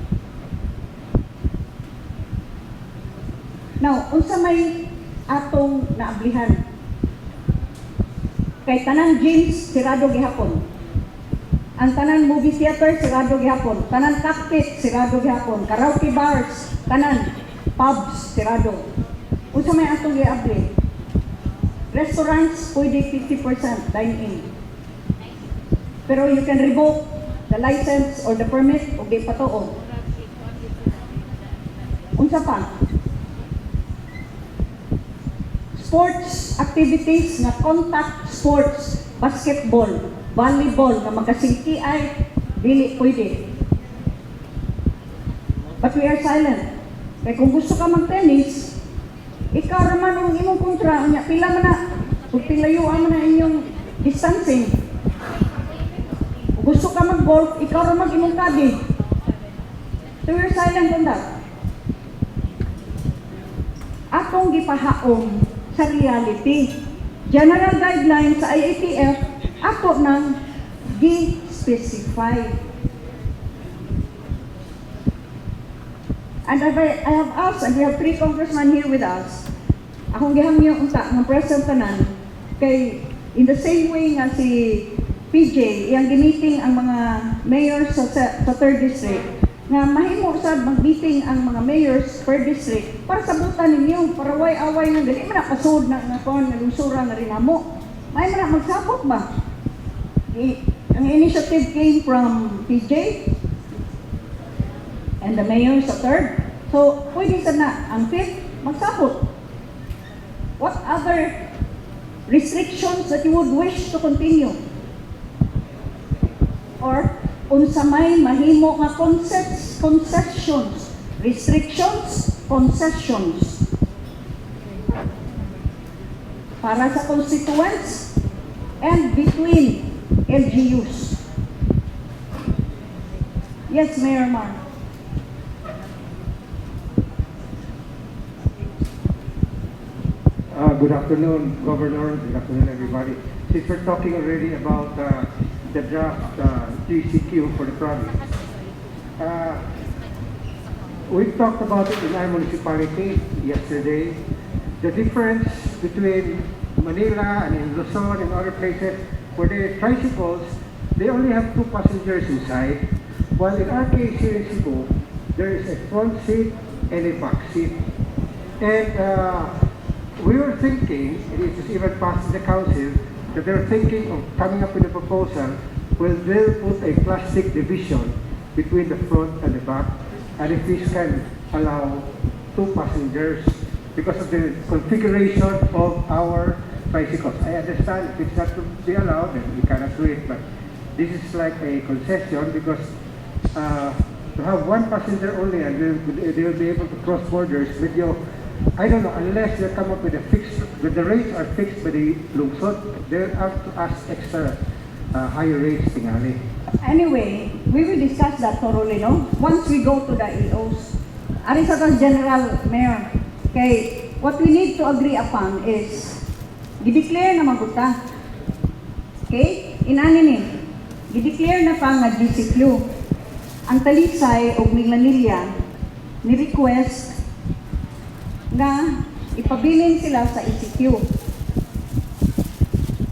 Now, unsa may atong naablihan? Kay tanang gyms sirado gihapon. Ang tanan movie theater sirado gihapon, tanan cockpit sirado gihapon, karaoke bars, tanan pubs sirado. Unsa may atong giabli? Restaurants pwede 50% dine-in. Pero you can revoke the license or the permit og di patuo. Unsa pa? Sports activities nga contact sports, basketball, volleyball nga magkasingki ay dili pwede. But we are silent. Kay kung gusto ka mag-tennis, ikaw ra man ang imong kontra, unya pila man na, kung pilayuan man na inyong distancing. Kung gusto ka mag-golf, ikaw ra man imong caddy. So we are silent on that. Atong gipahaom sa reality. General guidelines sa IATF, ato nang gi-specify. And I have asked, and we have three congressmen here with us, akong gihangyo unta nga present tanan, kay in the same way nga si PJ, iyang gimiting ang mga mayors sa third district, nga mahimo sad mag-meeting ang mga mayors per district para sabutan ninyo, para way away nga dili man na pasud na nga kon nga lungsura nga rinamo. May man na magsabot ba? Ang initiative came from PJ and the mayor sa third. So, pwede sa na ang fifth magsabot. What other restrictions that you would wish to continue? Or unsa may mahimo nga concessions, restrictions, concessions para sa constituents and between LGUs. Yes, Mayor Mar. Good afternoon, Governor. Good afternoon, everybody. Since we're talking already about the draft GCQ for the province, we talked about it in our municipality yesterday. The difference between Manila and in Luzon and other places where the tricycles, they only have two passengers inside, while in our case here in Cebu, there is a front seat and a back seat. And we were thinking, and it is even passed in the council, that they're thinking of coming up with a proposal where they'll put a plastic division between the front and the back, and if this can allow two passengers because of the configuration of our tricycles. I understand if it's not to be allowed, then we cannot do it, but this is like a concession because to have one passenger only and they will be able to cross borders with your, I don't know, unless they come up with a fixed, when the rates are fixed by the lungsod, they have to ask extra higher rates tingali. Anyway, we will discuss that thoroughly, no? Once we go to the EOs. Ari sa General Mayor, kay what we need to agree upon is gideclare na maguta. Okay? Inani ni, gideclare na pa nga GCQ. Ang Talisay og Minglanilla ni request nga ipabilin sila sa ECQ.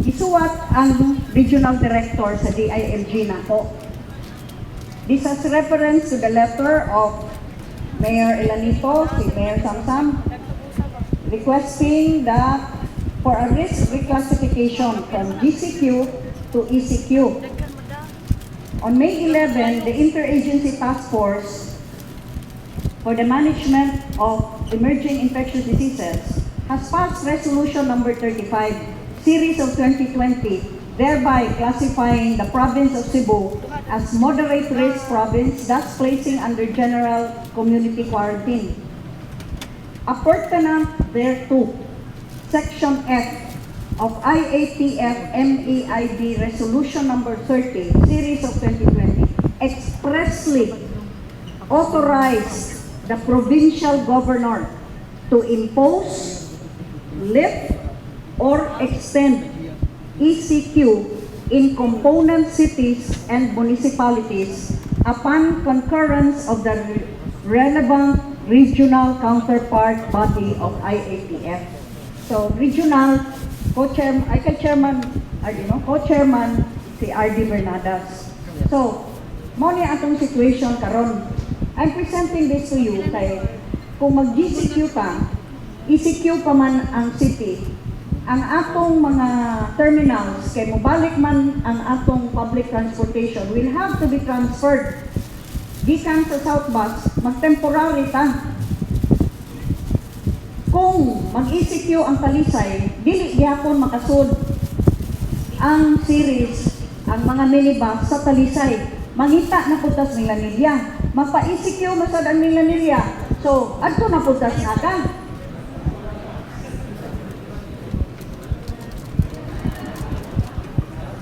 Gisuwat ang regional director sa DILG nako. This has reference to the letter of Mayor Elanito, si Mayor Samsam, requesting that for a risk reclassification from GCQ to ECQ. On May 11, the Interagency Task Force for the Management of Emerging Infectious Diseases has passed Resolution Number 35, Series of 2020, thereby classifying the province of Cebu as moderate risk province, thus placing under general community quarantine. Appurtenant thereto, Section F of IATF MEID Resolution Number 30, Series of 2020, expressly authorized the provincial governor to impose, lift, or extend ECQ in component cities and municipalities upon concurrence of the relevant regional counterpart body of IATF. So, regional, co-chair, ay kay chairman, ay, no, co-chairman si RD Bernadas. So, mao ni atong situation karon. I'm presenting this to you kay kung mag-GCQ pa, ECQ pa man ang city, ang atong mga terminals, kay mobalik man ang atong public transportation, will have to be transferred. Gikan sa South Bus, mag-temporary ta. Kung mag-ECQ ang Talisay, dili gihapon makasud ang series, ang mga minibus sa Talisay. Mangita na pud tas Minglanilla. Mapa-ECQ masad ang Minglanilla. So, adto na pud tas Naga.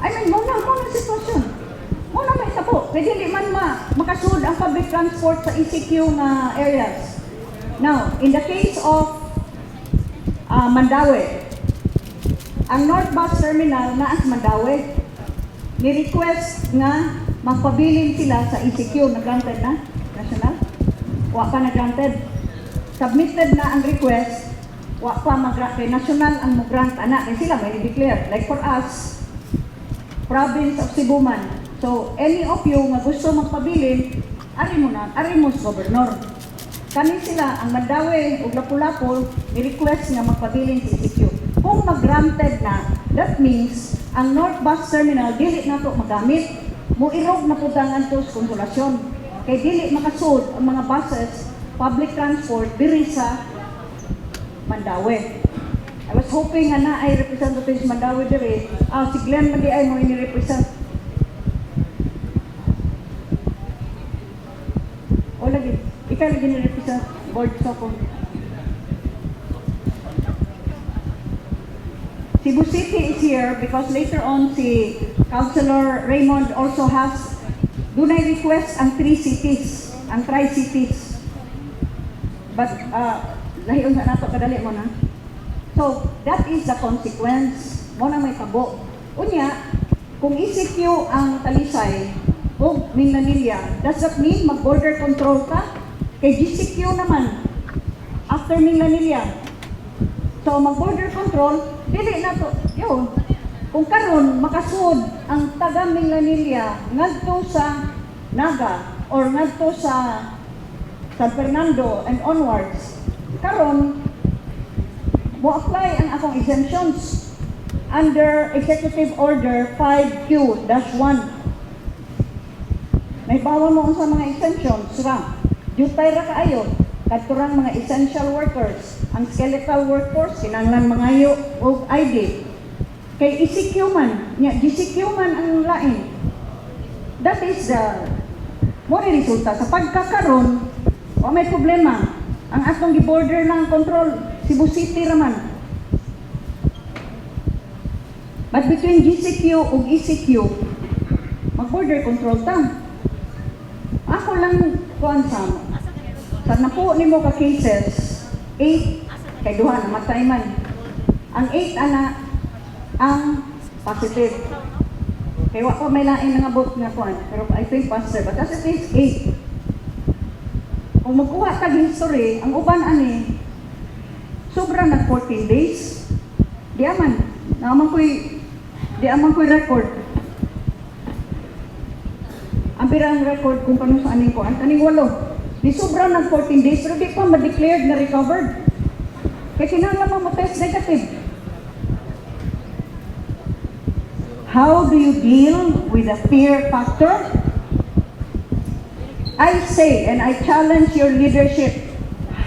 I mean, mao na sitwasyon. Mao na may tabo. Kaya dili man makasud ang public transport sa ECQ nga areas. Now, in the case of Mandaue, ang North Bus Terminal naa sa Mandaue, ni-request nga magpabilin sila sa ECQ. Na-granted na? National? Wa pa na-granted. Submitted na ang request, wa pa mag kay national ang mo-grant ana kay sila may declare. Like for us, province of Cebu man. So, any of you nga gusto magpabilin, ari mo na, ari mo sa gobernador. Kani sila, ang Mandaue ug Lapu-Lapu, ni-request nga magpabilin sa ECQ. Kung mag-granted na, that means, ang North Bus Terminal, dili na to magamit. Muirog na pud ang adto sa Konsolasyon. Kay dili makasud ang mga buses, public transport, diri sa Mandaue. I was hoping nga na ay representative sa Mandaue diri. Ah, si Glenn man di ay mo ini-represent. O lagi, ikaw lagi ni-represent board sa ko. Cebu City is here because later on si Councilor Raymond also has dunay request ang three cities, ang tri-cities. But lahion sa nato kadali mo na. So, that is the consequence. Mao na may tabo. Unya, kung ECQ ang Talisay o Minglanilla, does that mean mag-border control ka? Kay GCQ naman, after Minglanilla. So, mag-border control, dili na to. Yun. Kung karon makasud ang taga Minglanilla ngadto sa Naga or ngadto sa San Fernando and onwards, karon mo apply ang akong exemptions under Executive Order 5Q-1. May bawal mo unsa mga exemptions ra. Jutay ra kaayo kadto rang mga essential workers, ang skeletal workforce kinahanglan mangayo og ID. Kay ECQ man, nya GCQ man ang lain. That is the mo ni resulta sa pagkakaron, wa may problema. Ang atong gi-border ng control Cebu City raman. But between GCQ ug ECQ, mag-border control ta. Ako lang kuan sa napo nimo ka cases, 8 kay duha namatay man. Ang 8 ana ang positive. Kay wa pa may lain nangabot nga kuan, pero I think positive. But as it is, 8. Kung magkuha tag history, ang uban ani sobra nag 14 days. Di aman, di aman ko'y record. Ang pira ang record kung kano sa aning kuan, kaning walo. Di sobra nag 14 days, pero di pa ma-declared na recovered. Kaya kinahanglan mo mo-test negative. How do you deal with the fear factor? I say, and I challenge your leadership,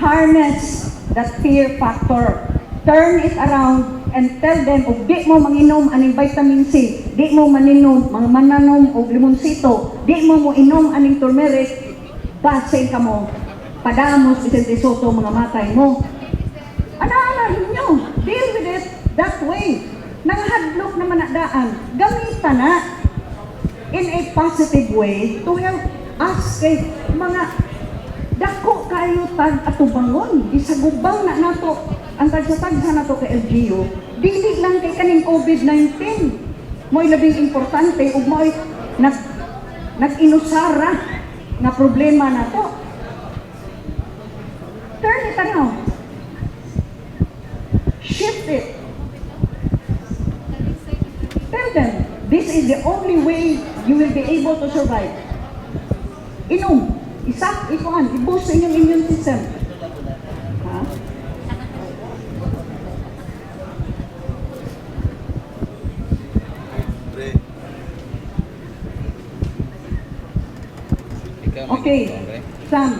harness that fear factor. Turn it around and tell them, og di mo manginom aning vitamin C, di mo maninom, mga mananom og limonsito, di mo mo inom aning turmeric, basin ka mo, padamos Vicente Sotto, mga matay mo. Ana-ana ninyo, deal with it that way. Nanghadlok naman na daan, gamitan na in a positive way to help us kay mga dako kayo tag atubangon, isagubang na nato ang tagsa-tagsa nato kay LGU. Dili lang kay kaning COVID-19 mo'y labing importante ug mo'y nag-inusara nga problema nato. Turn it around, shift it. Tell them this is the only way you will be able to survive. Inom, isa, ikuan, i-boost sa inyong immune system. Ha? Pre. Okay, Sam,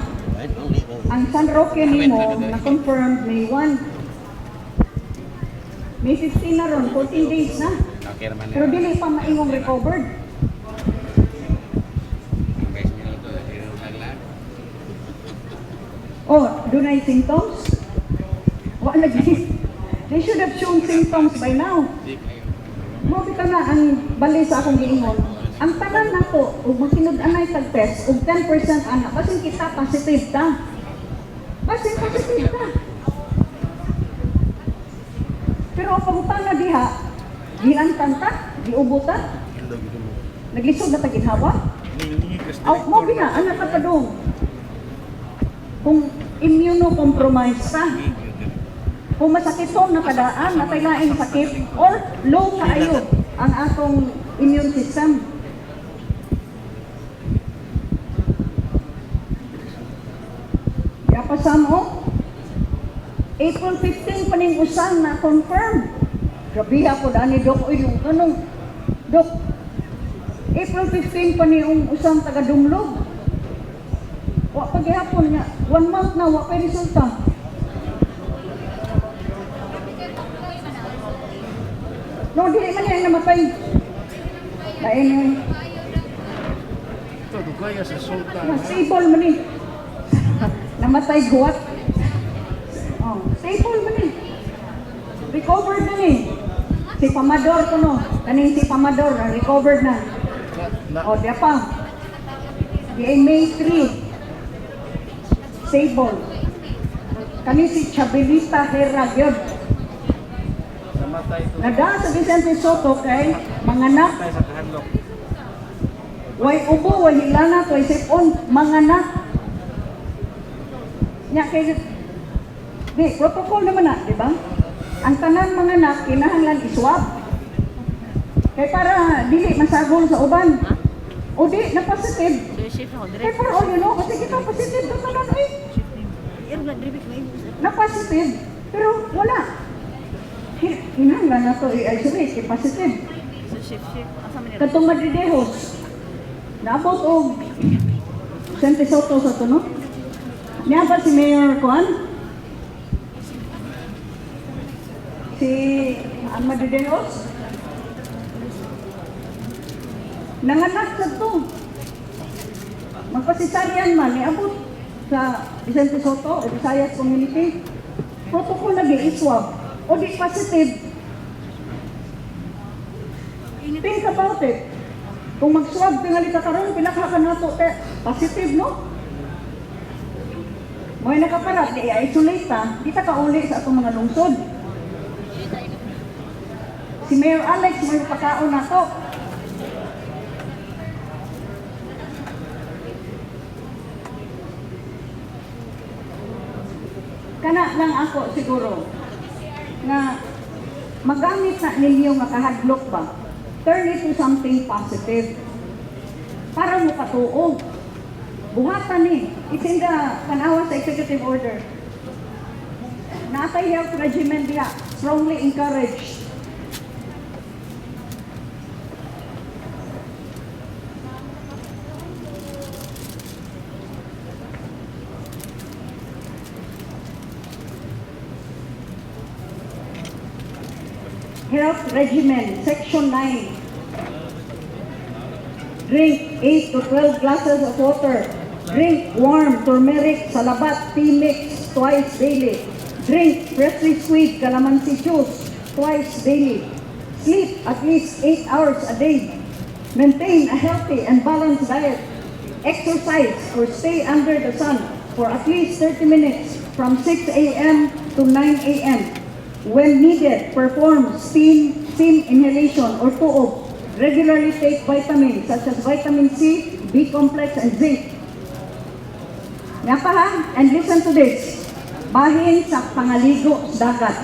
ang San Roque nimo na-confirmed May 1. May 15 na ron, 14 days na. Okay naman. Pero dili pa maingong recovered. Ang best minuto, lang. Oh, dunay symptoms? Wa lagi. They should have shown symptoms by now. Mo bitaw na ang bali sa akong giingon. Ang tanan nato ug magtinud-anay tag test ug 10% ana, basin kita positive ta. Basin positive ta. Pero ang pangutana diha, giantan ta, giubo ta, naglisod na ta ginhawa. Aw, mo bina, anak ka pa dong. Kung immunocompromised ta, kung masakiton na kadaan, natay laing sakit, or low kaayo ang atong immune system. Yapasam o, April 15 pa ning usang na confirm. Grabe ako dani, Dok. Uy, yung anong, Dok, April 15 pa ni yung usang taga-dumlog. Wa pa gihapon nga, one month na, wa pa resulta. No, dili man niya namatay. Lain yun. Ito, dugaya sa sultan. Stable man ni. Namatay guwat. Oh, stable man ni. Recovered na ni. Si Pamador ko no. Kaning si Pamador, ah, recovered na. Oh, di pa. Di ay May 3. Stable. Kani si Chabelita Herra gyud. Namatay ito. Nada sa Vicente Sotto kay manganak. Namatay sa kahadlok. Way ubo, way hilanat, way sipon, manganak. Nya kay di protocol naman na, di ba? Ang tanan manganak kinahanglan iswab. Kay para dili masagol sa uban. O di na positive. Shift ako, Kay for all you know, kasi kita positive ka tanan eh. Na positive, pero wala. Kinahanglan na to i-isolate kay positive. So shift, shift. Asa man? Katong Madridejos, naabot og Vicente Sotto sa tuno. Niya ba si Mayor Kuan? Si ang Madridejos? Nanganak sa to. Magpasisaryan man, niabot sa Vicente Sotto o Visayas Community. Protocol lagi iswab. O di positive. Think about it. Kung mag-swab tingali ka karon, pila ka kanato te positive, no? Mo'y nakaparat, di i-isolate ta, di ta kauli sa atong mga lungsod. Si Mayor Alex mo'y pakaon nato. Kana lang ako siguro nga magamit na ninyo nga kahadlok ba, turn it to something positive para mo katuo. Buhatan ni, it's in the panawa sa executive order. Natay health regimen diha, strongly encouraged. Health Regimen, Section 9. Drink 8 to 12 glasses of water. Drink warm turmeric salabat tea mix twice daily. Drink freshly squeezed calamansi juice twice daily. Sleep at least 8 hours a day. Maintain a healthy and balanced diet. Exercise or stay under the sun for at least 30 minutes from 6 a.m. to 9 a.m. When needed, perform steam inhalation or tuob. Regularly take vitamins such as vitamin C, B complex, and zinc. Nga pa ha, and listen to this. Bahin sa pangaligo sa dagat.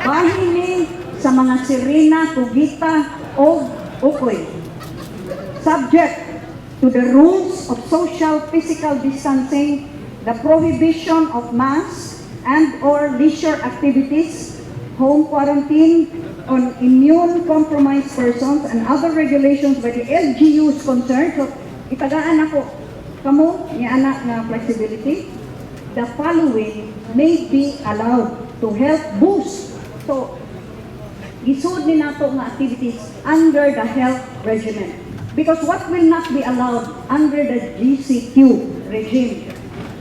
Bahin ni sa mga sirena, kugita, o ukoy. Subject to the rules of social physical distancing, the prohibition of mass and or leisure activities, home quarantine on immune compromised persons, and other regulations by the LGUs concerned. So, itagaan ako kamo ni anak nga flexibility. The following may be allowed to help boost. So, gisud ni nato nga activities under the health regimen. Because what will not be allowed under the GCQ regime?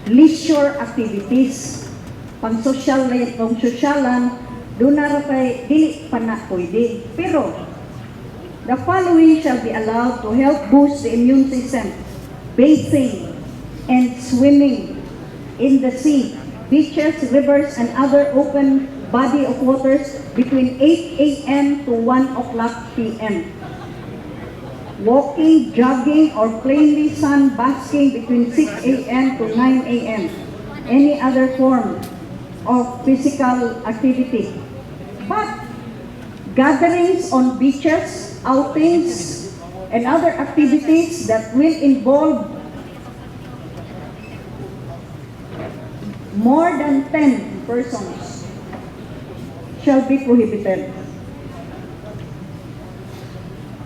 Leisure activities. Pang social, pang sosyalan, doon na ra kay dili pa na pwede. Pero, the following shall be allowed to help boost the immune system: Bathing and swimming in the sea, beaches, rivers, and other open body of waters between 8 a.m. to 1 o'clock p.m. Walking, jogging, or plainly sun basking between 6 a.m. to 9 a.m. Any other form of physical activity. But gatherings on beaches, outings, and other activities that will involve more than 10 persons shall be prohibited.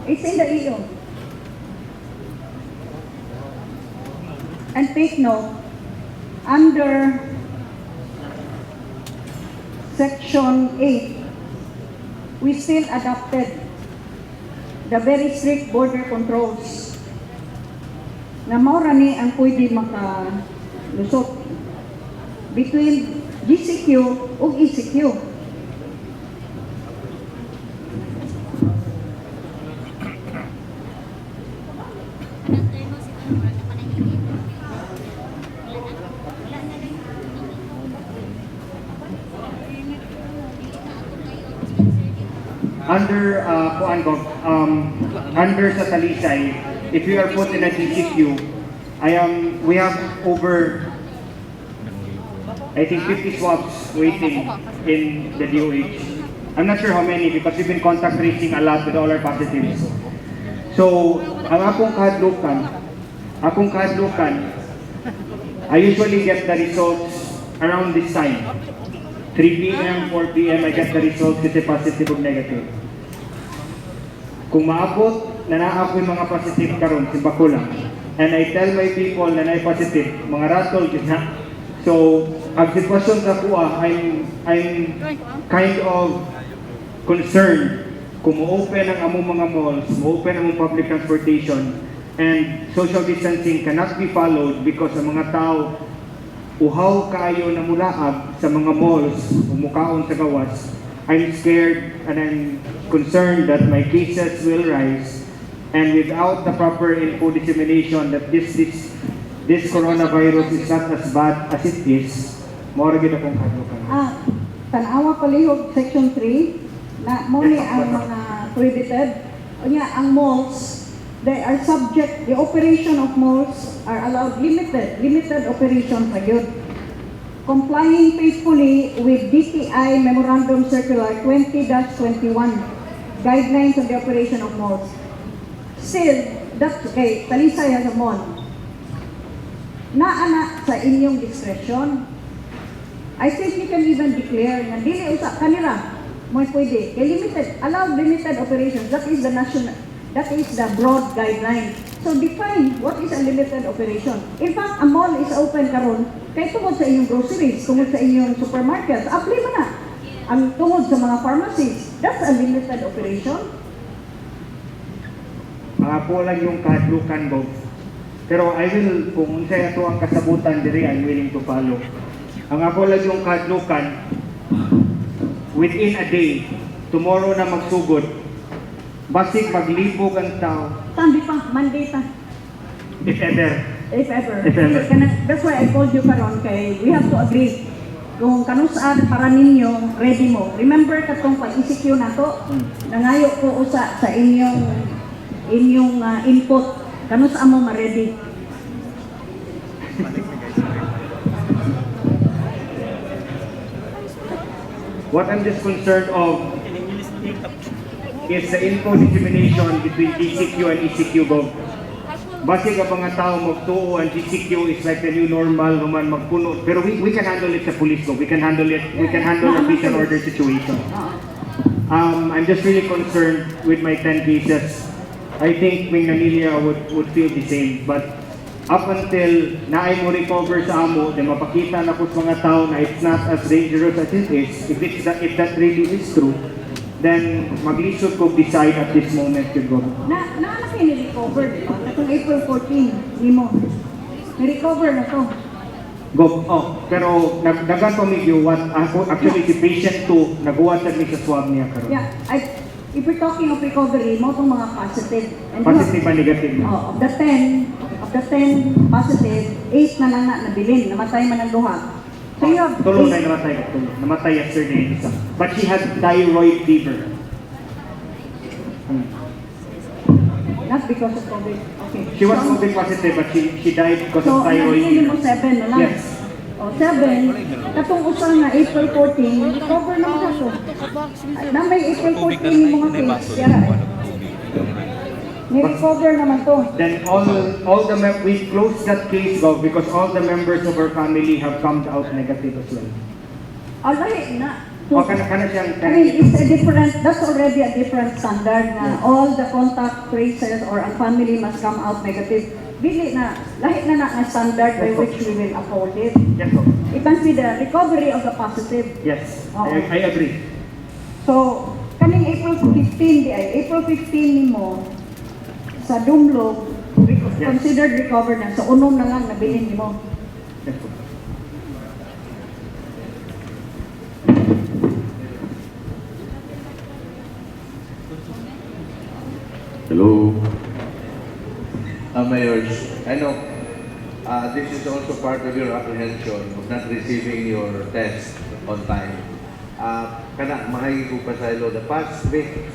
It's in the EO. And take note, under Section 8, we still adopted the very strict border controls na mao ra ni ang pwede makalusot between GCQ ug ECQ. Under kuan ko, under sa Talisay, if you are put in a GCQ, I am we have over, I think, 50 swabs waiting in the DOH. I'm not sure how many because we've been contact tracing a lot with all our positives. So, ang akong kahadlukan, I usually get the results around this time. 3 p.m., 4 p.m. I get the results kasi positive or negative. Kung maabot na naa ko'y mga positive karon, simba ko lang. And I tell my people na naay positive, mga ratol gid na. So, ang sitwasyon sa kuha, I'm kind of concerned kung mo-open ang among mga malls, mo-open ang among public transportation, and social distancing cannot be followed because ang mga tao uhaw kaayo na mulaag sa mga malls o mukaon sa gawas. I'm scared and I'm concerned that my cases will rise, and without the proper info dissemination that this coronavirus is not as bad as it is, mao ra gyud akong kahadlukan. Ah, tanawa palihog section 3 na mo ni ang mga prohibited. Unya ang malls, they are subject, the operation of malls are allowed limited operation pa gyud. Complying faithfully with DTI Memorandum Circular 20-21, Guidelines on the Operation of Malls. Still, that's okay, Talisay has a mall. Naa na sa inyong discretion. I think you can even declare nga dili usa kanila mo pwede. Kay limited, allowed limited operations. That is the national, that is the broad guideline. So define what is a limited operation. In fact, a mall is open karon kay tungod sa inyong groceries, tungod sa inyong supermarkets. Apply mo na. Ang tungod sa mga pharmacies, that's a limited operation. Mga po lang yung kahadlukan, Bob. Pero I will, kung unsay ato ang kasabutan diri, I'm willing to follow. Ang ako lang yung kahadlukan, within a day, tomorrow na magsugod, basig maglibog ang tao, Tambi pa, Monday pa. If ever. If ever. If ever. That's why I called you karon kay we have to agree kung kanus-an para ninyo ready mo. Remember katong pag-ECQ nato, nangayo ko usa sa inyong input, kanus-a mo ma-ready. What I'm just concerned of is the info dissemination between GCQ and ECQ, Gov. Basig ang mga tao magtuo ang GCQ is like the new normal human magpuno. Pero we can handle it sa police, Gov. We can handle it. We can handle the peace and order situation. I'm just really concerned with my 10 cases. I think Minglanilla would feel the same. But up until naay mo recover sa amo, then mapakita na ko sa mga tao na it's not as dangerous as it is, if that really is true, then maglisod ko decide at this moment yun, Gov. Na na kayo ni-recover, di ba? Katong April 14 nimo. Ni-recover na to. Gov, oh, pero nagdagan pa medyo what ako actually si patient 2 naguwa sa mi sa swab niya karon. Yeah, if we're talking of recovery, mo tong mga positive. And you Positive ba negative na? Oh, of the 10 positive, 8 na lang na nabilin, namatay man ang duha. So you have Tulo na eight. namatay, tulo. Namatay yesterday isa. But she had thyroid fever. Not because of COVID. Okay. She was COVID positive but she died because So, of thyroid nabilin mo fever. 7 na lang. Yes. O, 7, katong usa nga April 14, recover naman ka to. Na may April 14 yung mga case, yara. Ni-recover naman to. Then all the we closed that case, Gov, because all the members of her family have come out negative as well. Alay na. O kana kana siyang I mean, it's a different, that's already a different standard na all the contact tracers or ang family must come out negative. Dili na, lahi na na ang standard by which we will uphold it. Yes, Gov. It must be the recovery of the positive. Yes. Oo. I agree. So, kaning April 15 di ay, April 15 nimo sa Dumlog, considered recovered na. So, unom na lang nabilin nimo. Yes, Gov. Hello. Mayors, I know this is also part of your apprehension of not receiving your test on time. Kana, mahayag ko pasaylo, the past week,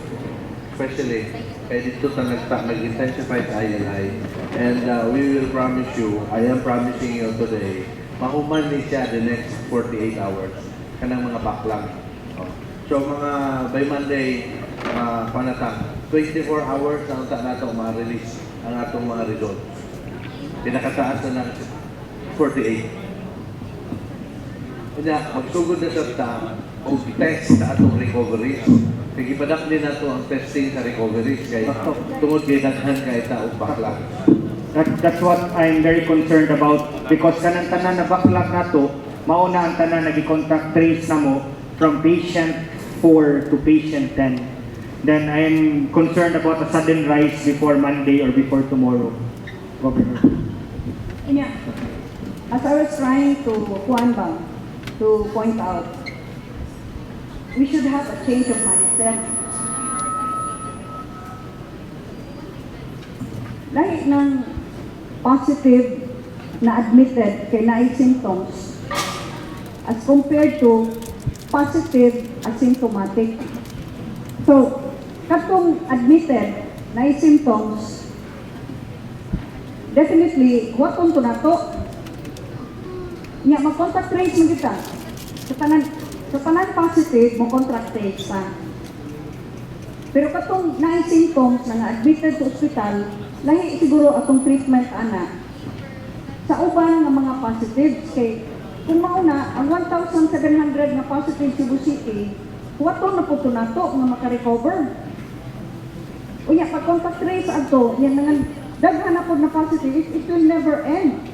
especially, kay dito ta nag-intensify sa ILI. And we will promise you, I am promising you today, mahuman ni siya the next 48 hours. Kanang mga backlog. Oh. So mga by Monday, panata, 24 hours na unta nato ma-release ang atong mga results. Pinakataas na ng 48. Kanya, magsugod na sa ta og test sa atong recoveries. Kay gipadakli nato ang testing sa recoveries kay tungod kay daghan kay ta og backlog. That's what I'm very concerned about because kanang tanan na backlog nato, mao na ang tanan nagi-contact trace na mo from patient 4 to patient 10. Then I'm concerned about a sudden rise before Monday or before tomorrow. Governor. Yeah. As I was trying to kuan ba, to point out, we should have a change of mindset. Lahi ng positive na admitted kay naay symptoms as compared to positive asymptomatic. So, katong admitted naay symptoms, definitely, huwaton to nato. Nya mag-contact trace mo kita. Sa tanan positive mo contact trace pa. Pero katong naay symptoms na nga admitted sa ospital, lahi siguro atong treatment ana. Sa uban nga mga positives kay kung mauna ang 1,700 nga positive Cebu City, huwaton na po to nato nga maka-recover. Unya pag contact trace adto, yan nga daghan na pod na positive, it will never end.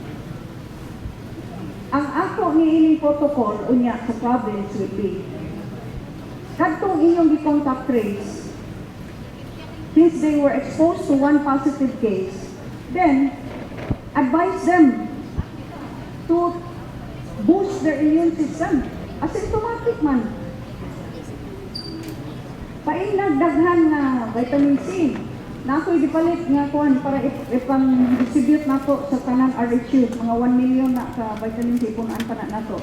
Ang ako ni ining protocol unya sa province will be Kadtong inyong gi-contact trace, since they were exposed to one positive case, then advise them to boost their immune system. Asymptomatic man. Painag daghan nga vitamin C. Na ako'y gipalit nga kuan para ipang distribute nato sa tanan RHU, mga 1 million na ka vitamin C punuan pa na nato.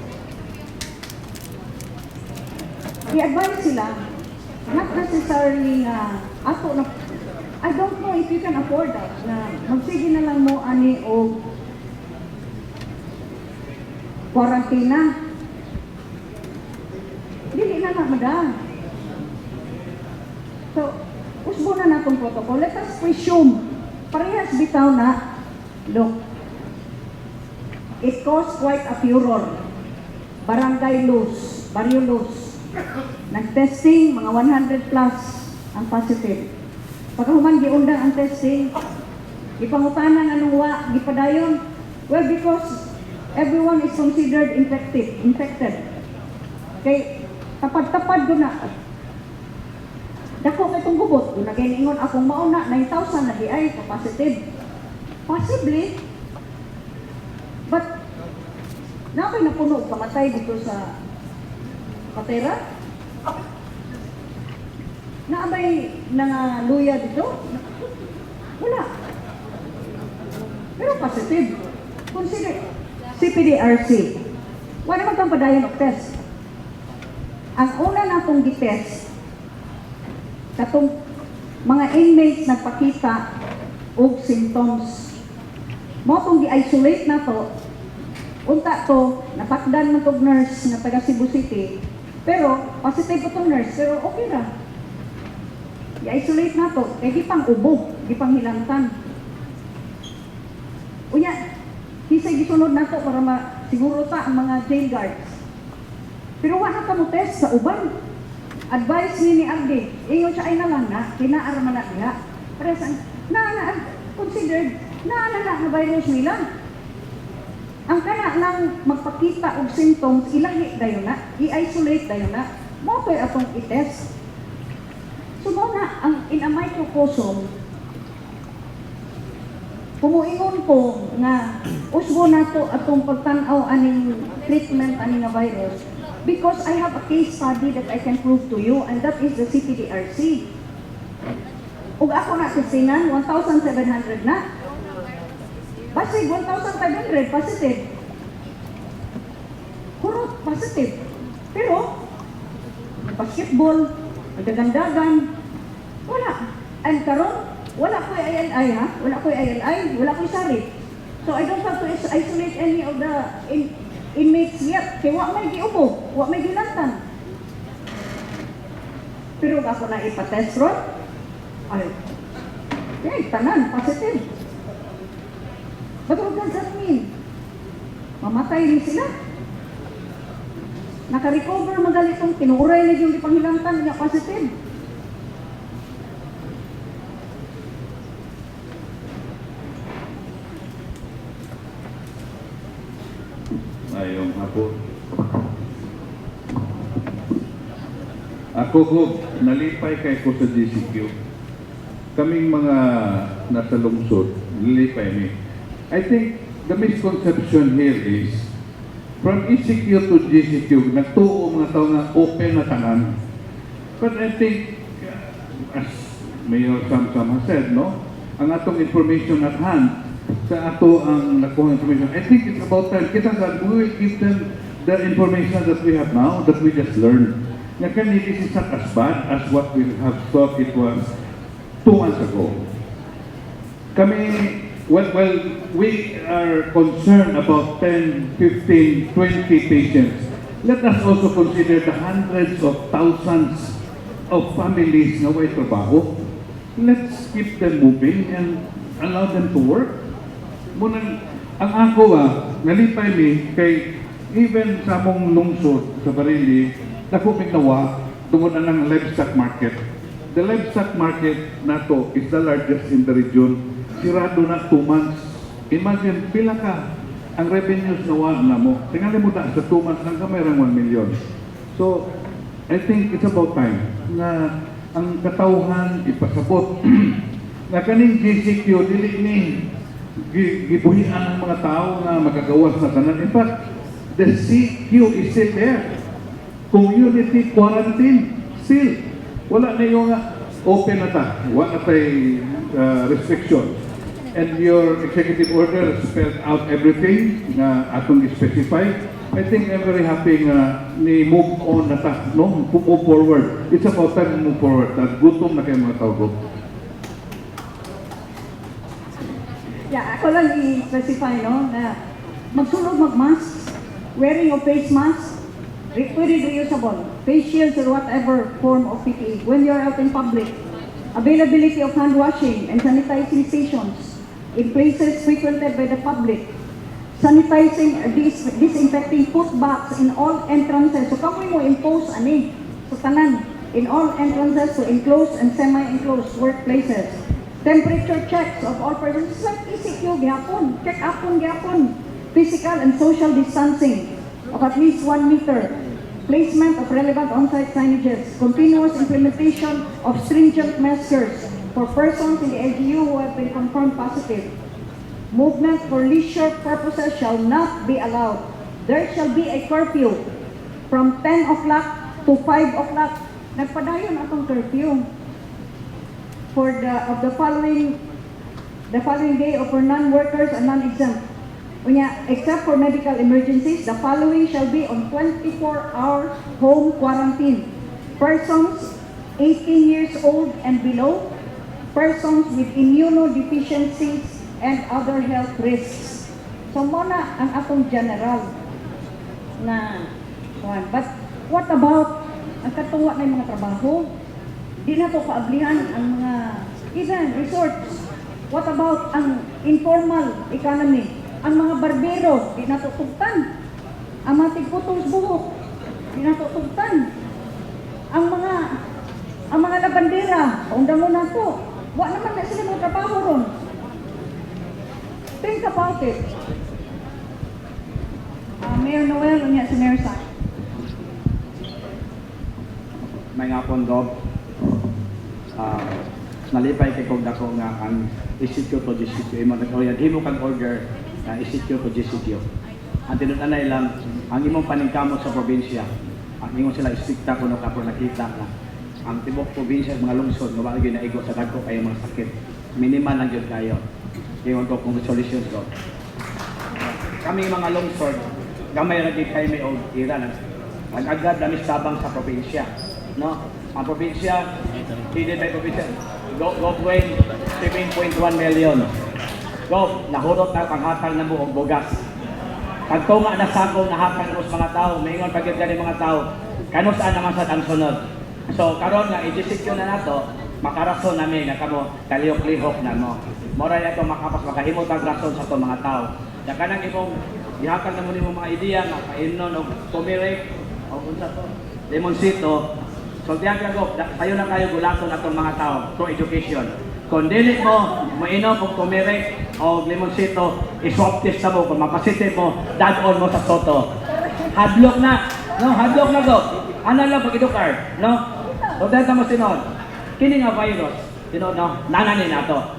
I-advise sila, not necessarily nga ato na. I don't know if you can afford that na magsige na lang mo ani og quarantine. Dili na na, madam. So, usbo na natong protocol. Let us presume, parehas bitaw na, look, it caused quite a furor. Barangay Luz, Barrio Luz. Nag-testing, mga 100 plus ang positive. Pagkahuman giundang ang testing, ipangutanan anong wa, gipadayon. Well, because everyone is considered infected. Kay tapad-tapad ko na. Dako kay itong gubot. Kung nagaingon akong mauna, 9,000 na di ay positive. Possibly. But, naa ko'y napuno og kamatay dito sa Patera? Naa bay nangaluya dito? Wala. Pero positive. Consider, CPDRC. Wala man kang padayon og test. Ang una natong gitest, katong mga inmates nagpakita og symptoms. Mao tong gi-isolate nato. Unta to, natakdan man tog nurse nga taga Cebu City. Pero positive po tong nurse, pero okay ra. I-isolate nato kay gipang ubo, gipang hilantan. Unya, kisay gisunod nato para masiguro ta ang mga jail guards. Pero wa na ta mo test sa uban. Advice ni RD, ingon siya ay na lang na, kinaar man na diha. Parehas ang, na, na, considered, na, na, na, na virus nila. Ang kana lang magpakita og symptoms, ilahi dayon na, i-isolate dayon na, mao to'y atong i-test. So mao na, ang in a microcosm, kumuingon ko nga usbo nato atong pagtan-aw aning treatment ani nga virus because I have a case study that I can prove to you, and that is the CPDRC. Ug ako na testingan 1,700 na. Basig 1,500 positive. Hurot positive. Pero basketball, dagan-dagan, wala. And karon wala ko'y ILI ha, wala ko'y ILI, wala ko'y SARI. So I don't have to isolate any of the inmates yet. Kay wa may giubo, wa may gilantan. Pero ako na ipatest ron, ay, ay, tanan, positive. But what does that mean? Mamatay rin sila. Naka-recover magali itong tinuuray na yung ipanghilantan niya positive. Maayong hapon. Ako ko, nalipay kay ko sa GCQ. Kaming mga nasa lungsod, nalipay mi. I think the misconception here is, from ECQ to GCQ, nagtuo mga tao nga open na tanan. But I think, as Mayor Samsam has said, no? Ang atong information at hand, sa ato ang nakuha information. I think it's about time. Kita sa, we will give them the information that we have now, that we just learned. Nga kani, this is not as bad as what we have thought it was 2 months ago. Kami, well, we are concerned about 10, 15, 20 patients. Let us also consider the hundreds of thousands of families na way trabaho. Let's keep them moving and allow them to work. Munang, ang ako nalipay mi kay even sa among lungsod sa Barili, dako mig nawa tungod anang livestock market. The livestock market nato is the largest in the region. Sirado na 2 months. Imagine, pila ka ang revenues nawa na mo. Tingali mo na sa 2 months lang kamay rang 1 million. So, I think it's about time na ang katawhan ipasabot na kaning GCQ dili ni gibuhian ang mga tao nga magagawas na tanan. In fact, the CQ is still there. Community quarantine still. Wala na yung open na ta. Wala na tay restriction. And your executive order spelled out everything na atong specify. I think I'm very happy nga ni move on na ta, no? Move forward. It's about time to move forward. At gutom na kayo mga tao. Go. Yeah, ako lang i-specify, no, na magsulod mag-mask, wearing of face mask, pwede reusable, face shields or whatever form of PPE when you're out in public. Availability of hand washing and sanitizing stations in places frequented by the public. Sanitizing, disinfecting foot baths in all entrances. So kamoy mo impose ani sa tanan in all entrances to enclosed and semi-enclosed workplaces. Temperature checks of all persons. It's like ECQ gyapon. Check apon gyapon. Physical and social distancing of at least 1 meter. Placement of relevant on-site signages. Continuous implementation of stringent measures for persons in the LGU who have been confirmed positive. Movement for leisure purposes shall not be allowed. There shall be a curfew from 10 o'clock to 5 o'clock. Nagpadayon atong curfew for the of the following day or for non-workers and non-exempt. Unya, except for medical emergencies, the following shall be on 24-hour home quarantine. Persons 18 years old and below, persons with immunodeficiencies and other health risks. So mao na ang atong general na kuan. But what about ang katong wa na mga trabaho? Di na to kaablihan ang mga even resorts. What about ang informal economy? Ang mga barbero, di na to tugtan. Ang mga tigputol sa buhok, di na to tugtan. Ang mga labandera, paundang mo na to. Wa naman na sila mga trabaho ron. Think about it. Mayor Noel, unya si Mayor Sa. Maayong hapon, Gov. Nalipay kay kog dako nga ang ECQ to GCQ imo nag himo kag order na ECQ to GCQ. Ang tinud-anay lang ang imong paningkamot sa probinsya. Ang ingon sila istrikta kuno ka pero nakita na ang tibok probinsya, mga lungsod nga wala gyud naigo sa dagko kayo mga sakit. Minimal lang gyud kayo. Ingon ko, congratulations, Gov. Kami mga lungsod, gamay ra gyud kay may og ira nag-agad na tabang sa probinsya. No? Ang probinsya, headed by probinsya, Go, Go Wayne, 7.1 million. Go, nahurot na panghatag na mo og bugas. Pagtunga na sako, nahatag mo sa mga tao, maingon pag gani mga tao, kanus-a naman sa ang sunod? So karon nga i-GCQ na nato, makarason nami nga kamo kalihok-lihok na mo. Mora ato makapas makahimo tag rason sa ato mga tao. Ya kanang imong gihatag na mo nimo mga ideya nga paimnon og turmeric o unsa to, lemonsito. So diyan ka go, sayo na kayo gulaton atong mga tao through education. Kung dili mo mainom og turmeric o lemonsito, i-swab test na mo. Kung mapositive mo, dad-on mo sa Sotto. Hadlok na. No, hadlok na go. Ano lang pag-edukar, no? So dahil mo tinuod. Kini nga virus, tinuod no, nanani nato.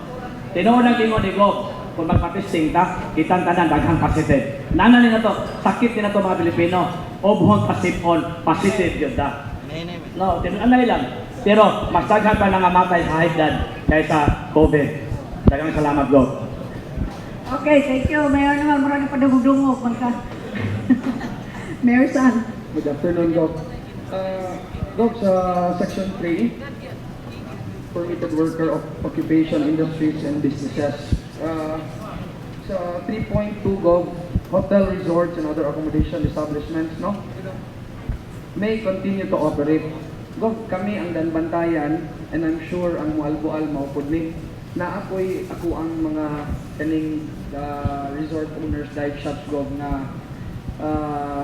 Tinuod ang ingon ni Gov, kung magpa-testing ta, kitang tanan daghang positive. Nanani na to, sakit din na to mga Pilipino. Obhon pasipon, positive yun ta. No, tinuod lang. Pero mas daghan pa nangamatay sa high blood kaysa COVID. Daghang salamat, Gov. Okay, thank you. Mayor naman, marami pa dungog-dungog. Magka. Mayor San. Good afternoon, Gov. Gov, sa Section 3, permitted worker of occupation, industries, and businesses. Sa 3.2, Gov, hotel, resorts, and other accommodation establishments, no? May continue to operate. Gov, kami ang Daanbantayan, and I'm sure ang Moalboal maupod ni na ako'y ako ang mga kaning resort owners, dive shops, Gov, nga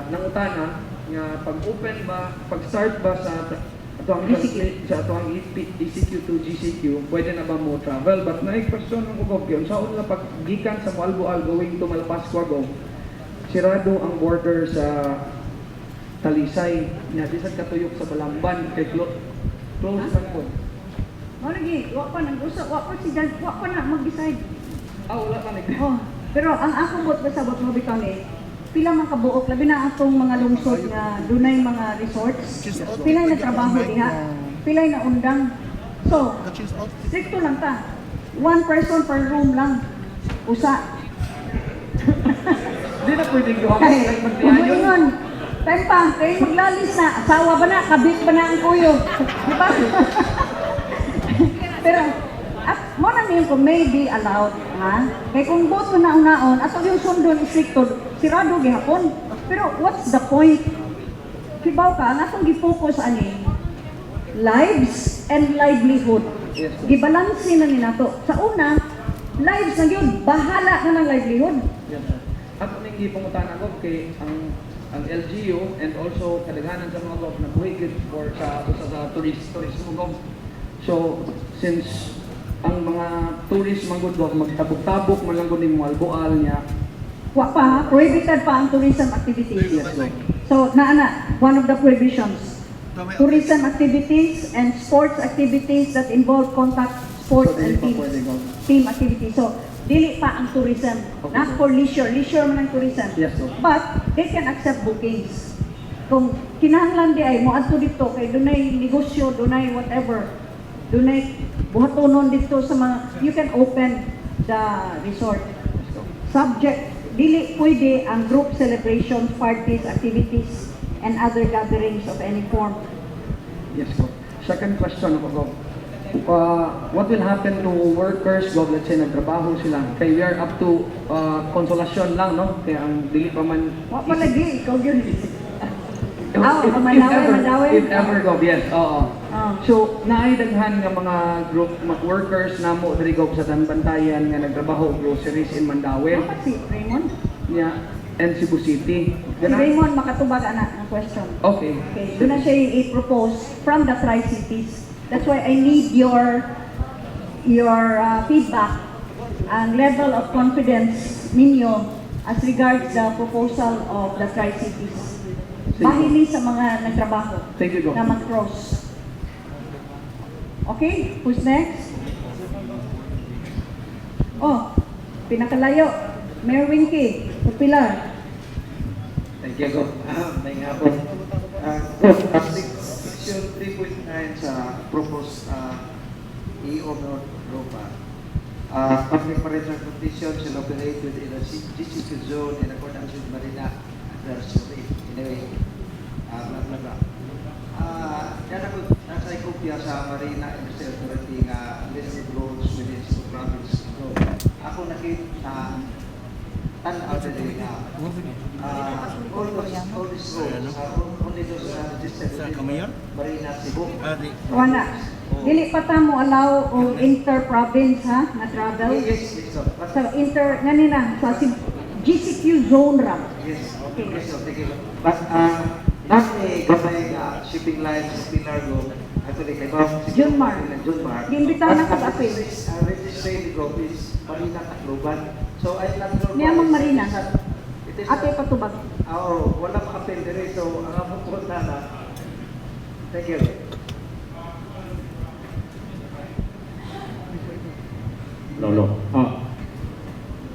nangutana nga pag-open ba, pag-start ba sa ato ang GCQ. Sa ato ang ECQ to GCQ, pwede na ba mo travel? But naay question ko, Gov, kay unsaon nga pag gikan sa Moalboal going to Malapascua, Gov, sirado ang border sa Talisay nya di sad katuyok sa Balamban kay close man po. Mao lagi, wa pa nag-usap, wa pa si Jan, wa pa na mag-decide. Ah, wala pa nag Oh, pero ang akong buot pasabot mo bitaw ni pila man kabuok labi na atong mga lungsod nga dunay mga resorts, pilay na trabaho diha, pilay na undang. So, stricto lang ta. One person per room lang. Usa. Di na pwedeng duha Kay, magtiayon. kumuingon. Time pa, kay maglalis na, asawa ba na, kabit ba na ang kuyo? Di ba? Pero, at mo na niyo kung may be allowed, ha? Kay kung buot mo na unaon, ato yung sundon stricto, sirado gihapon. Pero what's the point? Kibaw ka, ang atong gi-focus ani, lives and livelihood. Yes, ma'am. Gibalanse na ni nato. Sa una, lives na gyud, bahala na ng livelihood. Yes, sir. Ako ning gipangutana ko kay ang LGU and also kadaghanan sa mga gov nabuhi gyud for sa usa sa tourismo gov. So since ang mga tourist man gud gov magtabok-tabok man lang gud ning moalboal niya. Wa pa, ha? Prohibited pa ang tourism activities. Yes, gov. So, naa na, one of the prohibitions. Tourism activities and sports activities that involve contact sports So, dili and pa team, pwede, gov. team activities. So, dili pa ang tourism. Okay, Not sir. for leisure. Leisure man ang tourism. Yes, sir. But, they can accept bookings. Kung kinahanglan di ay moadto dito kay dunay negosyo, dunay whatever, dunay buhatonon dito sa mga, you can open the resort. Yes, gov. Subject, dili pwede ang group celebrations, parties, activities, and other gatherings of any form. Yes, gov. Second question ako, gov. What will happen to workers, gov? Let's say nagtrabaho sila. Kay we are up to konsolasyon lang, no? Kaya ang dili pa man Wa pa lagi, ikaw yun. If, Ah, if, Mandawi, ever, Mandawi. if ever, gov, yes, oo. Ah. So, naay daghan nga mga group mga workers namo diri gov sa Tanbantayan nga nagtrabaho og groceries in Mandaue Dapat si Raymond. nya and Cebu City. Si Gana- Raymond makatubag ana ng question. Okay. Okay, doon na siya i-propose from the Tri-Cities. That's why I need your feedback ang level of confidence ninyo as regards the proposal of the Tri-Cities. Sige. Bahili sa mga nagtrabaho Thank you, Gov. na mag-cross. Okay, who's next? Oh, pinakalayo. Mayor Winky, Pilar. Thank you, Gov. May hapon. Gov, Section 3.9 sa proposed EO Europa. Public marine transportation shall operate within a GCQ zone in accordance with Marina Advisory. Anyway, blah, blah, blah. Yan ako, nasa kopya sa Marina Industry Authority nga list of roads within Cebu Province. So, ako nakita tan-aw dili nga all these roads are only those registered within Marina Cebu. Wala. Dili pa ta mo allow og inter-province ha, na travel. Yes, sir. But, Sa inter, ngani na, sa GCQ zone ra. Yes, Okay. yes, sir. Thank you. But not a gamay shipping lines sa Pilargo. Actually, kay Bob, Junmar. Junmar. Giimbitahan na kag apil. Registered group is Marina Tacloban. So, I'm not sure. Niya mang Marina. It is Ate patubag. Oo, wala makapil diri. So, ang among punta na. Thank you. Lolo. Ah.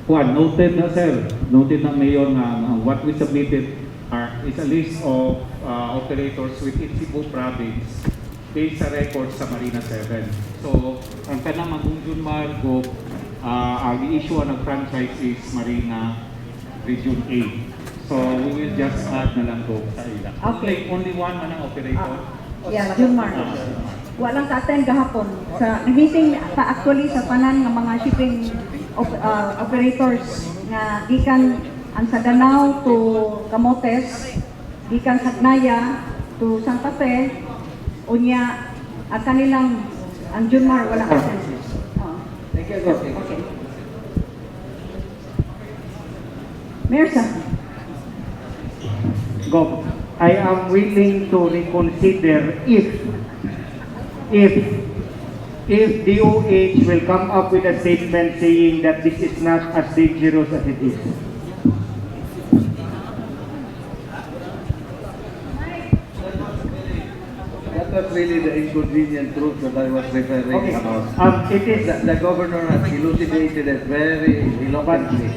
Juan, noted na sir, noted na mayor nga ang what we submitted are is a list of operators within Cebu province based sa records sa Marina 7. So, ang kanang magong Junmar go ang issue ng franchise is Marina Region A. So, we will just add na lang go sa ila. Okay. Only one man ang operator. Yeah, Junmar. Walang ka-attend gahapon. Sa meeting pa actually sa tanan nga mga shipping operators nga gikan ang sa Danao to Camotes, gikan sa Naya to Santa Fe, unya ang kanilang ang Junmar wala ka-attend. Oo. Thank you, Gov. Okay. Mayor sa Gov, I am willing to reconsider if DOH will come up with a statement saying that this is not as dangerous as it is. was really the inconvenient truth that I was referring about. It is The governor has elucidated it very eloquently.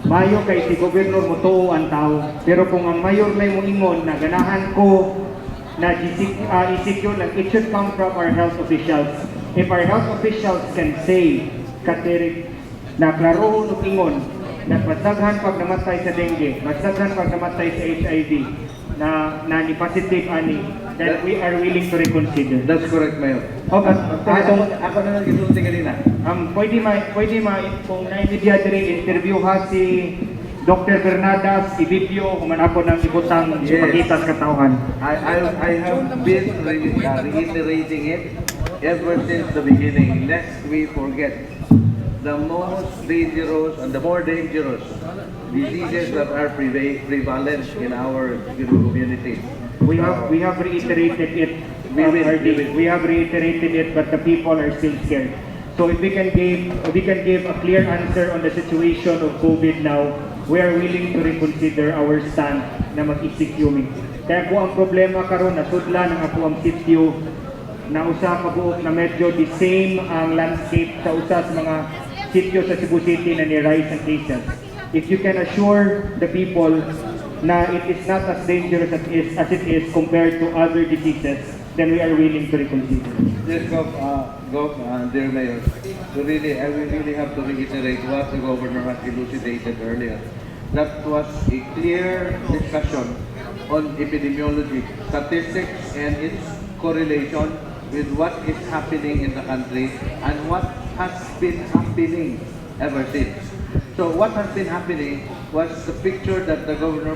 Mayo kay si gobernador motuo ang tao. Pero kung ang mayor may moingon na ganahan ko na GC, ECQ lang, it should come from our health officials. If our health officials can say, katerik, na klarohon og ingon, na mas daghan pag namatay sa dengue, mas daghan pag namatay sa HIV, na ni positive ani, then we are willing to reconsider. That's correct, Mayor. Oh, but Ako, ako na lang gisulti kanina. Pwede ma kung na media diri interview ha si Dr. Bernadas, i-video human ako ng ibutang ipakita sa katawhan. I have been reiterating it ever since the beginning, lest we forget the most dangerous and the more dangerous diseases that are prevalent in our community. We have reiterated it. We will, RD. We will. We have reiterated it, but the people are still scared. So if we can give a clear answer on the situation of COVID now, we are willing to reconsider our stand na mag-ECQ mi. Kaya kung ang problema karon nasudlan ang ako ang sitio na usa ka buok na medyo the same ang landscape sa usa sa mga sitio sa Cebu City na ni rise ang cases. If you can assure the people na it is not as dangerous as it is compared to other diseases, then we are willing to reconsider. Yes, Gov, dear Mayor, I we really have to reiterate what the governor has elucidated earlier. That was a clear discussion on epidemiology, statistics, and its correlation with what is happening in the country and what has been happening ever since. So what has been happening was the picture that the governor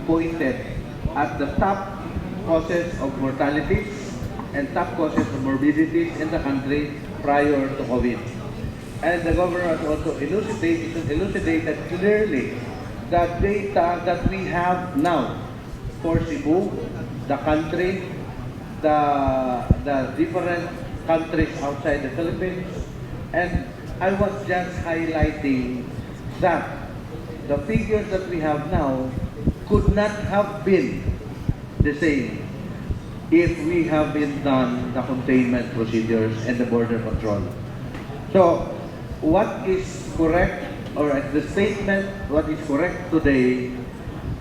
pointed at the top causes of mortalities and top causes of morbidities in the country prior to COVID. And the governor has also elucidated clearly the data that we have now for Cebu, the country, the different countries outside the Philippines. And I was just highlighting that the figures that we have now could not have been the same if we have been done the containment procedures and the border control. So, what is correct, or at the statement, what is correct today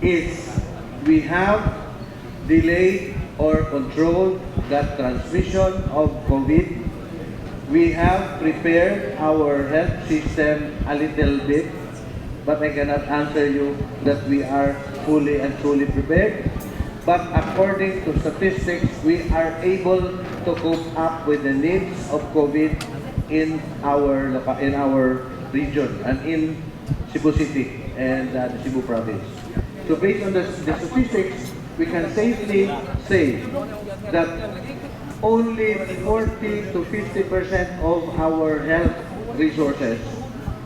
is we have delayed or controlled that transmission of COVID. We have prepared our health system a little bit, but I cannot answer you that we are fully and truly prepared. But according to statistics, we are able to cope up with the needs of COVID in our region and in Cebu City and the Cebu province. So based on the statistics, we can safely say that only 40 to 50% of our health resources,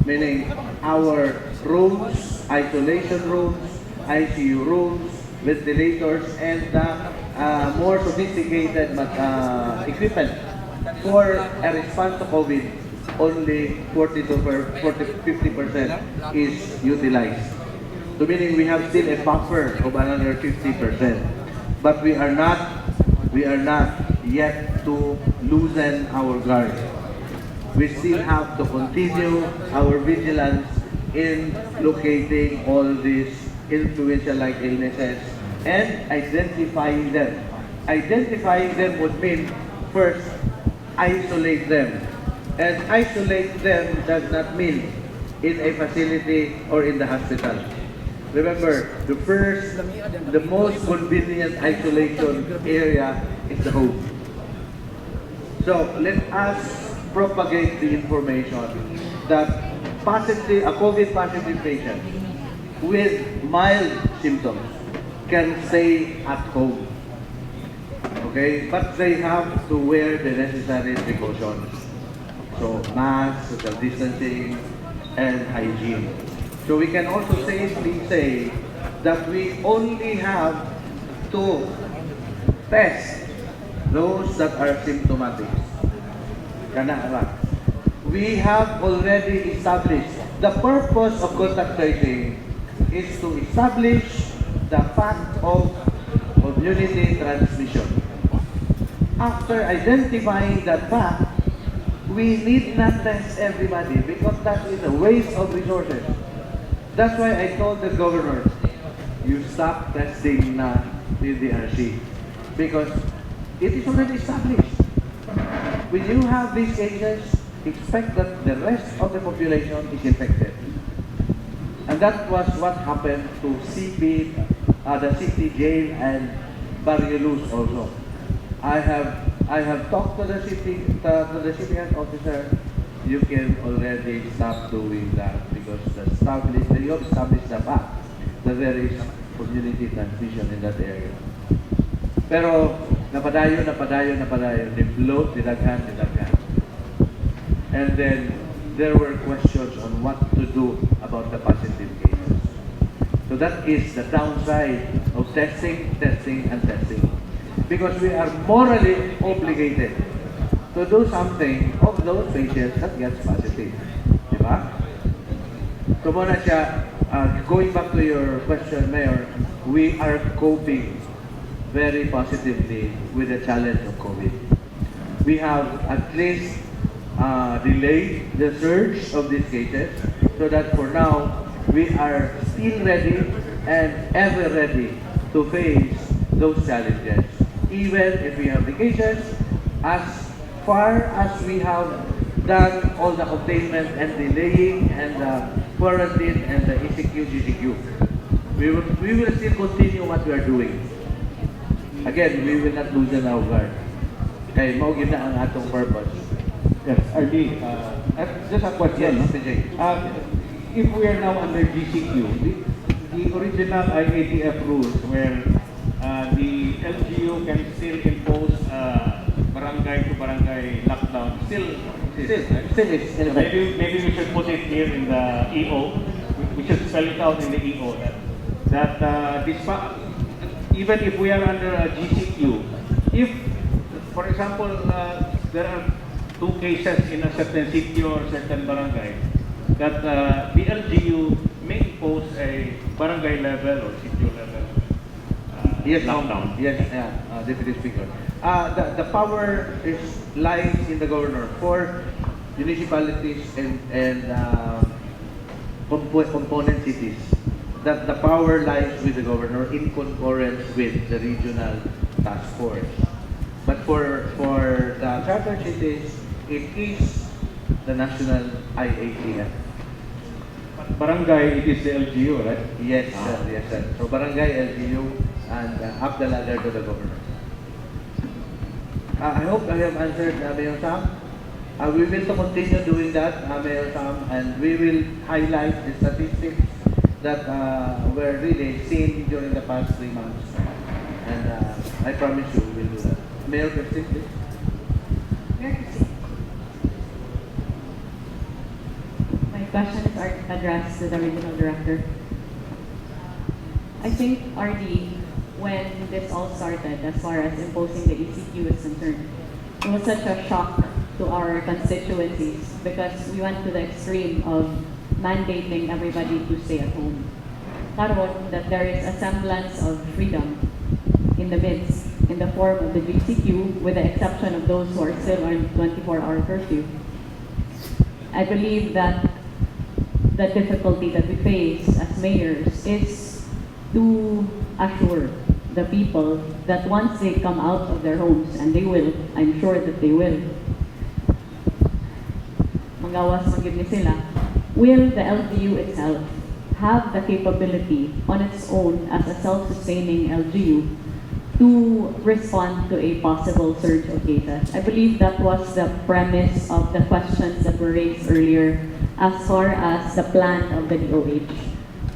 meaning our rooms, isolation rooms, ICU rooms, ventilators, and the more sophisticated equipment for a response to COVID, only 40 to 40, 50% is utilized. So meaning we have still a buffer of another 50%. But we are not yet to loosen our guard. We still have to continue our vigilance in locating all these influenza-like illnesses and identifying them. Identifying them would mean first isolate them. And isolate them does not mean in a facility or in the hospital. Remember, the most convenient isolation area is the home. So let us propagate the information that a COVID positive patient with mild symptoms can stay at home. Okay, but they have to wear the necessary precautions. So mask, social distancing, and hygiene. So we can also safely say that we only have to test those that are symptomatic. Kana ra. We have already established the purpose of contact tracing is to establish the fact of community transmission. After identifying that fact, we need not test everybody because that is a waste of resources. That's why I told the governor, you stop testing na PDRC because it is already established. When you have these cases, expect that the rest of the population is infected. And that was what happened to CP, the city jail and Barrio Luz also. I have talked to the city health officer. You can already stop doing that because you have established the fact that there is community transmission in that area. Pero napadayon, napadayon, napadayon, ni-bloat, nidaghan, nidaghan. And then there were questions on what to do about the positive cases. So that is the downside of testing, testing, and testing. Because we are morally obligated to do something of those patients that gets positive. Di ba? So mao na siya, going back to your question, Mayor, we are coping very positively with the challenge of COVID. We have at least delayed the surge of these cases so that for now, we are still ready and ever ready to face those challenges. Even if we have the cases, as far as we have done all the containment and delaying and the quarantine and the ECQ, GCQ, we will still continue what we are doing. Again, we will not loosen our guard. Kay mao gyud na ang atong purpose. Yes, RD, just a question. Yes, No? PJ. If we are now under GCQ, the original IATF rules where the LGU can still impose barangay to barangay lockdown still exists, right? Still is in So effect. maybe we should put it here in the EO. We should spell it out in the EO that even if we are under a GCQ, if, for example, there are two cases in a certain city or certain barangay, that the LGU may impose a barangay level or city level Yes, lockdown. Yes, yeah, Deputy Speaker. The power is lies in the governor for municipalities and component cities. That the power lies with the governor in concurrence with the regional task force. But for the charter cities, it is the national IATF. But barangay, it is the LGU, right? Yes, sir. Yes, sir. So barangay, LGU, and up the ladder to the governor. I hope I have answered, Mayor Sam. We will to continue doing that, Mayor Sam, and we will highlight the statistics that were really seen during the past 3 months. And I promise you we will do that. Mayor Christine, please. Mayor Christine. My question is addressed to the regional director. I think, RD, when this all started, as far as imposing the ECQ is concerned, it was such a shock to our constituencies because we went to the extreme of mandating everybody to stay at home. Karon that there is a semblance of freedom in the midst, in the form of the GCQ, with the exception of those who are still on 24-hour curfew. I believe that the difficulty that we face as mayors is to assure the people that once they come out of their homes, and they will, I'm sure that they will, magawas man gyud ni sila, will the LGU itself have the capability on its own as a self-sustaining LGU to respond to a possible surge of cases? I believe that was the premise of the questions that were raised earlier as far as the plan of the DOH.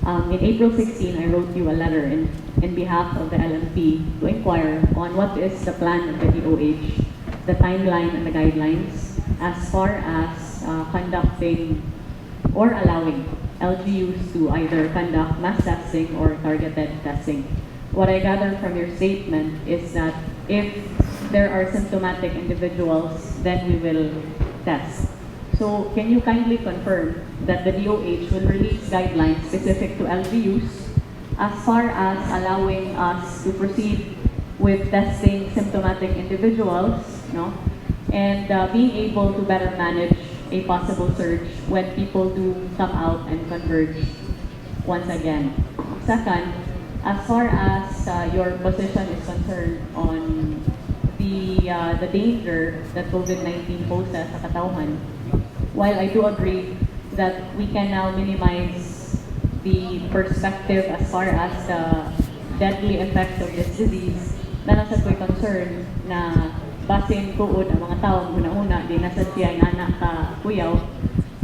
In April 16, I wrote you a letter in behalf of the LMP to inquire on what is the plan of the DOH, the timeline and the guidelines as far as conducting or allowing LGUs to either conduct mass testing or targeted testing. What I gather from your statement is that if there are symptomatic individuals, then we will test. So can you kindly confirm that the DOH will release guidelines specific to LGUs as far as allowing us to proceed with with testing symptomatic individuals, no? And being able to better manage a possible surge when people do come out and converge once again. Second, as far as your position is concerned on the danger that COVID-19 poses sa katawhan, while I do agree that we can now minimize the perspective as far as the deadly effects of this disease, naa sad ko'y concern na basin kuod ang mga tao una-una, di na sad siya nana ka kuyaw,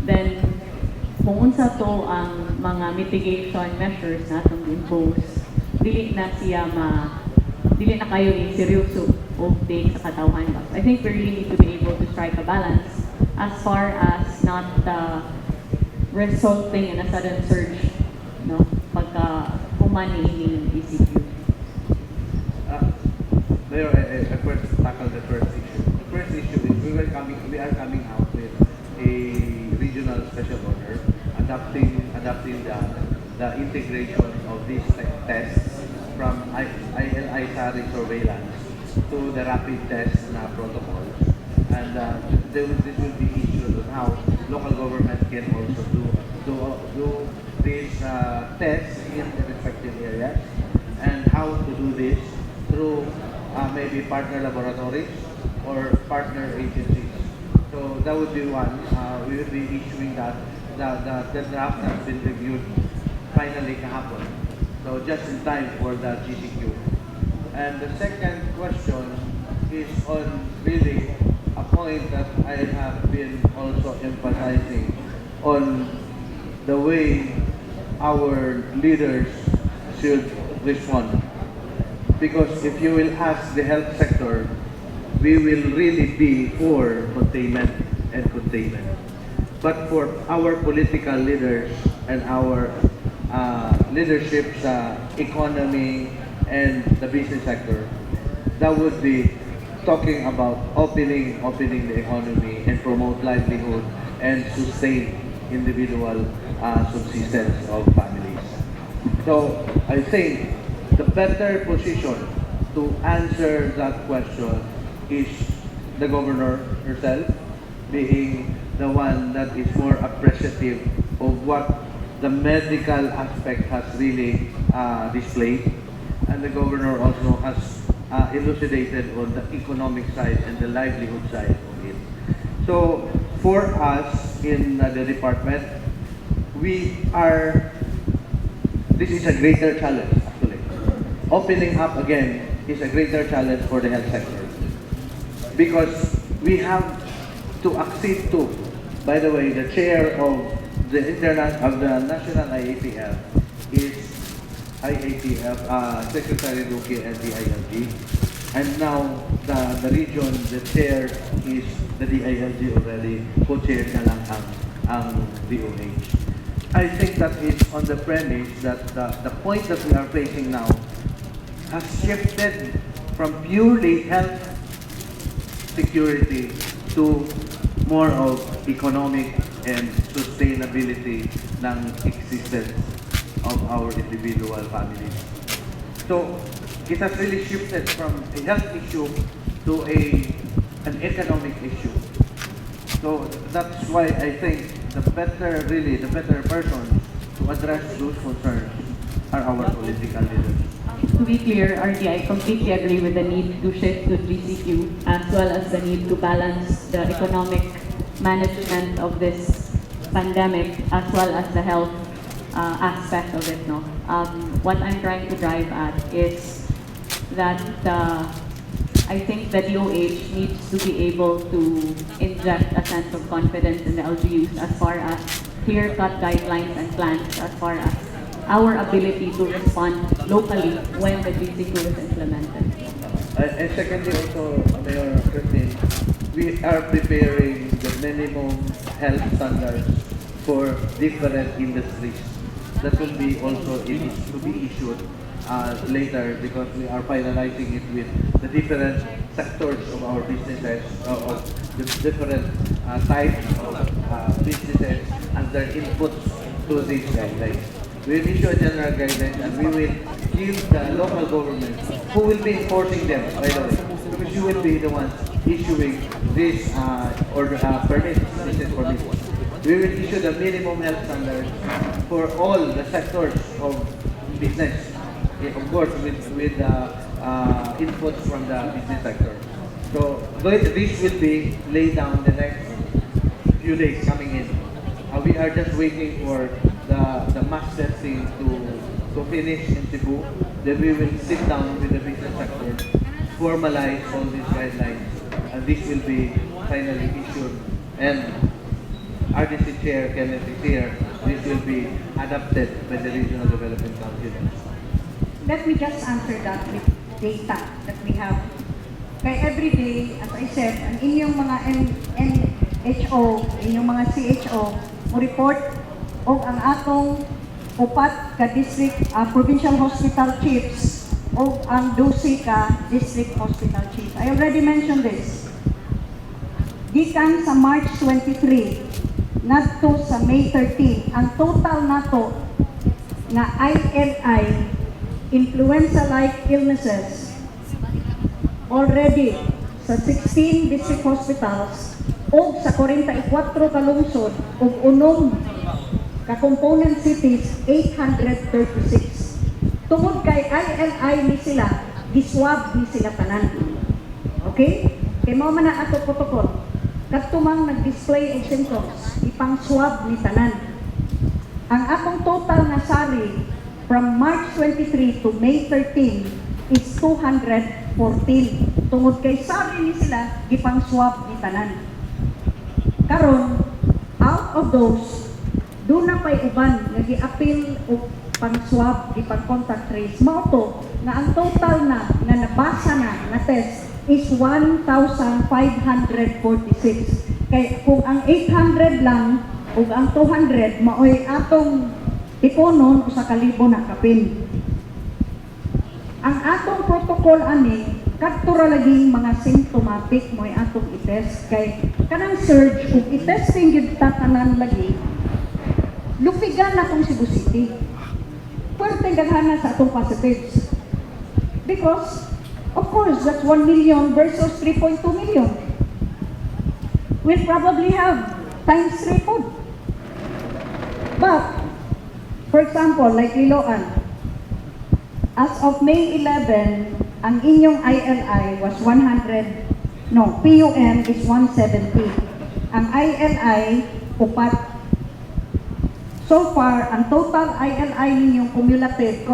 then kung unsa to ang mga mitigation measures na atong impose, dili na siya ma dili na kayo i-seryoso og take sa katawhan ba. I think we really need to be able to strike a balance as far as not resulting in a sudden surge, no, pagka human ni ECQ. Mayor, I first tackle the first issue. The first issue is we are coming out with a regional special order adopting the integration of these tests from ILI SARI surveillance to the rapid test na protocol. And this will be issued on how local government can also do these tests in the respective areas and how to do this through maybe partner laboratories or partner agencies. So that would be one. We will be issuing that. The draft has been reviewed finally kahapon. So just in time for the GCQ. And the second question is on really a point that I have been also emphasizing on the way our leaders should respond. Because if you will ask the health sector, we will really be for containment and containment. But for our political leaders and our leadership sa economy and the business sector, that would be talking about opening the economy and promote livelihood and sustain individual subsistence of families. So I think the better position to answer that question is the governor herself, being the one that is more appreciative of what the medical aspect has really displayed. And the governor also has elucidated on the economic side and the livelihood side of it. So for us in the department, this is a greater challenge, actually. Opening up again is a greater challenge for the health sector. Because we have to accede to, by the way, the chair of the interna of the National IATF is IATF, Secretary Duque and DILG. And now the region, the chair is the DILG already, co-chair na lang ang DOH. I think that is on the premise that the point that we are facing now has shifted from purely health security to more of economic and sustainability ng existence of our individual families. So, it has really shifted from a health issue to a an economic issue. So that's why I think the better, really, the better person to address those concerns are our political leaders. To be clear, RD, I completely agree with the need to shift to GCQ as well as the need to balance the economic management of this pandemic as well as the health aspect of it. No, what I'm trying to drive at is that I think the DOH needs to be able to inject a sense of confidence in the LGUs as far as clear-cut guidelines and plans as far as our ability to respond locally when the GCQ is implemented. And secondly also, Mayor Christine, we are preparing the minimum health standards for different industries. That will be also it is to be issued later because we are finalizing it with the different sectors of our businesses, of the different types of businesses and their inputs to these guidelines. We will issue a general guidelines and we will give the local government who will be enforcing them, by the way. Because you will be the ones issuing this order, permits, business permits. We will issue the minimum health standards for all the sectors of business. Eh, of course, with inputs from the business sector. So this will be laid down the next few days coming in. We are just waiting for the mass testing to finish in Cebu. Then we will sit down with the business sector, formalize all these guidelines, and this will be finally issued. And RDC Chair Kenneth is here. This will be adopted by the Regional Development Council. Let me just answer that with data that we have. Kay every day, as I said, ang inyong mga NHO, inyong mga CHO, mo report og ang atong upat ka district provincial hospital chiefs o ang 12 ka district hospital chiefs. I already mentioned this. Gikan sa March 23 ngadto sa May 13, ang total nato nga ILI, influenza-like illnesses, already sa 16 district hospitals o sa 44 ka lungsod ug unom ka component cities, 836. Tungod kay ILI ni sila, giswab ni sila tanan. Okay? Kay mao man na ato protocol. Kadto mang nag-display og symptoms, ipang swab ni tanan. Ang atong total nga SARI from March 23 to May 13 is 214. Tungod kay SARI ni sila, gipang swab ni tanan. Karon, out of those, duna pay uban nga gi-apil og pang-swab, gipang contact trace. Mao to nga ang total na nga nabasa na nga test is 1,546. Kay kung ang 800 lang ug ang 200 maoy atong tipunon, 1,000 na kapin. Ang atong protocol ani, kadto ra laging mga symptomatic mo'y atong i-test, kay kanang surge, kung i-testing gyud ta tanan lagi, lupigan na tong Cebu City. Puwerte daghana sa atong positives. Because, of course, that's 1 million versus 3.2 million. We'll probably have times 3 pod. But, for example, like Liloan, as of May 11, ang inyong ILI was 100, no, PUM is 170. Ang ILI, upat. So far, ang total ILI ninyong cumulative,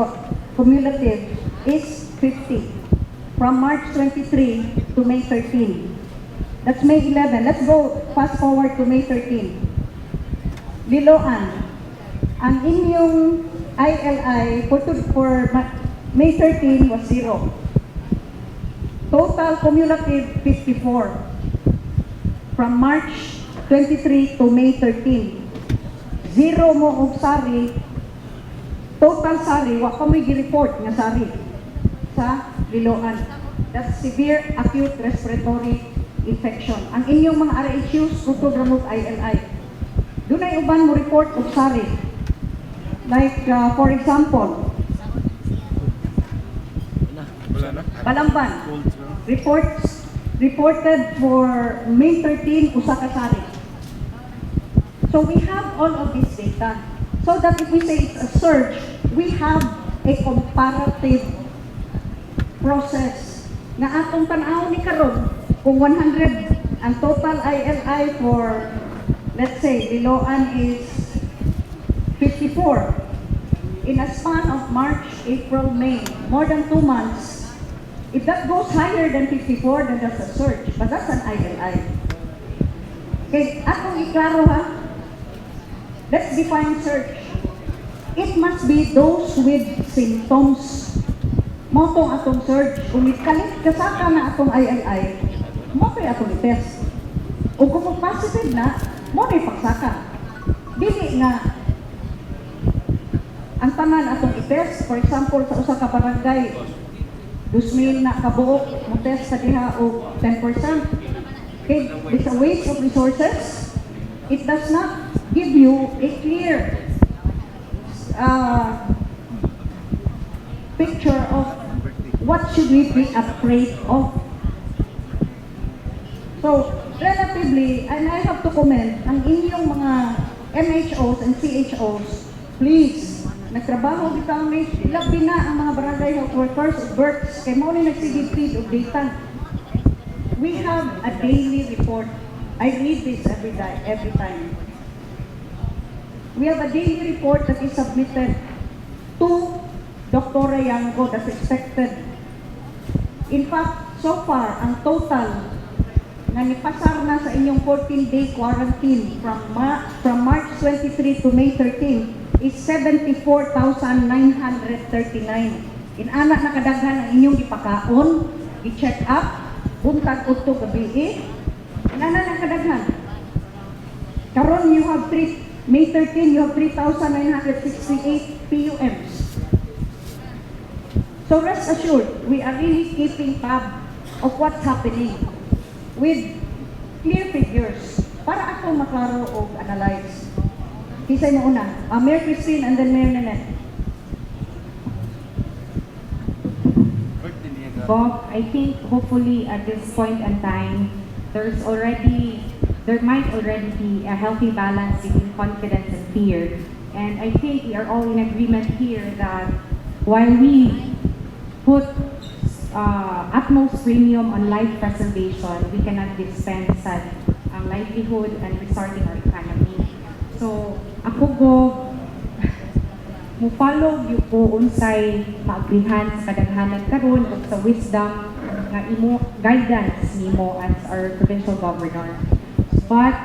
cumulative is 50. From March 23 to May 13. That's May 11. Let's go fast forward to May 13. Liloan, ang inyong ILI for May 13 was 0. Total cumulative 54. From March 23 to May 13. Zero mo og SARI. Total SARI, wa pa mo'y gi-report nga SARI sa Liloan. That's severe acute respiratory infection. Ang inyong mga RHUs, kutob ra mo ILI. Dunay uban mo report og SARI. Like, for example, Balamban reported for May 13 usa ka SARI. So we have all of this data. So that if we say it's a surge, we have a comparative process nga atong tan-aw ni karon, kung 100 ang total ILI for, let's say, Liloan is 54 in a span of March, April, May, more than 2 months. If that goes higher than 54, then that's a surge, but that's an ILI. Okay, atong iklaro ha. Let's define surge. It must be those with symptoms. Mao tong atong surge. Kung kalit kasaka na atong ILI, mao kay atong i-test. O kung positive na, mao na pagsaka. Dili nga ang tanan atong i-test, for example, sa usa ka barangay, 2,000 na kabuok, mo test sa diha og 10%. Okay, it's a waste of resources. It does not give you a clear picture of what should we be afraid of. So, relatively, and I have to comment, ang inyong mga MHOs and CHOs, please, nagtrabaho bitaw ni, labi na ang mga barangay health workers, BERTs, kay mao ni nagsige feed of data. We have a daily report. I read this every day, every time. We have a daily report that is submitted to Dr. Yango that's expected. In fact, so far, ang total nga nipasar na sa inyong 14-day quarantine from March 23 to May 13 is 74,939. Inana na kadaghan ang inyong gipakaon, gi-check up, buntag udto gabi. Inana na kadaghan. Karon you have three, May 13 you have 3,968 PUMs. So rest assured, we are really keeping tab of what's happening with clear figures para ako maklaro og analyze. Kinsay mo una? Mayor Christine and then Mayor Nanette. Bob, I think hopefully at this point in time, there might already be a healthy balance between confidence and fear. And I think we are all in agreement here that while we put utmost premium on life preservation, we cannot dispense sa ang livelihood and restarting our economy. So, ako go, mo follow gyud ko unsay maagrihan sa kadaghanan karon ug sa wisdom nga imo guidance nimo as our provincial governor. But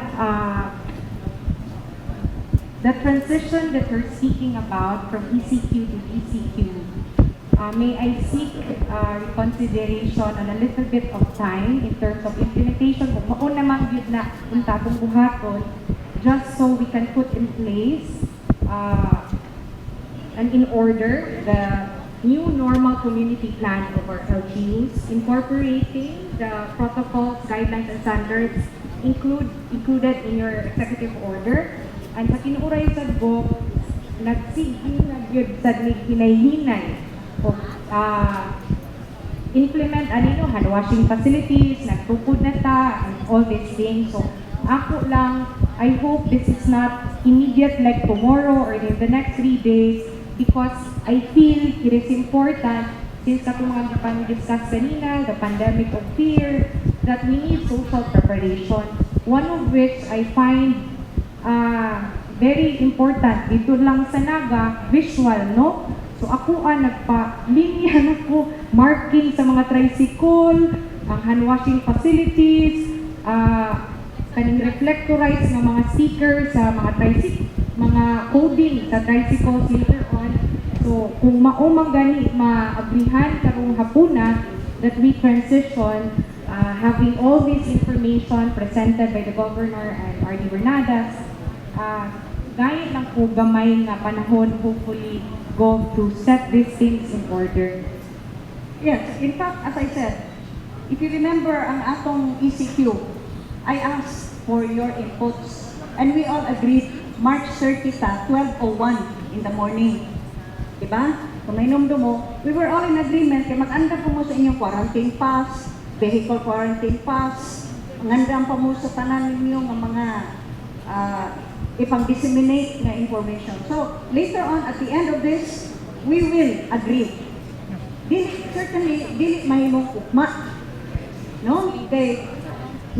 the transition that we're speaking about from ECQ to GCQ, may I seek reconsideration on a little bit of time in terms of implementation? Kung mao naman gyud na unta atong buhaton, just so we can put in place and in order the new normal community plan of our LGUs, incorporating the protocols, guidelines, and standards included in your executive order. And sa tinuoray sad ko, nagsige na gyud sad ni hinay-hinay o implement ano no, hand washing facilities, nagtukod na ta, and all these things. So, ako lang, I hope this is not immediate like tomorrow or in the next 3 days because I feel it is important since katong mga gipang-discuss kanina, the pandemic of fear, that we need social preparation. One of which I find very important dito lang sa Naga, visual, no? So ako nagpa linya na ko marking sa mga tricycle, ang hand washing facilities, kaning reflectorized nga mga sticker sa mga tricycle, mga coding sa tricycles later on. So kung mao man gani maagrihan karong hapuna that we transition having all this information presented by the governor and RD Bernadas, gaya lang ko gamay nga panahon hopefully go to set these things in order. Yes, in fact, as I said, if you remember ang atong ECQ, I asked for your inputs and we all agreed March 30 ta, 12:01 in the morning. Diba? Kung may mo, we were all in agreement kay mag-andam pa mo sa inyong quarantine pass, vehicle quarantine pass, mangandam pa mo sa tanan ninyo nga mga ipang-disseminate nga information. So, later on, at the end of this, we will agree. Dili, certainly, dili mahimong ugma. No? Kay,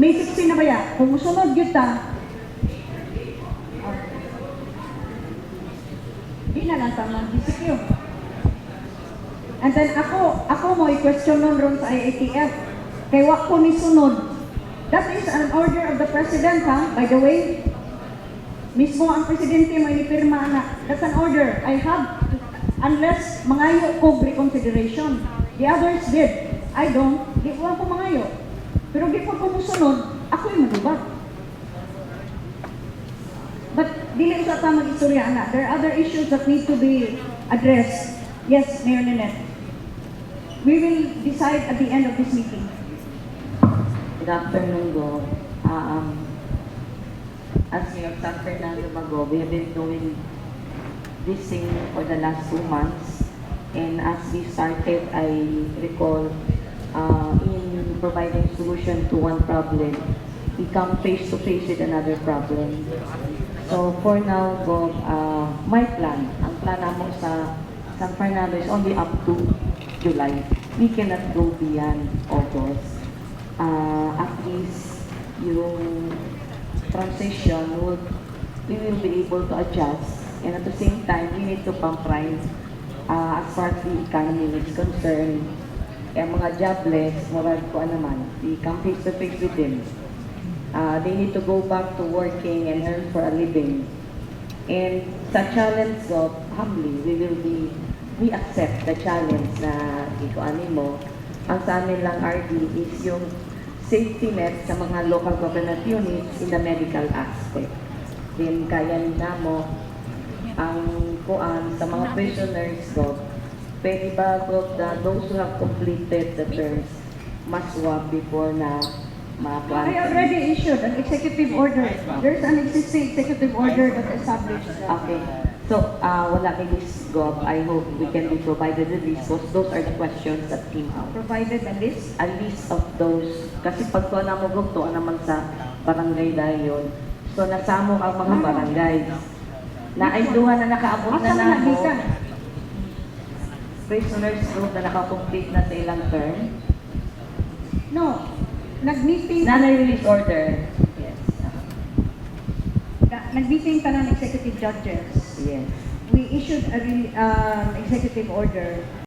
May 16 na ba ya? Kung musunod gyud ta, oh, di na lang ta mag-GCQ. And then ako mo i-question nun ron sa IATF. Kay wa ko ni sunod. That is an order of the President, ha? By the way, mismo ang presidente may nipirma na. That's an order. I have, unless mangayo ko reconsideration. The others did. I don't. Di ko ko mangayo. Pero di ko musunod, ako yung madubat. But dili usa ta mag-istorya ana. There are other issues that need to be addressed. Yes, Mayor Nanette. We will decide at the end of this meeting. Good afternoon, Go. As Mayor San Fernando Bago, we have been doing this thing for the last 2 months. And as we started, I recall in providing solution to one problem, we come face to face with another problem. So for now, Gov, my plan, ang plan namo sa San Fernando is only up to July. We cannot go beyond August. At least yung transition would, we will be able to adjust, and at the same time we need to pump prime as far as the economy is concerned. Kaya mga jobless, murag ko naman, we come face to face with them. They need to go back to working and earn for a living. And sa challenge of humbly, we accept the challenge na ikuani mo. Ang sa amin lang, RD, is yung safety net sa mga local government units in the medical aspect. Then kaya namo ang kuan sa mga prisoners ko, pwede ba, Gov, those who have completed the terms must swab before na makuan? I already issued an executive order. There's an existing executive order that established that. Okay. So, wala kay list, Gov. I hope we can be provided with list because those are the questions that came out. Provided a list? A list of those. Kasi pag kuha na mo, Gov, tuwa naman sa barangay dahil. So, nasamo ang mga barangay. Na ay duha na nakaabot na Asa man namo. nagikan? Prisoners group na naka-complete na sa ilang term. No. Nag-meeting. Na release order. Yes. Nag-meeting ta ng executive judges. Yes. We issued a executive order.